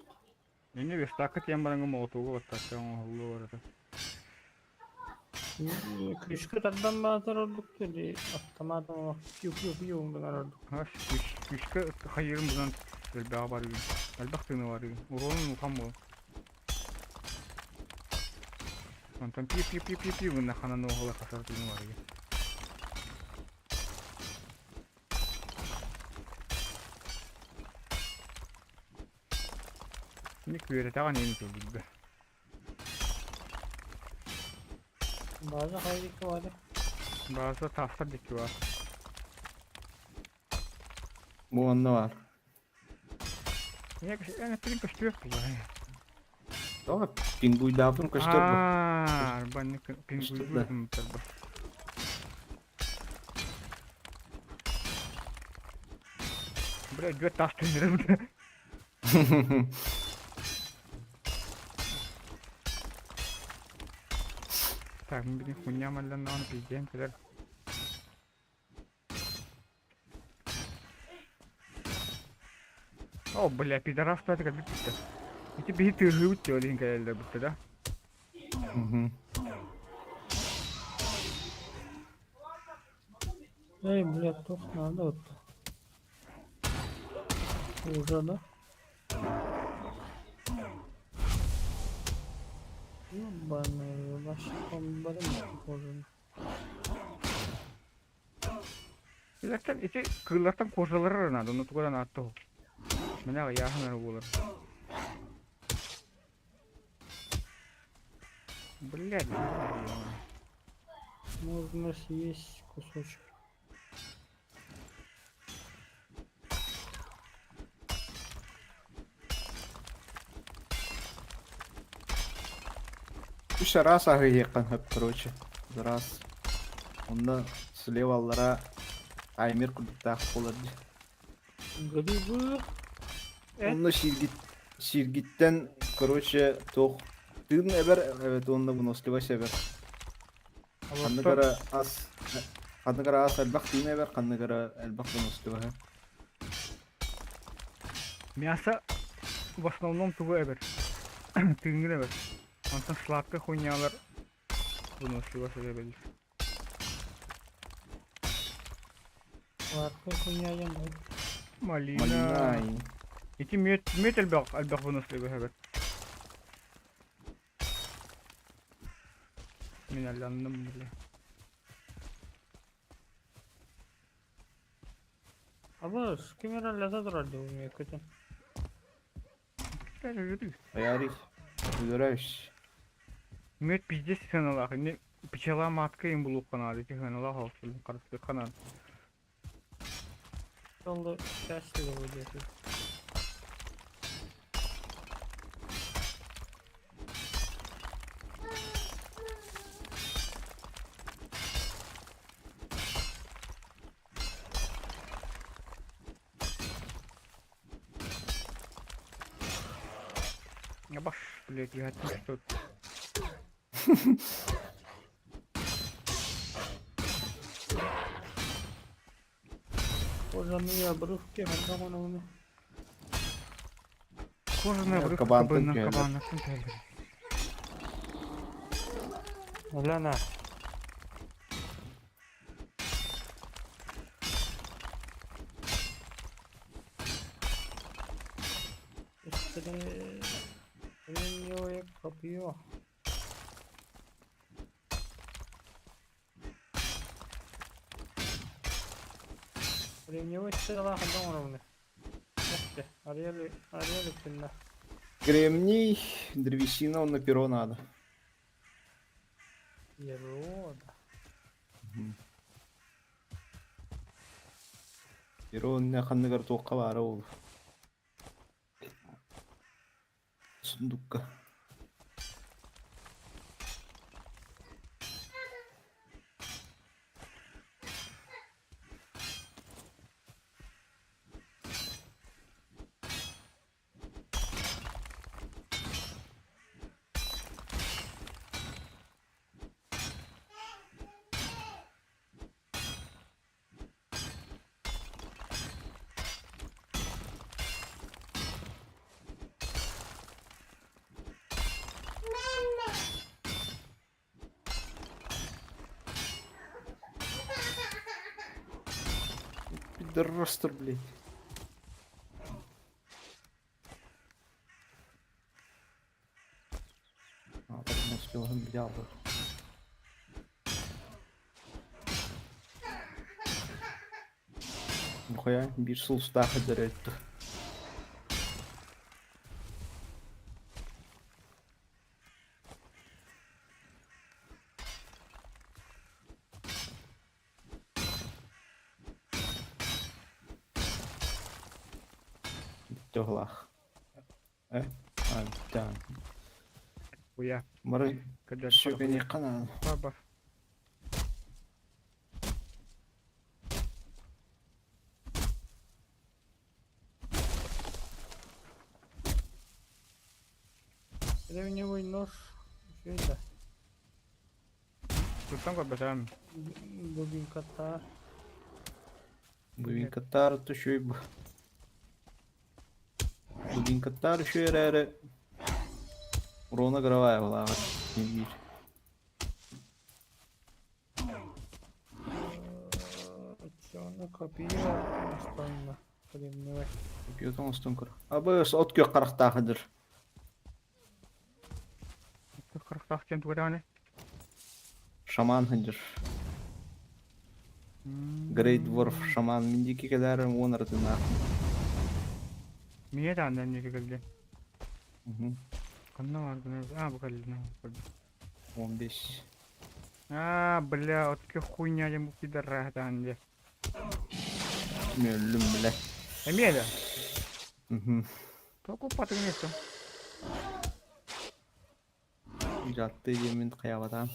Инньэ верстакка тиийэн бараҥҥын молотугу баттааччы оҥоһуллуо барыта. Күүскэ тардан баатар ордук или автоматом пью-пью-пью гынар ордук. Хас күүскэ хайыырын булан элбэҕи барыгын. Элбэх тыыны барыгын. Уруонун улахан буол. Онтон пью-пью-пью-пью гына ханан уоһула хасар тыыны барыгын. Ник үөрэтэҕин иһин тылбыт База хайдык баары. База таастар диэки баар. Бу онно баар. Эн эппитин көстүөх буолла. Тоҕо пингуйдаабытым көстөр бу. Аа, баннык пингуйбут бу. Бля, две таас түһэрэ. Так, мин билин хуйня малланнаҕына пиздиэн кэлэр. О, бля, пидорас туһата кэлбит бүттэ. Ити биһи тыаһыыбыт диye ол иһин кэлэллэр бүттэ да. Эй, блядь, туох наада отто. Уже, да? Ёбаный, вообще бары похожи. Кыыллартан ити кыыллартан кожалара эрэ наада, онно тугу эрэ наадта ол. Мэнэ аҕыйааһын эрэ буолар. Блядь, Можно съесть кусочек. Үс араас аһыйыаххын сөп, короче. Раз. Онно слева аллара таймер курдуктаах буолар дии. Грибы. Онно сииргит, сииргиттэн, короче, туох тыын эбэр, эбэт уонна выносливость эбэр. Ханнык эрэ ас ханнык эрэ ас элбэх тыын эбэр, ханнык эрэ элбэх выносливоһы. Мясо в основном тугу эбэр? Тыыҥҥын эбэр. Онтон сладкай хуйнялар выносливость эбэллэр. Сладкай хуйня диэн баар. Малина. Малина. Ити мүөт, мүөт элбэх, элбэх выносливость эбэр. Мин алланным бile. Абыс, ким эрэ лата турар дии мүөккүтүн. Айарый. Өлөрөш. Мүөт пиздец сыаналаах. Инни пчела матка им булуохха наада. Ити сыаналаах олохсулун харыстыахха наада. Ол счастливо диэтим. Я баш, блядь, я что Кожаные обрывки, ханна ону. Кожаные обрывки Кабантан кабана, түһэллэр. кабаннартан түһэллэр. Гляна. Кремниевое копье. Кремниевой стрела ханна оҥоробун. Арыйа иликпин да. Кремний, древесина, он на перо надо. Перо, да. Перо ханныгар туохха баара ол. Сундукка. Пидорастер, блядь. А, так не успел, взял бы. Нихуя, биир сулустаах дөрөттү. Тёглах. Э? А, да. Хуя. Мары Когда сүгүнүөххэ наада. Баба. Кремниевый нож. Үчүгэй да. Туттан көрбөтөм. Дубинката. Дубинкаттар үчүгэй бу. Дубинкаттар үчүгэй эрээри урона кыраваайа былааҕар биир. Оччоҕуна копье оҥостонно. Кремниевай. Копье оҥостон көр. Абыс от күөх харахтаах ыдыр. Харахтаах диэн туга даҕаны? Шаман сылдьар. Great Dwarf шаман мин диэки кэлээр уон арытыннаах. Миэ даҕаны диэки кэллэ. Ханна баар А, бу кэллин. 15. А, бля, вот хуйня диэн бу пидорас даҕаны дии. Мөллүм бля. Эмиэ да? Току патыгын эттим. Жатты диэммин хайаабатаам.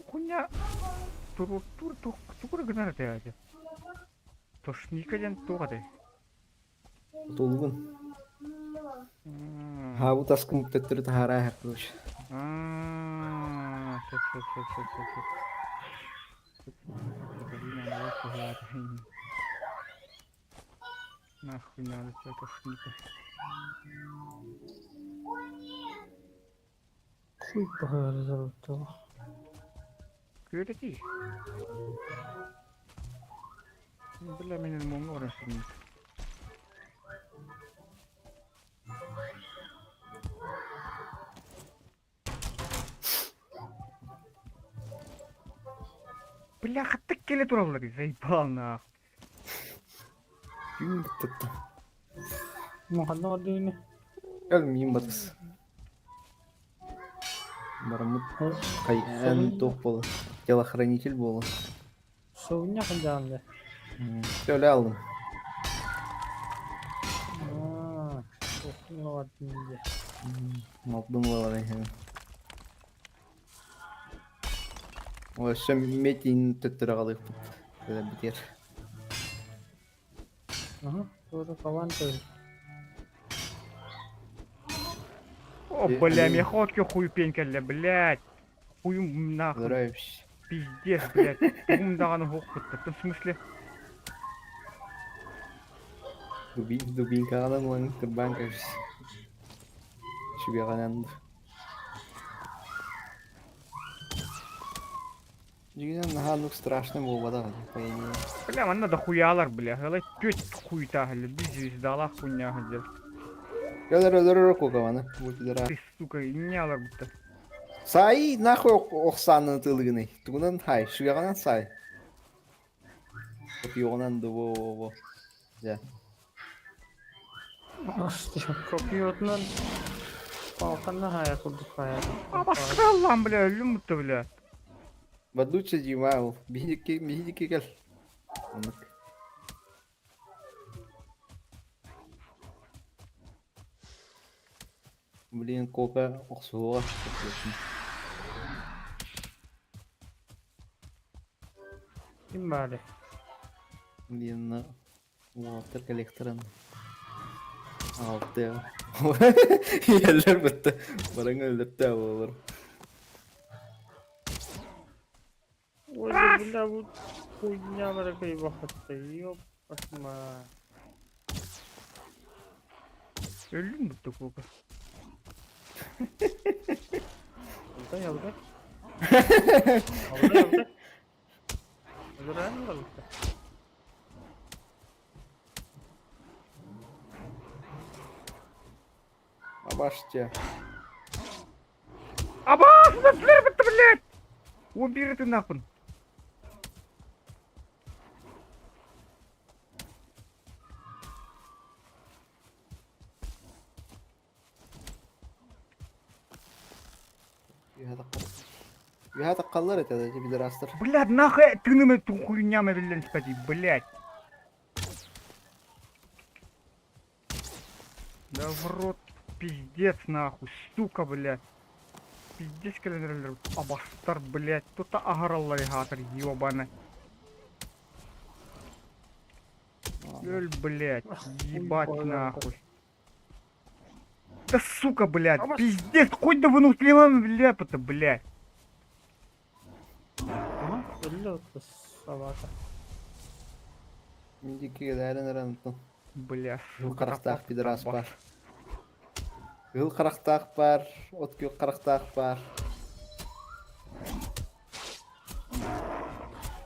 Хуйня тур тур тур тугура гынар этэ Тошника диэн туох этэй? Тулгун. Хаабыт аскын төттөрү таһаараа короче. Аа, сөп сөп сөп сөп сөп сөп. Нахуй надо тебя тошника. Хуй баҕар Күөрэтии. Бля, мин муҥҥа баран сытым. Бля, хаттык кэлэ тураллар, заебал нахуй. Түүн быттытта. Ханна бардыгыны? Кэл миин батыс. Бараммыт эн туох буола? Телохранитель буола. Совня хандаанды. Төлө алдым. Аа, бардым дии. Малдым буолар иһин. Өссө метин төттөрө аҕалыахпыт. Битиэр. Аха, туора кабан төр. О, бля, мне ходки хуй пень кэллэ, блядь. Хуйум нахуй. Здоровья. Пиздец, блядь. Тугум даҕаны суох В смысле? Дубинкаҕынан ылан кырбаан кэбис. Сүгэҕинэн. Дьиҥинэн наһаа оннук страшный буолбатах по идее. Бля, манна дохуялар, бля. Ылай түөрт хуйтаахылар, биир звездалаах хуйня сылдьар. Өлөр өлөр кугаманы. Бу пидора. Ты, сука, иннялар будто. Сай нахуй охсаанын тылыгыный. Тугунан хай, сүгэҕинэн сай. Копьеҕунан да во-во-во. Дьэ. Копьетунан палканна хайа курдук хайа. Абаскаллаан, бля, өллүм будто, бля. Бадуча Димау. Биһиги биһиги кэл. Оннук. Блин, кока охсуһуоҕа. Ким баары? Блин, уолаттар коллекторын Алты. Иһэллэр бытта. Бараҥа өлөртөө буолар. Ой, бля, бу хуйня баракай бахатта. Ёппасма. Өллүм будто кука. Алтай, алтай. Алтай, алтай. Өлөрөөн барбыта. Абаште. Абаас, бытта, блядь! 11 ты нахуй. Үһэ таххаллар этэ да пидорастар. Блядь, нахуй тыным эту хуйня билен спати, блядь. Да в рот пиздец нахуй, сука, блядь. Пиздец кэлэн абастар, блядь. Тута аһараллар хаатар, ёбаны. Өл, блядь, ебать нахуй. Да сука, блядь, пиздец, хоть да вынуслила, блядь, блядь. Ага, өллө собака. Мин диэки кэлээрин эрэн Бля, Кыһыл сука, харахтаах пидорас баар. Кыһыл харахтаах баар, от күөх харахтаах баар.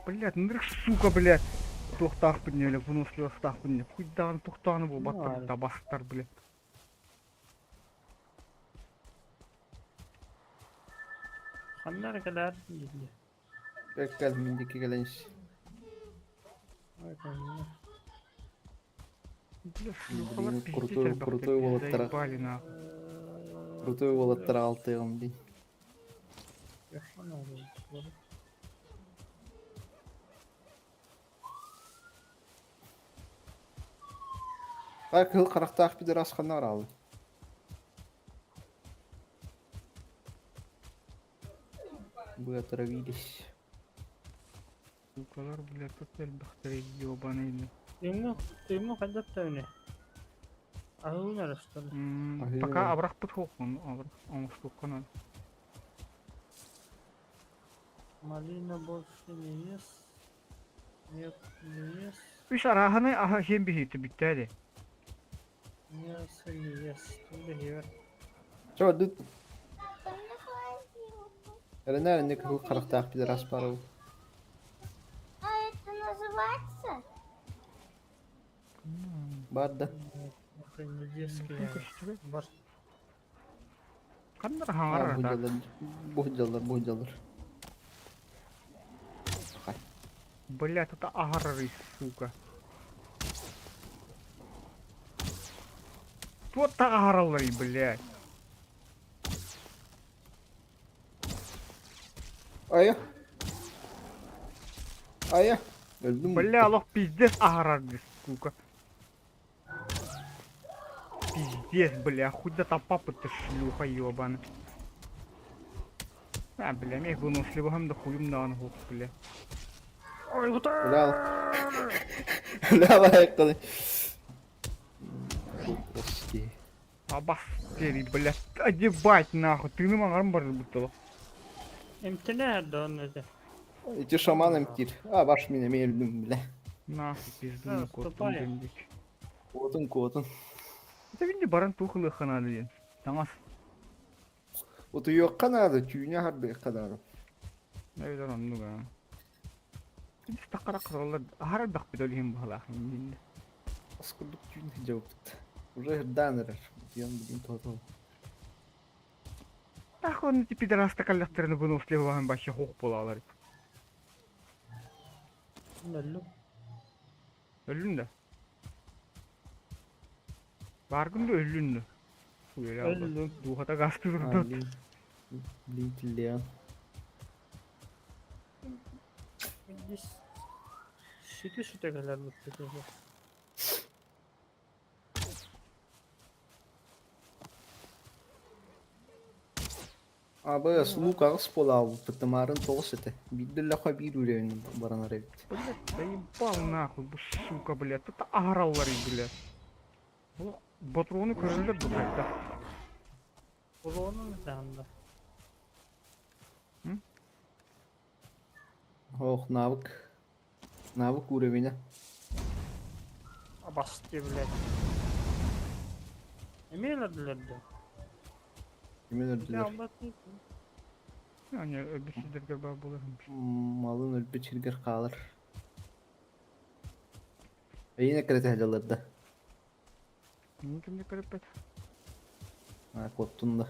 Блядь, ну сука, блядь. Туохтаахпын ньүөлэ, выносливостаахпын ньүөлэ. Куйдаҕын тухтаҕына буолбаттар Баар. табастар бile. Ханна эрэ кэлээр дииллэр. Кэл мин диэки кэлэн ис. Ой, кэллэ. Бля, шлюхалар Блин, пиздец крутой, элбэхтэр, крутой уолаттара. заебали нахуй. Крутой уолаттара алтыаҕым дии. Ай кыһыл харахтаах пидорас ханна бараалый? Вы отравились. Суукалар, бля, тут элбэхтэр ебаные. Тыыммын тыыммын хайдах да үнэ. Аһыыбын эрэ что ли? Аһыы Пока эрэ. абырахпыт суохпун, абырах оҥостуохха наада. Малина больше не ест. Нет, не ест. Үс арааһынай аһа сиэн биһиитэ бүттээ дии. Мясо не ест. Бэһиэбэр. Чё, дыт? Эрэнэ эрэнэ кыһыл харахтаах пидорас баар ол. А это называется? Баар да. Это не детский. Бар. Ханна А, хаҥарар бу так. дьаллар, бу дьаллар, бу дьаллар. Хай. Блядь, это агарарый, сука. Вот так агаралларый, блядь. Айа. Айа. Өлдүм. Бля, олох пиздец агарарый, сука. Пиздец, бля, хуй да там папа ты шлюха ебаная. А, бля, мен выносливым да хуем на ангух, бля. Ой, куда? Бля. Бля, лайканы. Прости. Абастери, бля, одевать нахуй, ты на маңарым бар будто. Эмтэнэ да он это. Ити шаман эмтиир. А, баш мин эмиэ өлдүм, бля. Нахуй, пизду, Да, куоттум ступай. демдик. Куотун, куотун. Это види баран тухлы ханады диэн. Таҥас. Утуйуохха наада, түүнү аһардыахха наада. Эбэтэр оннук аа. Таххара хаталлар аһара элбэхпит ол иһин быһалаах иннинэ. Ас курдук түүн сылдьыбыппыт. Уже ырдаан эрэр. Утуйан билигин тоһутал. Тах онно ти пидораста каллахтарына выносливаһын вообще хух буолалар. Өллүм. Өллүн да. Бааргын да өллүн да. Уйа Өллүм. Дууһата гасты А, турду. блин. Блин, тиллиэн. Здесь сүтэ-сүтэ кэлэр буппут. Абы лук аҕыс буолаабыппыт тымаарын тоҕус этэ. Биирдэ өллөххө биир үрүөн баран эбит. Блядь, заебал нахуй, бу сука, блядь. Тут аһараллар блядь. Ботрону көрөллөр бу хайдах. Улуонун этэ Ох, навык. Навык уровеня. Абасты, блядь. Эмиэ өлөрдүлэр дуо? Кимин өлдүлэр? Аны өлбүт сирдэргэ баар буолар. Малын өлбүт сиргэр хаалар. Эйине кэрэтэ сылдьаллар да. Ким да көрөппөт. А, куоттун да.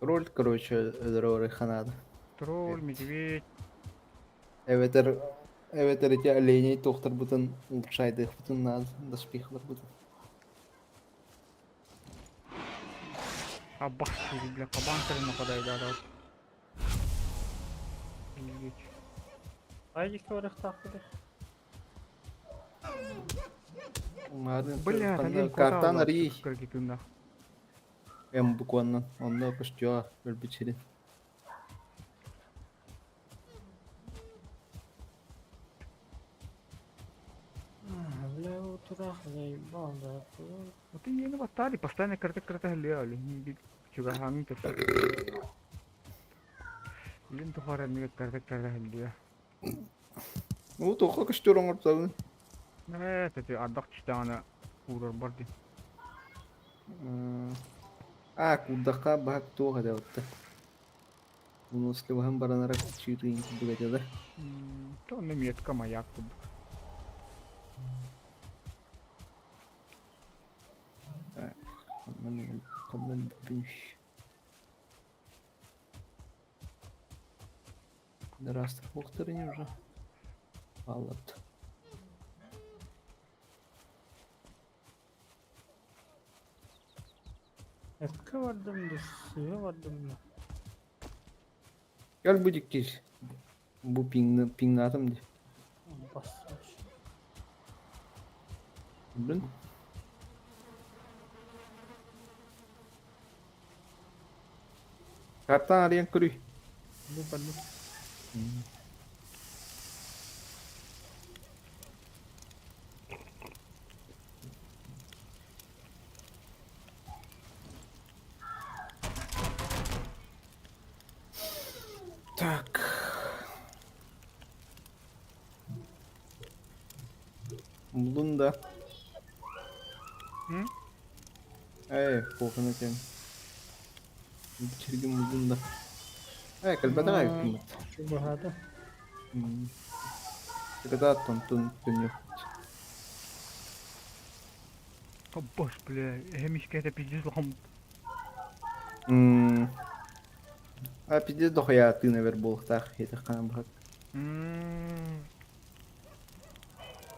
Роль, короче, өлөрө ханаада. Тролль, медведь. Эбэтэр эбэтэр ити оленей туохтарбытын улучшайдыахпытын наада, доспехларбытын. Абасты, бля, кабан нападает, да. Медведь. Айдикке барыахтаахпыт. Марын Бля, олень картан арый. Кыргытында. Эм буквально. Онно көстүөҕэ өлбүт сирин. Бля, утурах заебал, да. Вот и не бастали, постоянно карта-карта гляли. Чугахан то. Илин тухара мигэ карта-карта гляли. Ну, тоққа көстөр оҥорбутабын. Э, это ардах түстэҕинэ куурар бар дии. А, курдахха баһак туох этэ отта. Выносливаһын баранара кыччыырыын курдук этэ да. Онно метка маяк курдук. Ханнан Растр уже. Аллат. Эккэ бардым да, сыа бардым да. Кэл бу диктир. Бу пиҥны пиҥнаатым дии. Бассаш. Блин. Картан арыйан көрүй. Бу көрдүм. Так. Булдун да. М? Ээ, куохана этиэм. Сиргин булдун да. Ээ, кэлбэтэх эбиппин. Чугаһаата. Кытаат тонтун төннүөхпүт. О боже, бля, эһэм искэ пиздец улахан. А пиздец дохуя тыына бэр буолуохтаах иһитэххинэ быһат.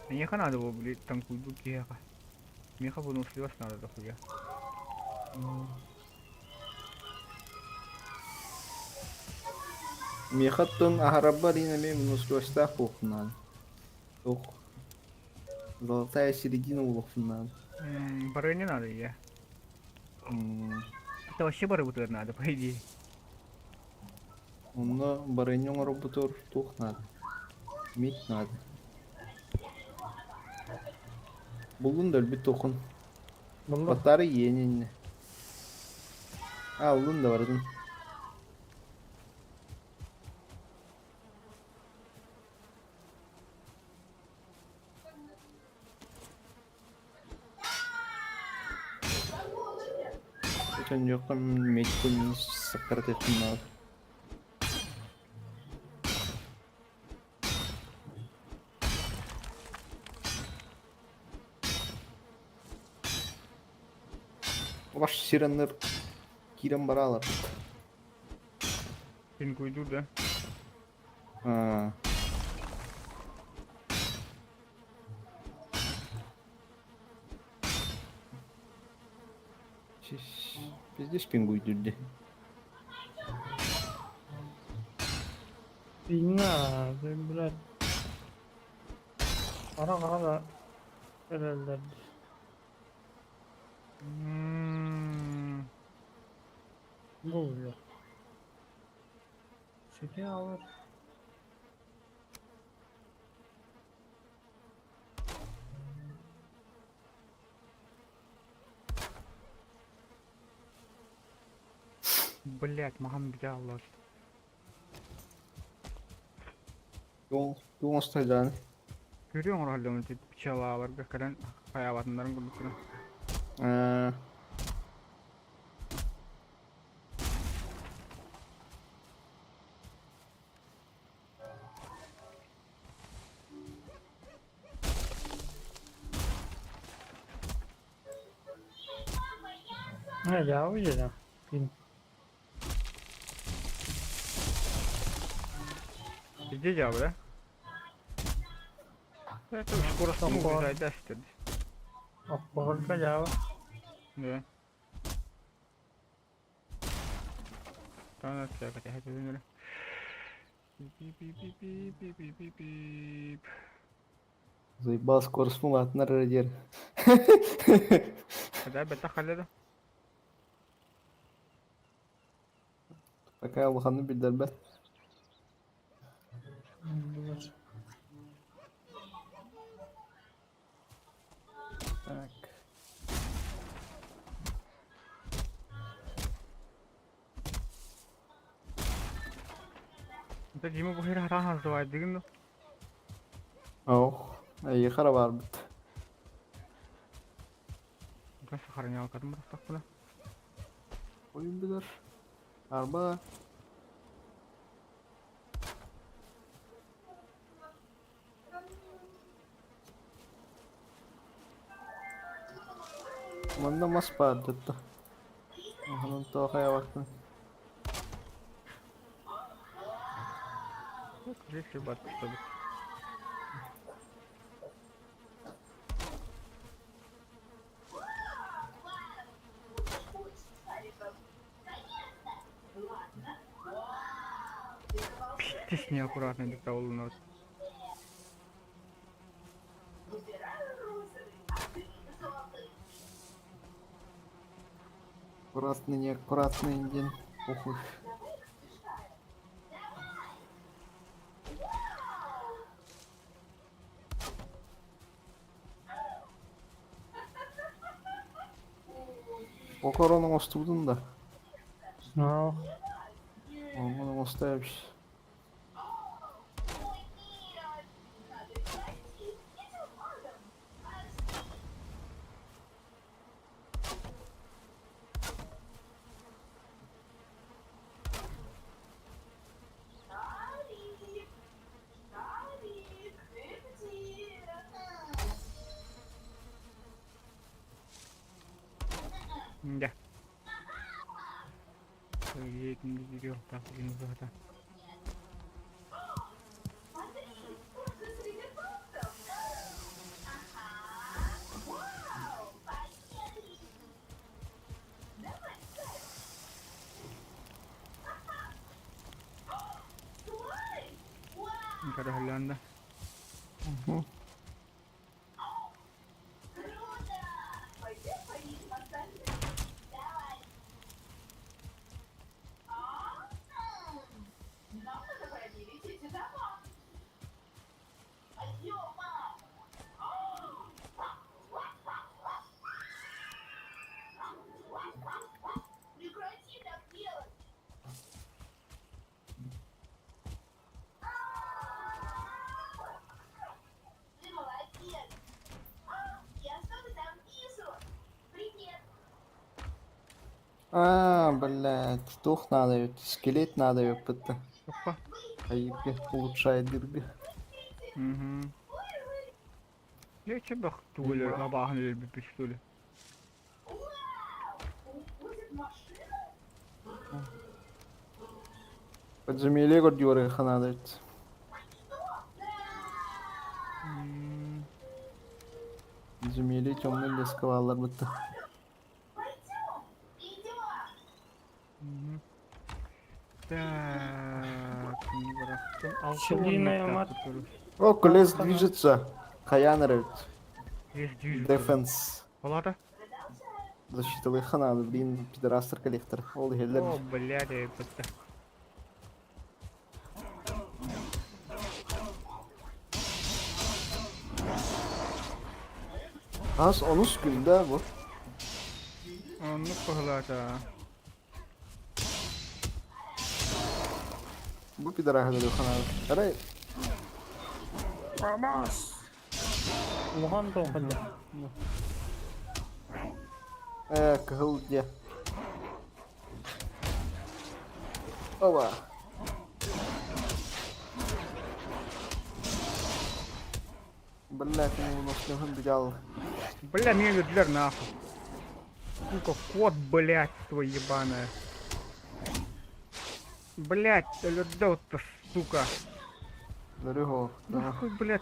Миэхэ надо было, блядь, танкуйдук киһиэхэ. Миэхэ выносливость надо дохуя. Миэхэ оттон аһарарбар иин эмиэ выносливостаах буолуохпун наада. Туох золотая середина буолуохпун наада. Бары не надо, я. Это вообще бары бутылар надо, по идее. Онно барыанньа оҥорорбутугар туох наада? Мит наада. Буллун да өлбүт туоххун. Буллум. Баттаары иэн иннэ. А, ыллын да барытын. Өтөн медикум саккаратыахпын наада. Ваш сиреннер киирэн бараалар. Пингуйдур да? Аа. Пиздец пингуйдур дии. Пиҥҥа, блядь. Хара-хара да эрэллэр дии. Булла. Сити алар. Блять, махан бүтэ аллар. Туох туох оҥостон Көрүө оҥороллорун пчелаларга кэлэн хайаабатыннарын курдук гына. Аа. Не, я уезжаю. Пин. Где дьявол, да? Это уж скоро саму убежать, да, Оппоҕорго дьаабы. Да. Пип-пип-пип-пип-пип-пип. Заебал скоростну улаатынар эрэ диэр. Да, бэттэх халле да? Пока улаханнык билдэрбэт. Так. Это Дима бу хер хараан хасдыбайдыгын да? Ох, эйиэхэ эрэ баарбыт. Онтон сохранялкатын бырахтахпына. Ойун билэр. Арба. Манна мас баар дэтта. Онон тоҕо хайабаккын. Здесь бар чтобы. Пиздец неаккуратно это ол Аккуратный, неаккуратный диэн похуй. Окорон оҥостубутун да? Суох. Оҥон оҥосто эбит. Да. Көрөһөллөөн да. А, блядь, туох надо ведь, скелет надо ёпта. Опа. Айыппы улучшает дыргы. Угу. Я чебах тугулер абааһын өлөрбүппүт что ли? Подземелье көрдүөрэ надо ведь. Подземелье темный лес калалар бытта. Так, не бырахтым. Пчелиная мат. О, лес движется. Хаян ведь. Лес движется. Дефенс. Палата? Защита надо, блин, пидорастер коллектор. Ол О, хеллер. блядь, это. Аз онус күндә бу. Оннук быһылаата. Бу пидораһы ханады. Арай Амас! Улахан тоохалла. э кыһыл дьэ. Ова. Блядь, ну у нас бежал. Бля, меня людлер нахуй. Сука, кот, блядь, твой ебаная. Блядь, людел-то, сука. Дорого. Нахуй, блядь.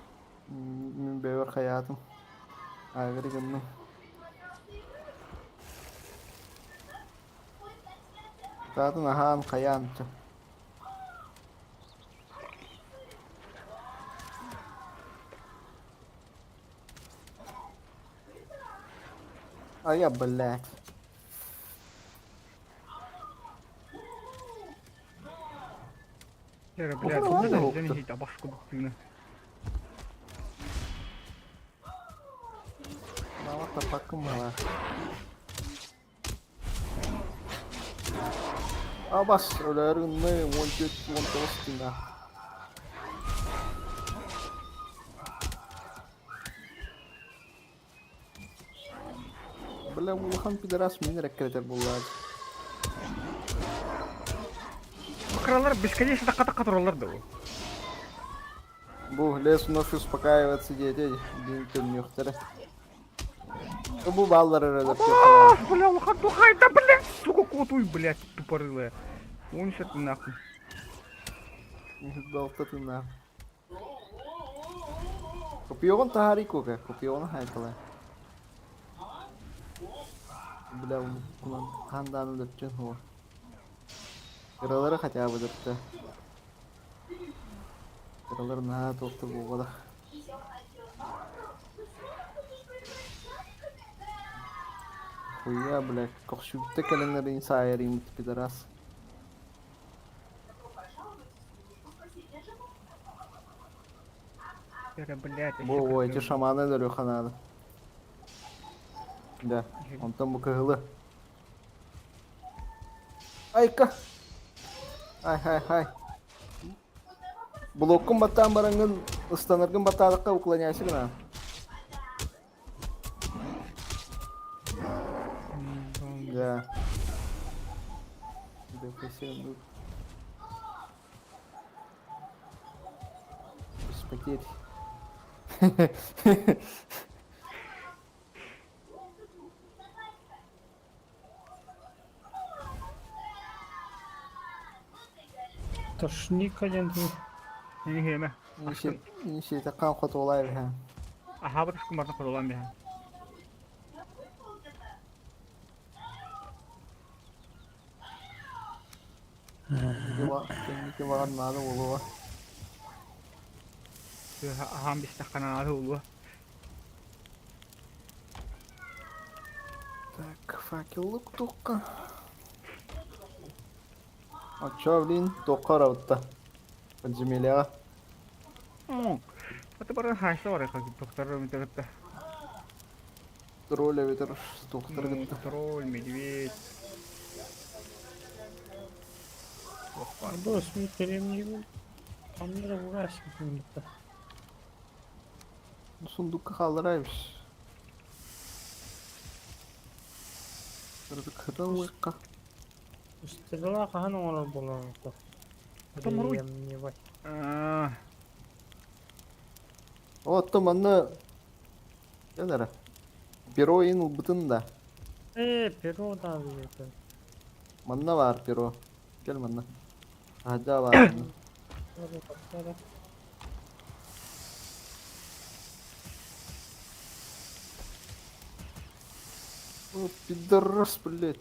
Мин бэйбэр хаятым. Айгыр гынным. Таатын аһаан хайаан чэ. А я, блядь. Лера, блядь, Ладно, да опта. не табашку бухтына. Мала мала. Абас, өлөрүннэ 14 19 тина. Бля, улахан пидорас мин рекретер буллар. Кралар бесконечно такка тураллар да. Бу лес вновь успокаивается дети, дин төннүөхтэрэ. Бу бааллар эрэ А, бля, улахан тухайда, блядь, сука, куотуй, блядь, тупорылая. Унсет нахуй. Далта тыыннаах. Копиоҕун таһаарый кока, копиоҕун хаайталай. Бля, кунан хаан дааны өлөрчүн хуо. Кыралары хотя бы өлөртө. Кыралар наһаа туохта буолбатах. Хуя, блядь, көхсүүттэ кэлэннэрин саайарыймыт пидорас. Эрэ, блядь, Бу ой, эти шаманы өлөрүөххэ наада. Да, онтон бу кыһылы. Айка! Ай, хай, хай. Блоккун баттаан бараҥҥын, ыстанаргын баттаатахха уклоняйся гына. Да. ДПС Без потерь. Тошник один Иһиэмэ. Иншиэтэххэ хотуолай эбиһэ. Аһаабыт ускун барытын хотуолаан биһэ. Кэнники баҕар наада буолуо. Аһаан бистэххэ наада буолуо. Так, факеллык туохха? Оччо, блин, туохха барабытта? Подземельеҕа. Аты баран хаайса барай доктор кытта. Тролль эбэтэр доктор кытта. Тролль, медведь. Бу смитеремнигин Аннара урасмын Сундукка хаалларайбыз. Кыралыкка. Стрела хаһан оҥорор буолан Томоруй. Кремниевай. Оттон манна кэл эрэ. Перо иин ылбытын да. Э, перо да это. Манна баар перо. Кэл манна. Аһдьаа баар манна. О, пидорас, блядь.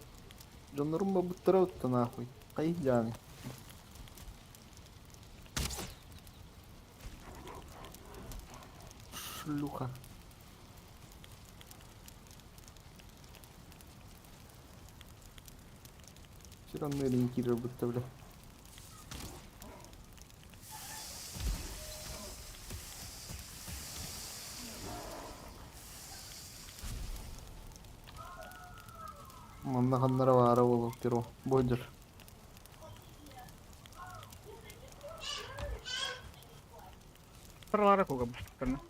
Дьоннорум бабыттара утта нахуй. Хайдяны. Шлюха. Все равно ориентиры будто, бля. Манна ханнара баара буолуо перо бодер. Сыралара куга бустуктарына.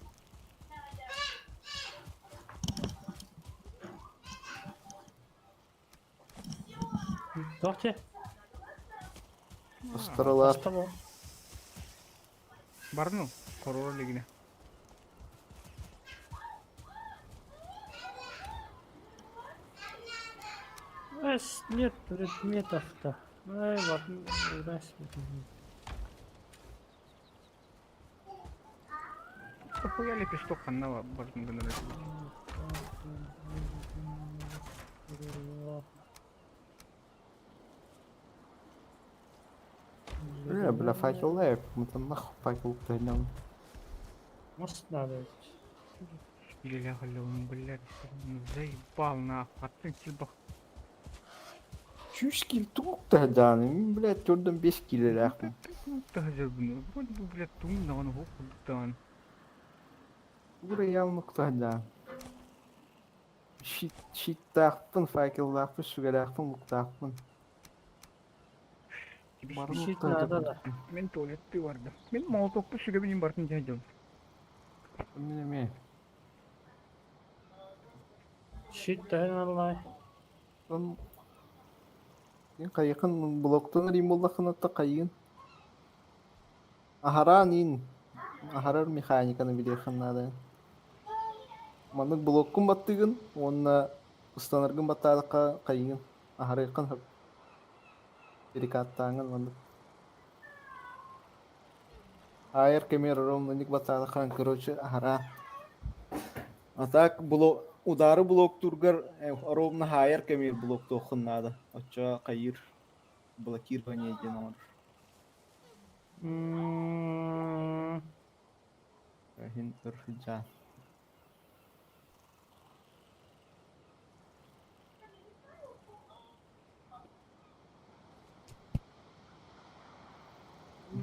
Туох Астаралар. Барын уу, хоруора илигинэ. Эс, нет предметов-то. Ай, вот, Дохуя лепесток ханна бардын гынар Бля, бля, факел дай, мы там нахуй факел поднял. Может надо. Бля, блядь, заебал нахуй, атын силбах. Сүүс киил тугук таһдьааны, мин, блядь, төрдөн бес киилэлээхпин. Таһдьабын, вроде бы, блядь, тугун даҕаны уһук курдук даҕаны. Тугу явно таһдьаан. Щит, щиттаахпын, факеллаахпын, сүгэлээхпин, луктаахпын. Бары Щит луктаах надо да. Мин туалеттыы бардым. Мин молотоппун сүгэбин иһин барытын дьаһайдым. Мин эмиэ. Щит төһөн аллай. Он хайыхын блоктан эрийин буоллаххына да хайыын. Аһараан иин. Аһарар механиканы билиэххин наада. Маннык блоккун баттыгын уонна ыстанаргын баттаатахха хайыгын аһарыаххын сөп. Перекаттааҥҥын маннык. Аайар кэмигэр ровно ник баттаатахха короче аһараа. А так удары блоктуургар ровно хаайар кэмигэр блоктуоххун наада. Оччоҕо хайыыр блокирование диэн оҥорор. Иһин өр сылдьаан.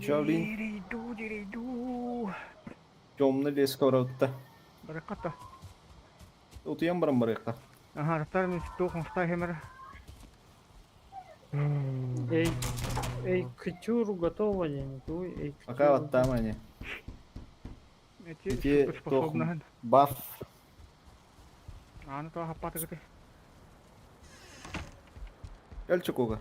Чолин Дириду, дириду. темный леска барабытта. Бараката. Утуйан баран барыахха. Аха, тар мен туох оҥстай хэмэр. Эй, эй, кутюр готова диэн, туй, эй, Пока кутюр. баттаама ини. Эти Ити туох способнаһын. баф Аны тоҕо хаппатыгыты. Кэл чукуга.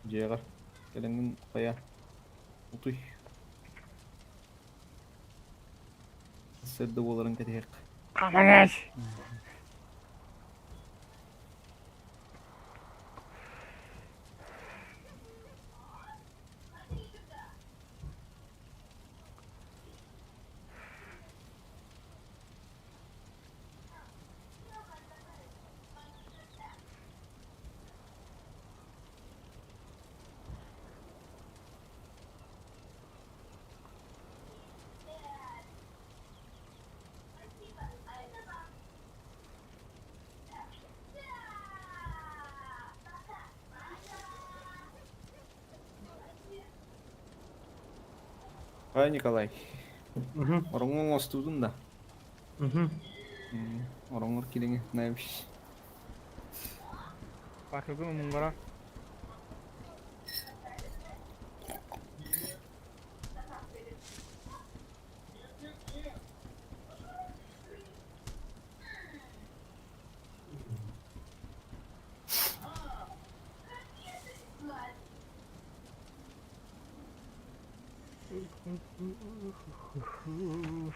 Дьиэҕэр кэлэҥҥин хайа утуй. Сырды буоларын кэтэһиэххэ. Каманас! Ай, Николай, Мгм, ороҥҥо оҥостуутун да? мгм. Ороҥҥор килиҥи наебщ. Бакылгын умунгара.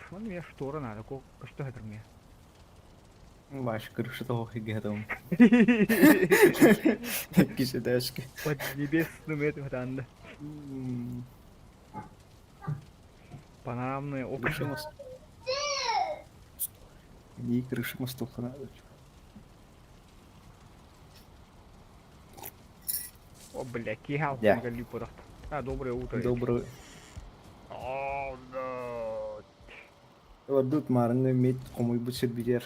Вон мне штора надо, что это мне? Ваш крыша того хигетом. Кисетешки. Под небесным этим там, да. Панорамные окна. Крыша мост. Не крыша мостов надо. О, бля, кихал. Да. А, доброе утро. Доброе. О, да. Ордут марыңы мет хомуйбут сирбитер.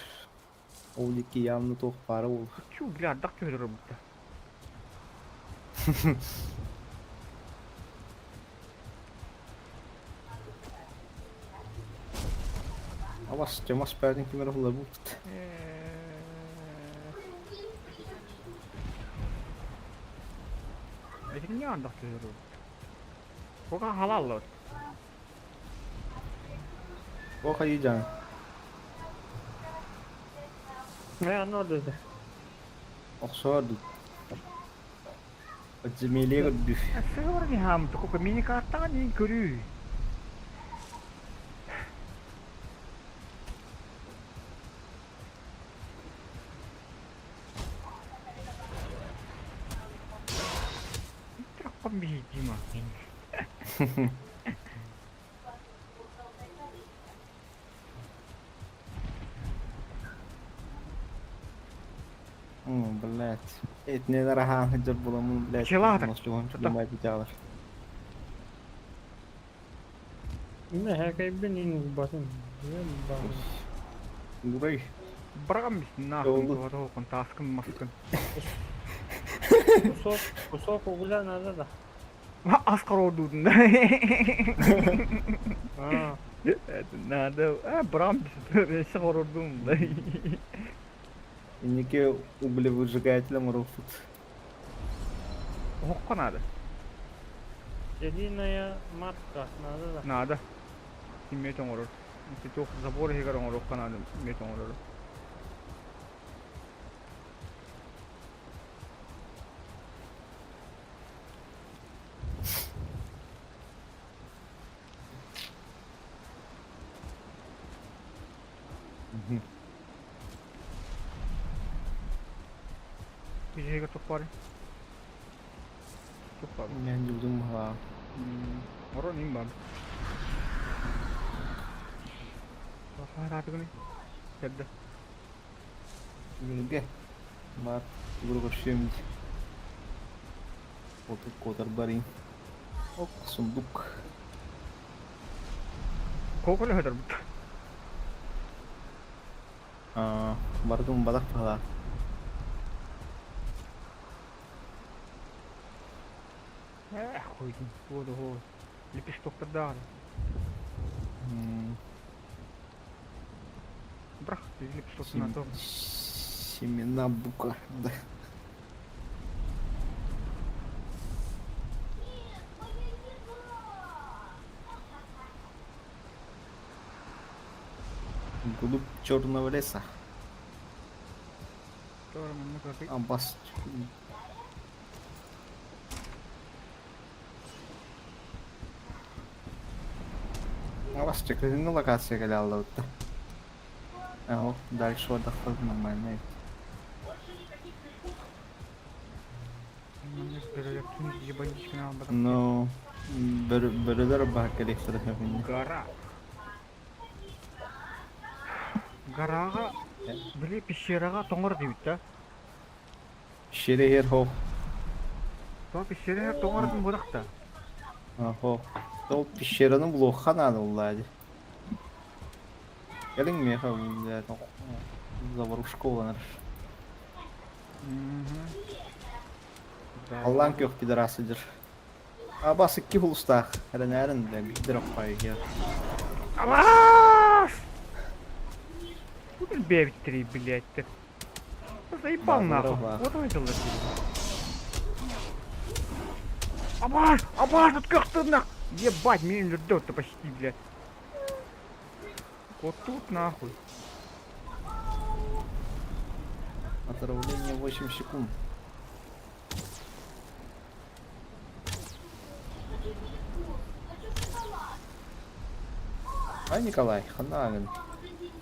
Ол икки явно туох пара ол. Чу, бля, дак чу будто. Авас, темас пәрден кимер хула бут. Этин не андак чу Пока халал вот. О хайы жан. Э, оно да. Охсор дут. Подземелье көрдү. Сыгыр не хам, только мини-карта не көрүү. Траком Дима. Блять. Этнелер ахан хыджар буламын, блять. Челатор. Мать Не, хэкэйбин ин батын. Ебан. Гурай. Брам нахуй, туох таскын маскын. Кусок, кусок угля надо да. Аскар ордудун да. А, Это надо. А, брам ордум да. Инники углевыжигателем руфут. Хокко надо. единая матка надо да. Надо. Имеет оҥорор. Ити туох забор иһигэр оҥоруохха наада имеет оҥорор. Биһиги туппары. Туппар. Мен дьулдум баҕа. Орон им бар. Хараатыгыны. Кэрдэ. Билге. Бар. Тугу көрсүөм. Оту котор барин. Оп, сундук. Коконы хөтөрбүт. Бардым балах баҕа. Эх, хуйдун. Туоду хоо. Лепестоктардаан. Брах, лепесток на Семена бука. Да. Вглубь черного леса. Абас. Абас кыһыҥҥы локация кэлэ аллабытта. О, дальше отдохнуть нормально. Ну, бөрөлөр баһа кэлиэхтэрэ Гора. Гораҕа, били пещераҕа тоҥор диэбит да? Пещера иһэр хоох. То пещера иһэр тоҥордун бырах да. Хоох. Ол пещераны булуохха наада буллаа дии. Кэлиҥ миэхэ заварушка уланар. Аллаан күөх пидорас сылдьар. Абас икки хулустаах. Эрэнээрин да биирдэр оххойгер. Абас! Бу бэбиттери блядь. Заебал нахуй. Вот он дела. Абаш! Абаш, тут как ты нах... Ебать, меня ледет-то почти, блядь. Вот тут нахуй. Отравление 8 секунд. А Николай, хана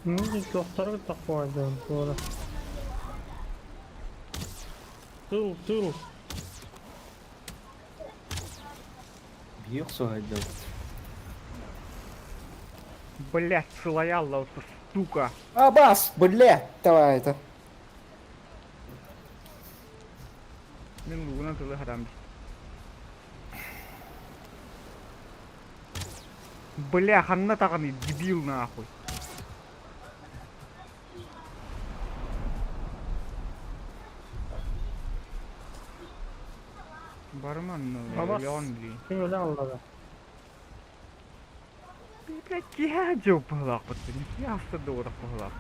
Ну, докторы такой, да, туора. Тыл, тыл. Биир суһайдыбыт. Блять, целая вот сука. Абас, блядь, давай это. Мин лугунан тылы харам. Бля, ханна таҕаны, дебил нахуй. Барыман, Абас. Леон, блин. Ким өлө аллада? Блядь, киһи дьыл быһылаахпыт, яста дуурах быһылаах.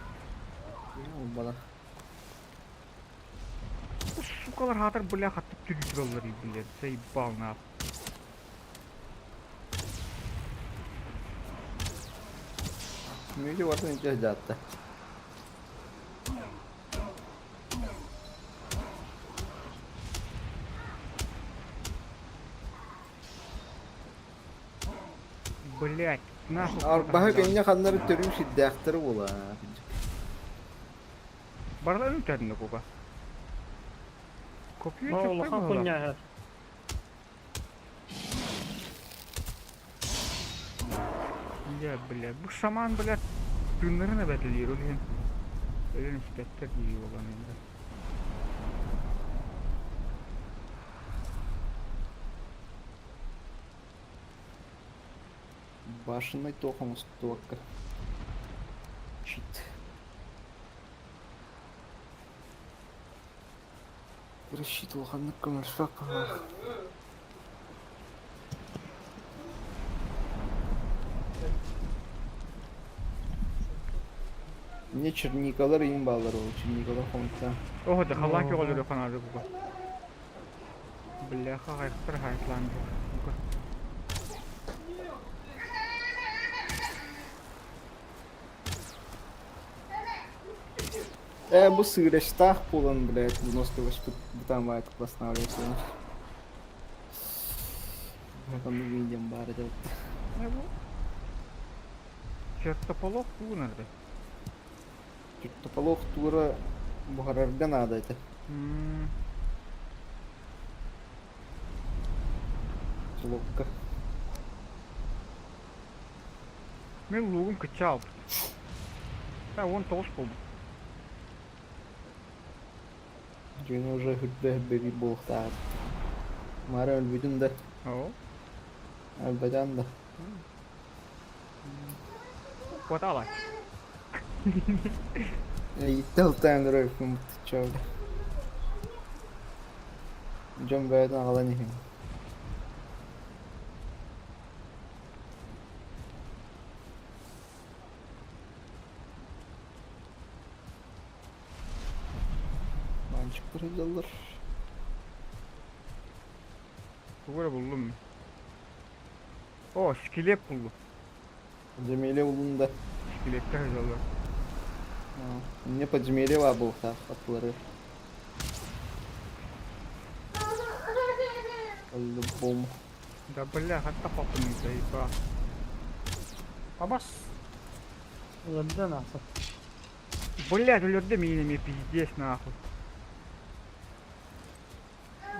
Бала. Сукалар хаатар бля хаттып түргүтүраллар блядь, заебал нахуй. Мүдү бартын ичэ дьаатта. Блядь, нахуй. Арбаһы кэннэ ханнары төрүү сирдээхтэрэ буолаа. Барларын төрүнэ куга. Копию О, улахан кунньааһар. Бля, бля, бу шаман, блядь, тыыннарын эбэтэлиир, ол иһин өлөн испэттэр дии буолан инде. Башенный тохом устуокка. Щит. Рассчитывал ханнык көмөлсөк. Не черникалар иин баалар ол черникалар хомуттаан. Оһо да халаки олору ханары буга. Бляха хайхтар хайтланды. Э, бу сыырастаах буолан, блядь, 98 бытаан восстанавливается. Там видим баар этэ. Чертополох тугун эрдэ. Тополох туура буһарарга наада этэ. Солуокка. Мин луугум кыччаабыт. 19 буолбут. Дьиҥэ уже үрбэ биир буолуохтаах. Маара өлбүтүн да. Оо. Өлбөтөн да. Хватало. Ииттэ ылтаан өрөйүккүн бутучча. Дьон бэйэтин аҕалан иһин. Маанчыктар сылдьаллар. Тугу эрэ буллум мин. О, скелет буллум. Подземелье буллум да. Скелеттер сылдьаллар. Мне подземелье баар буолуохтаах аттылары. По-любому. Да бля, хатта папын заеба. Абас. Өлөрдө нахуй. Блядь, өлөрдө миин эмиэ пиздец нахуй.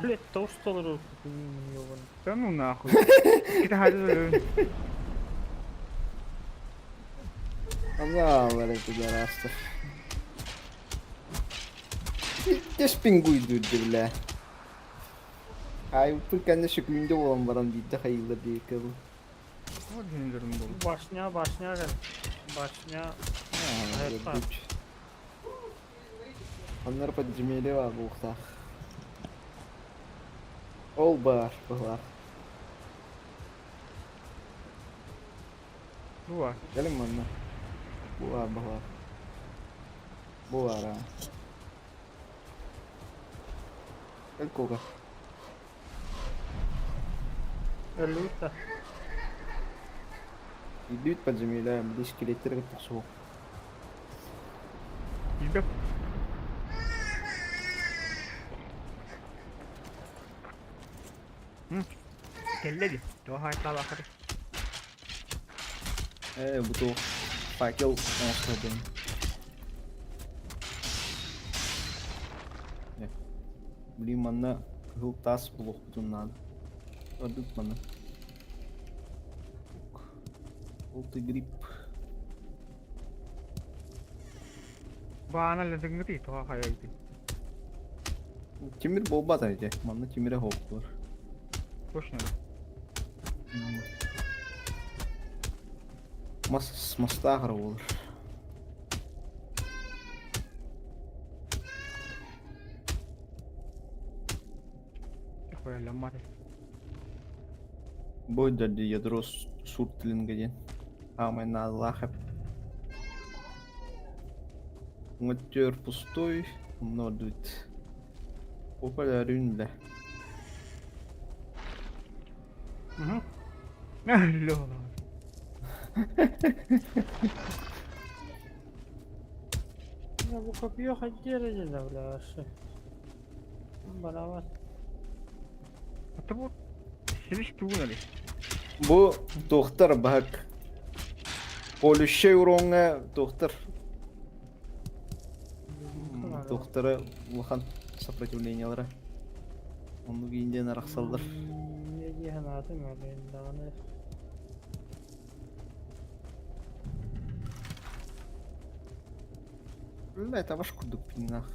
Блять, тоҕус толору ёбаный. Да ну нахуй. Кита хады Азаалар пидорастар. Пиздец пингуйдур бля. Ай, кэннэ сөкүүндэ буолан баран биирдэ хайыылар диэки кыбы. Вот гендерин был. Башня, башня кэл. Башня. Айта. Оннор подземелье баар буолуохтаах. Ол баар быһылаах. Буа. Кэлин манна. Бу баар быһылаах. Бу баар аа. Кэл кука. Өлүүтэ. Идут подземелье, били скелеттер кытта суох. Билбэт. Кэллэ дии. Туох ааттаалааххыт? Ээ, бу туох факел оҥостодун. Блин, манна кыһыл таас булуохпутун наада. Ордук манна. Желтый гриб. Баана лэдиҥҥитий тоҕо хайайдый? Тимир буолбат эти. Манна тимирэ хоптулар. Точно да. Мас мастаах эрэ буолар. Хуйаламмат. Бу дьэрди ядро суртлинга диэн. Аамай наадалаах эп. Уҥа пустой, онно ордубут. Опа, бля. Алло. Я бу копье хотели да, бля, вообще. Барабат. А бу силис тугун Бу доктор бак. Полющей уроҥҥа доктор. Доктора улахан сопротивлениелара. Оннук ииндиэн арахсаллар. Не диэн аатым өлөйүн даҕаны. Бля, это ваш курдук пинах.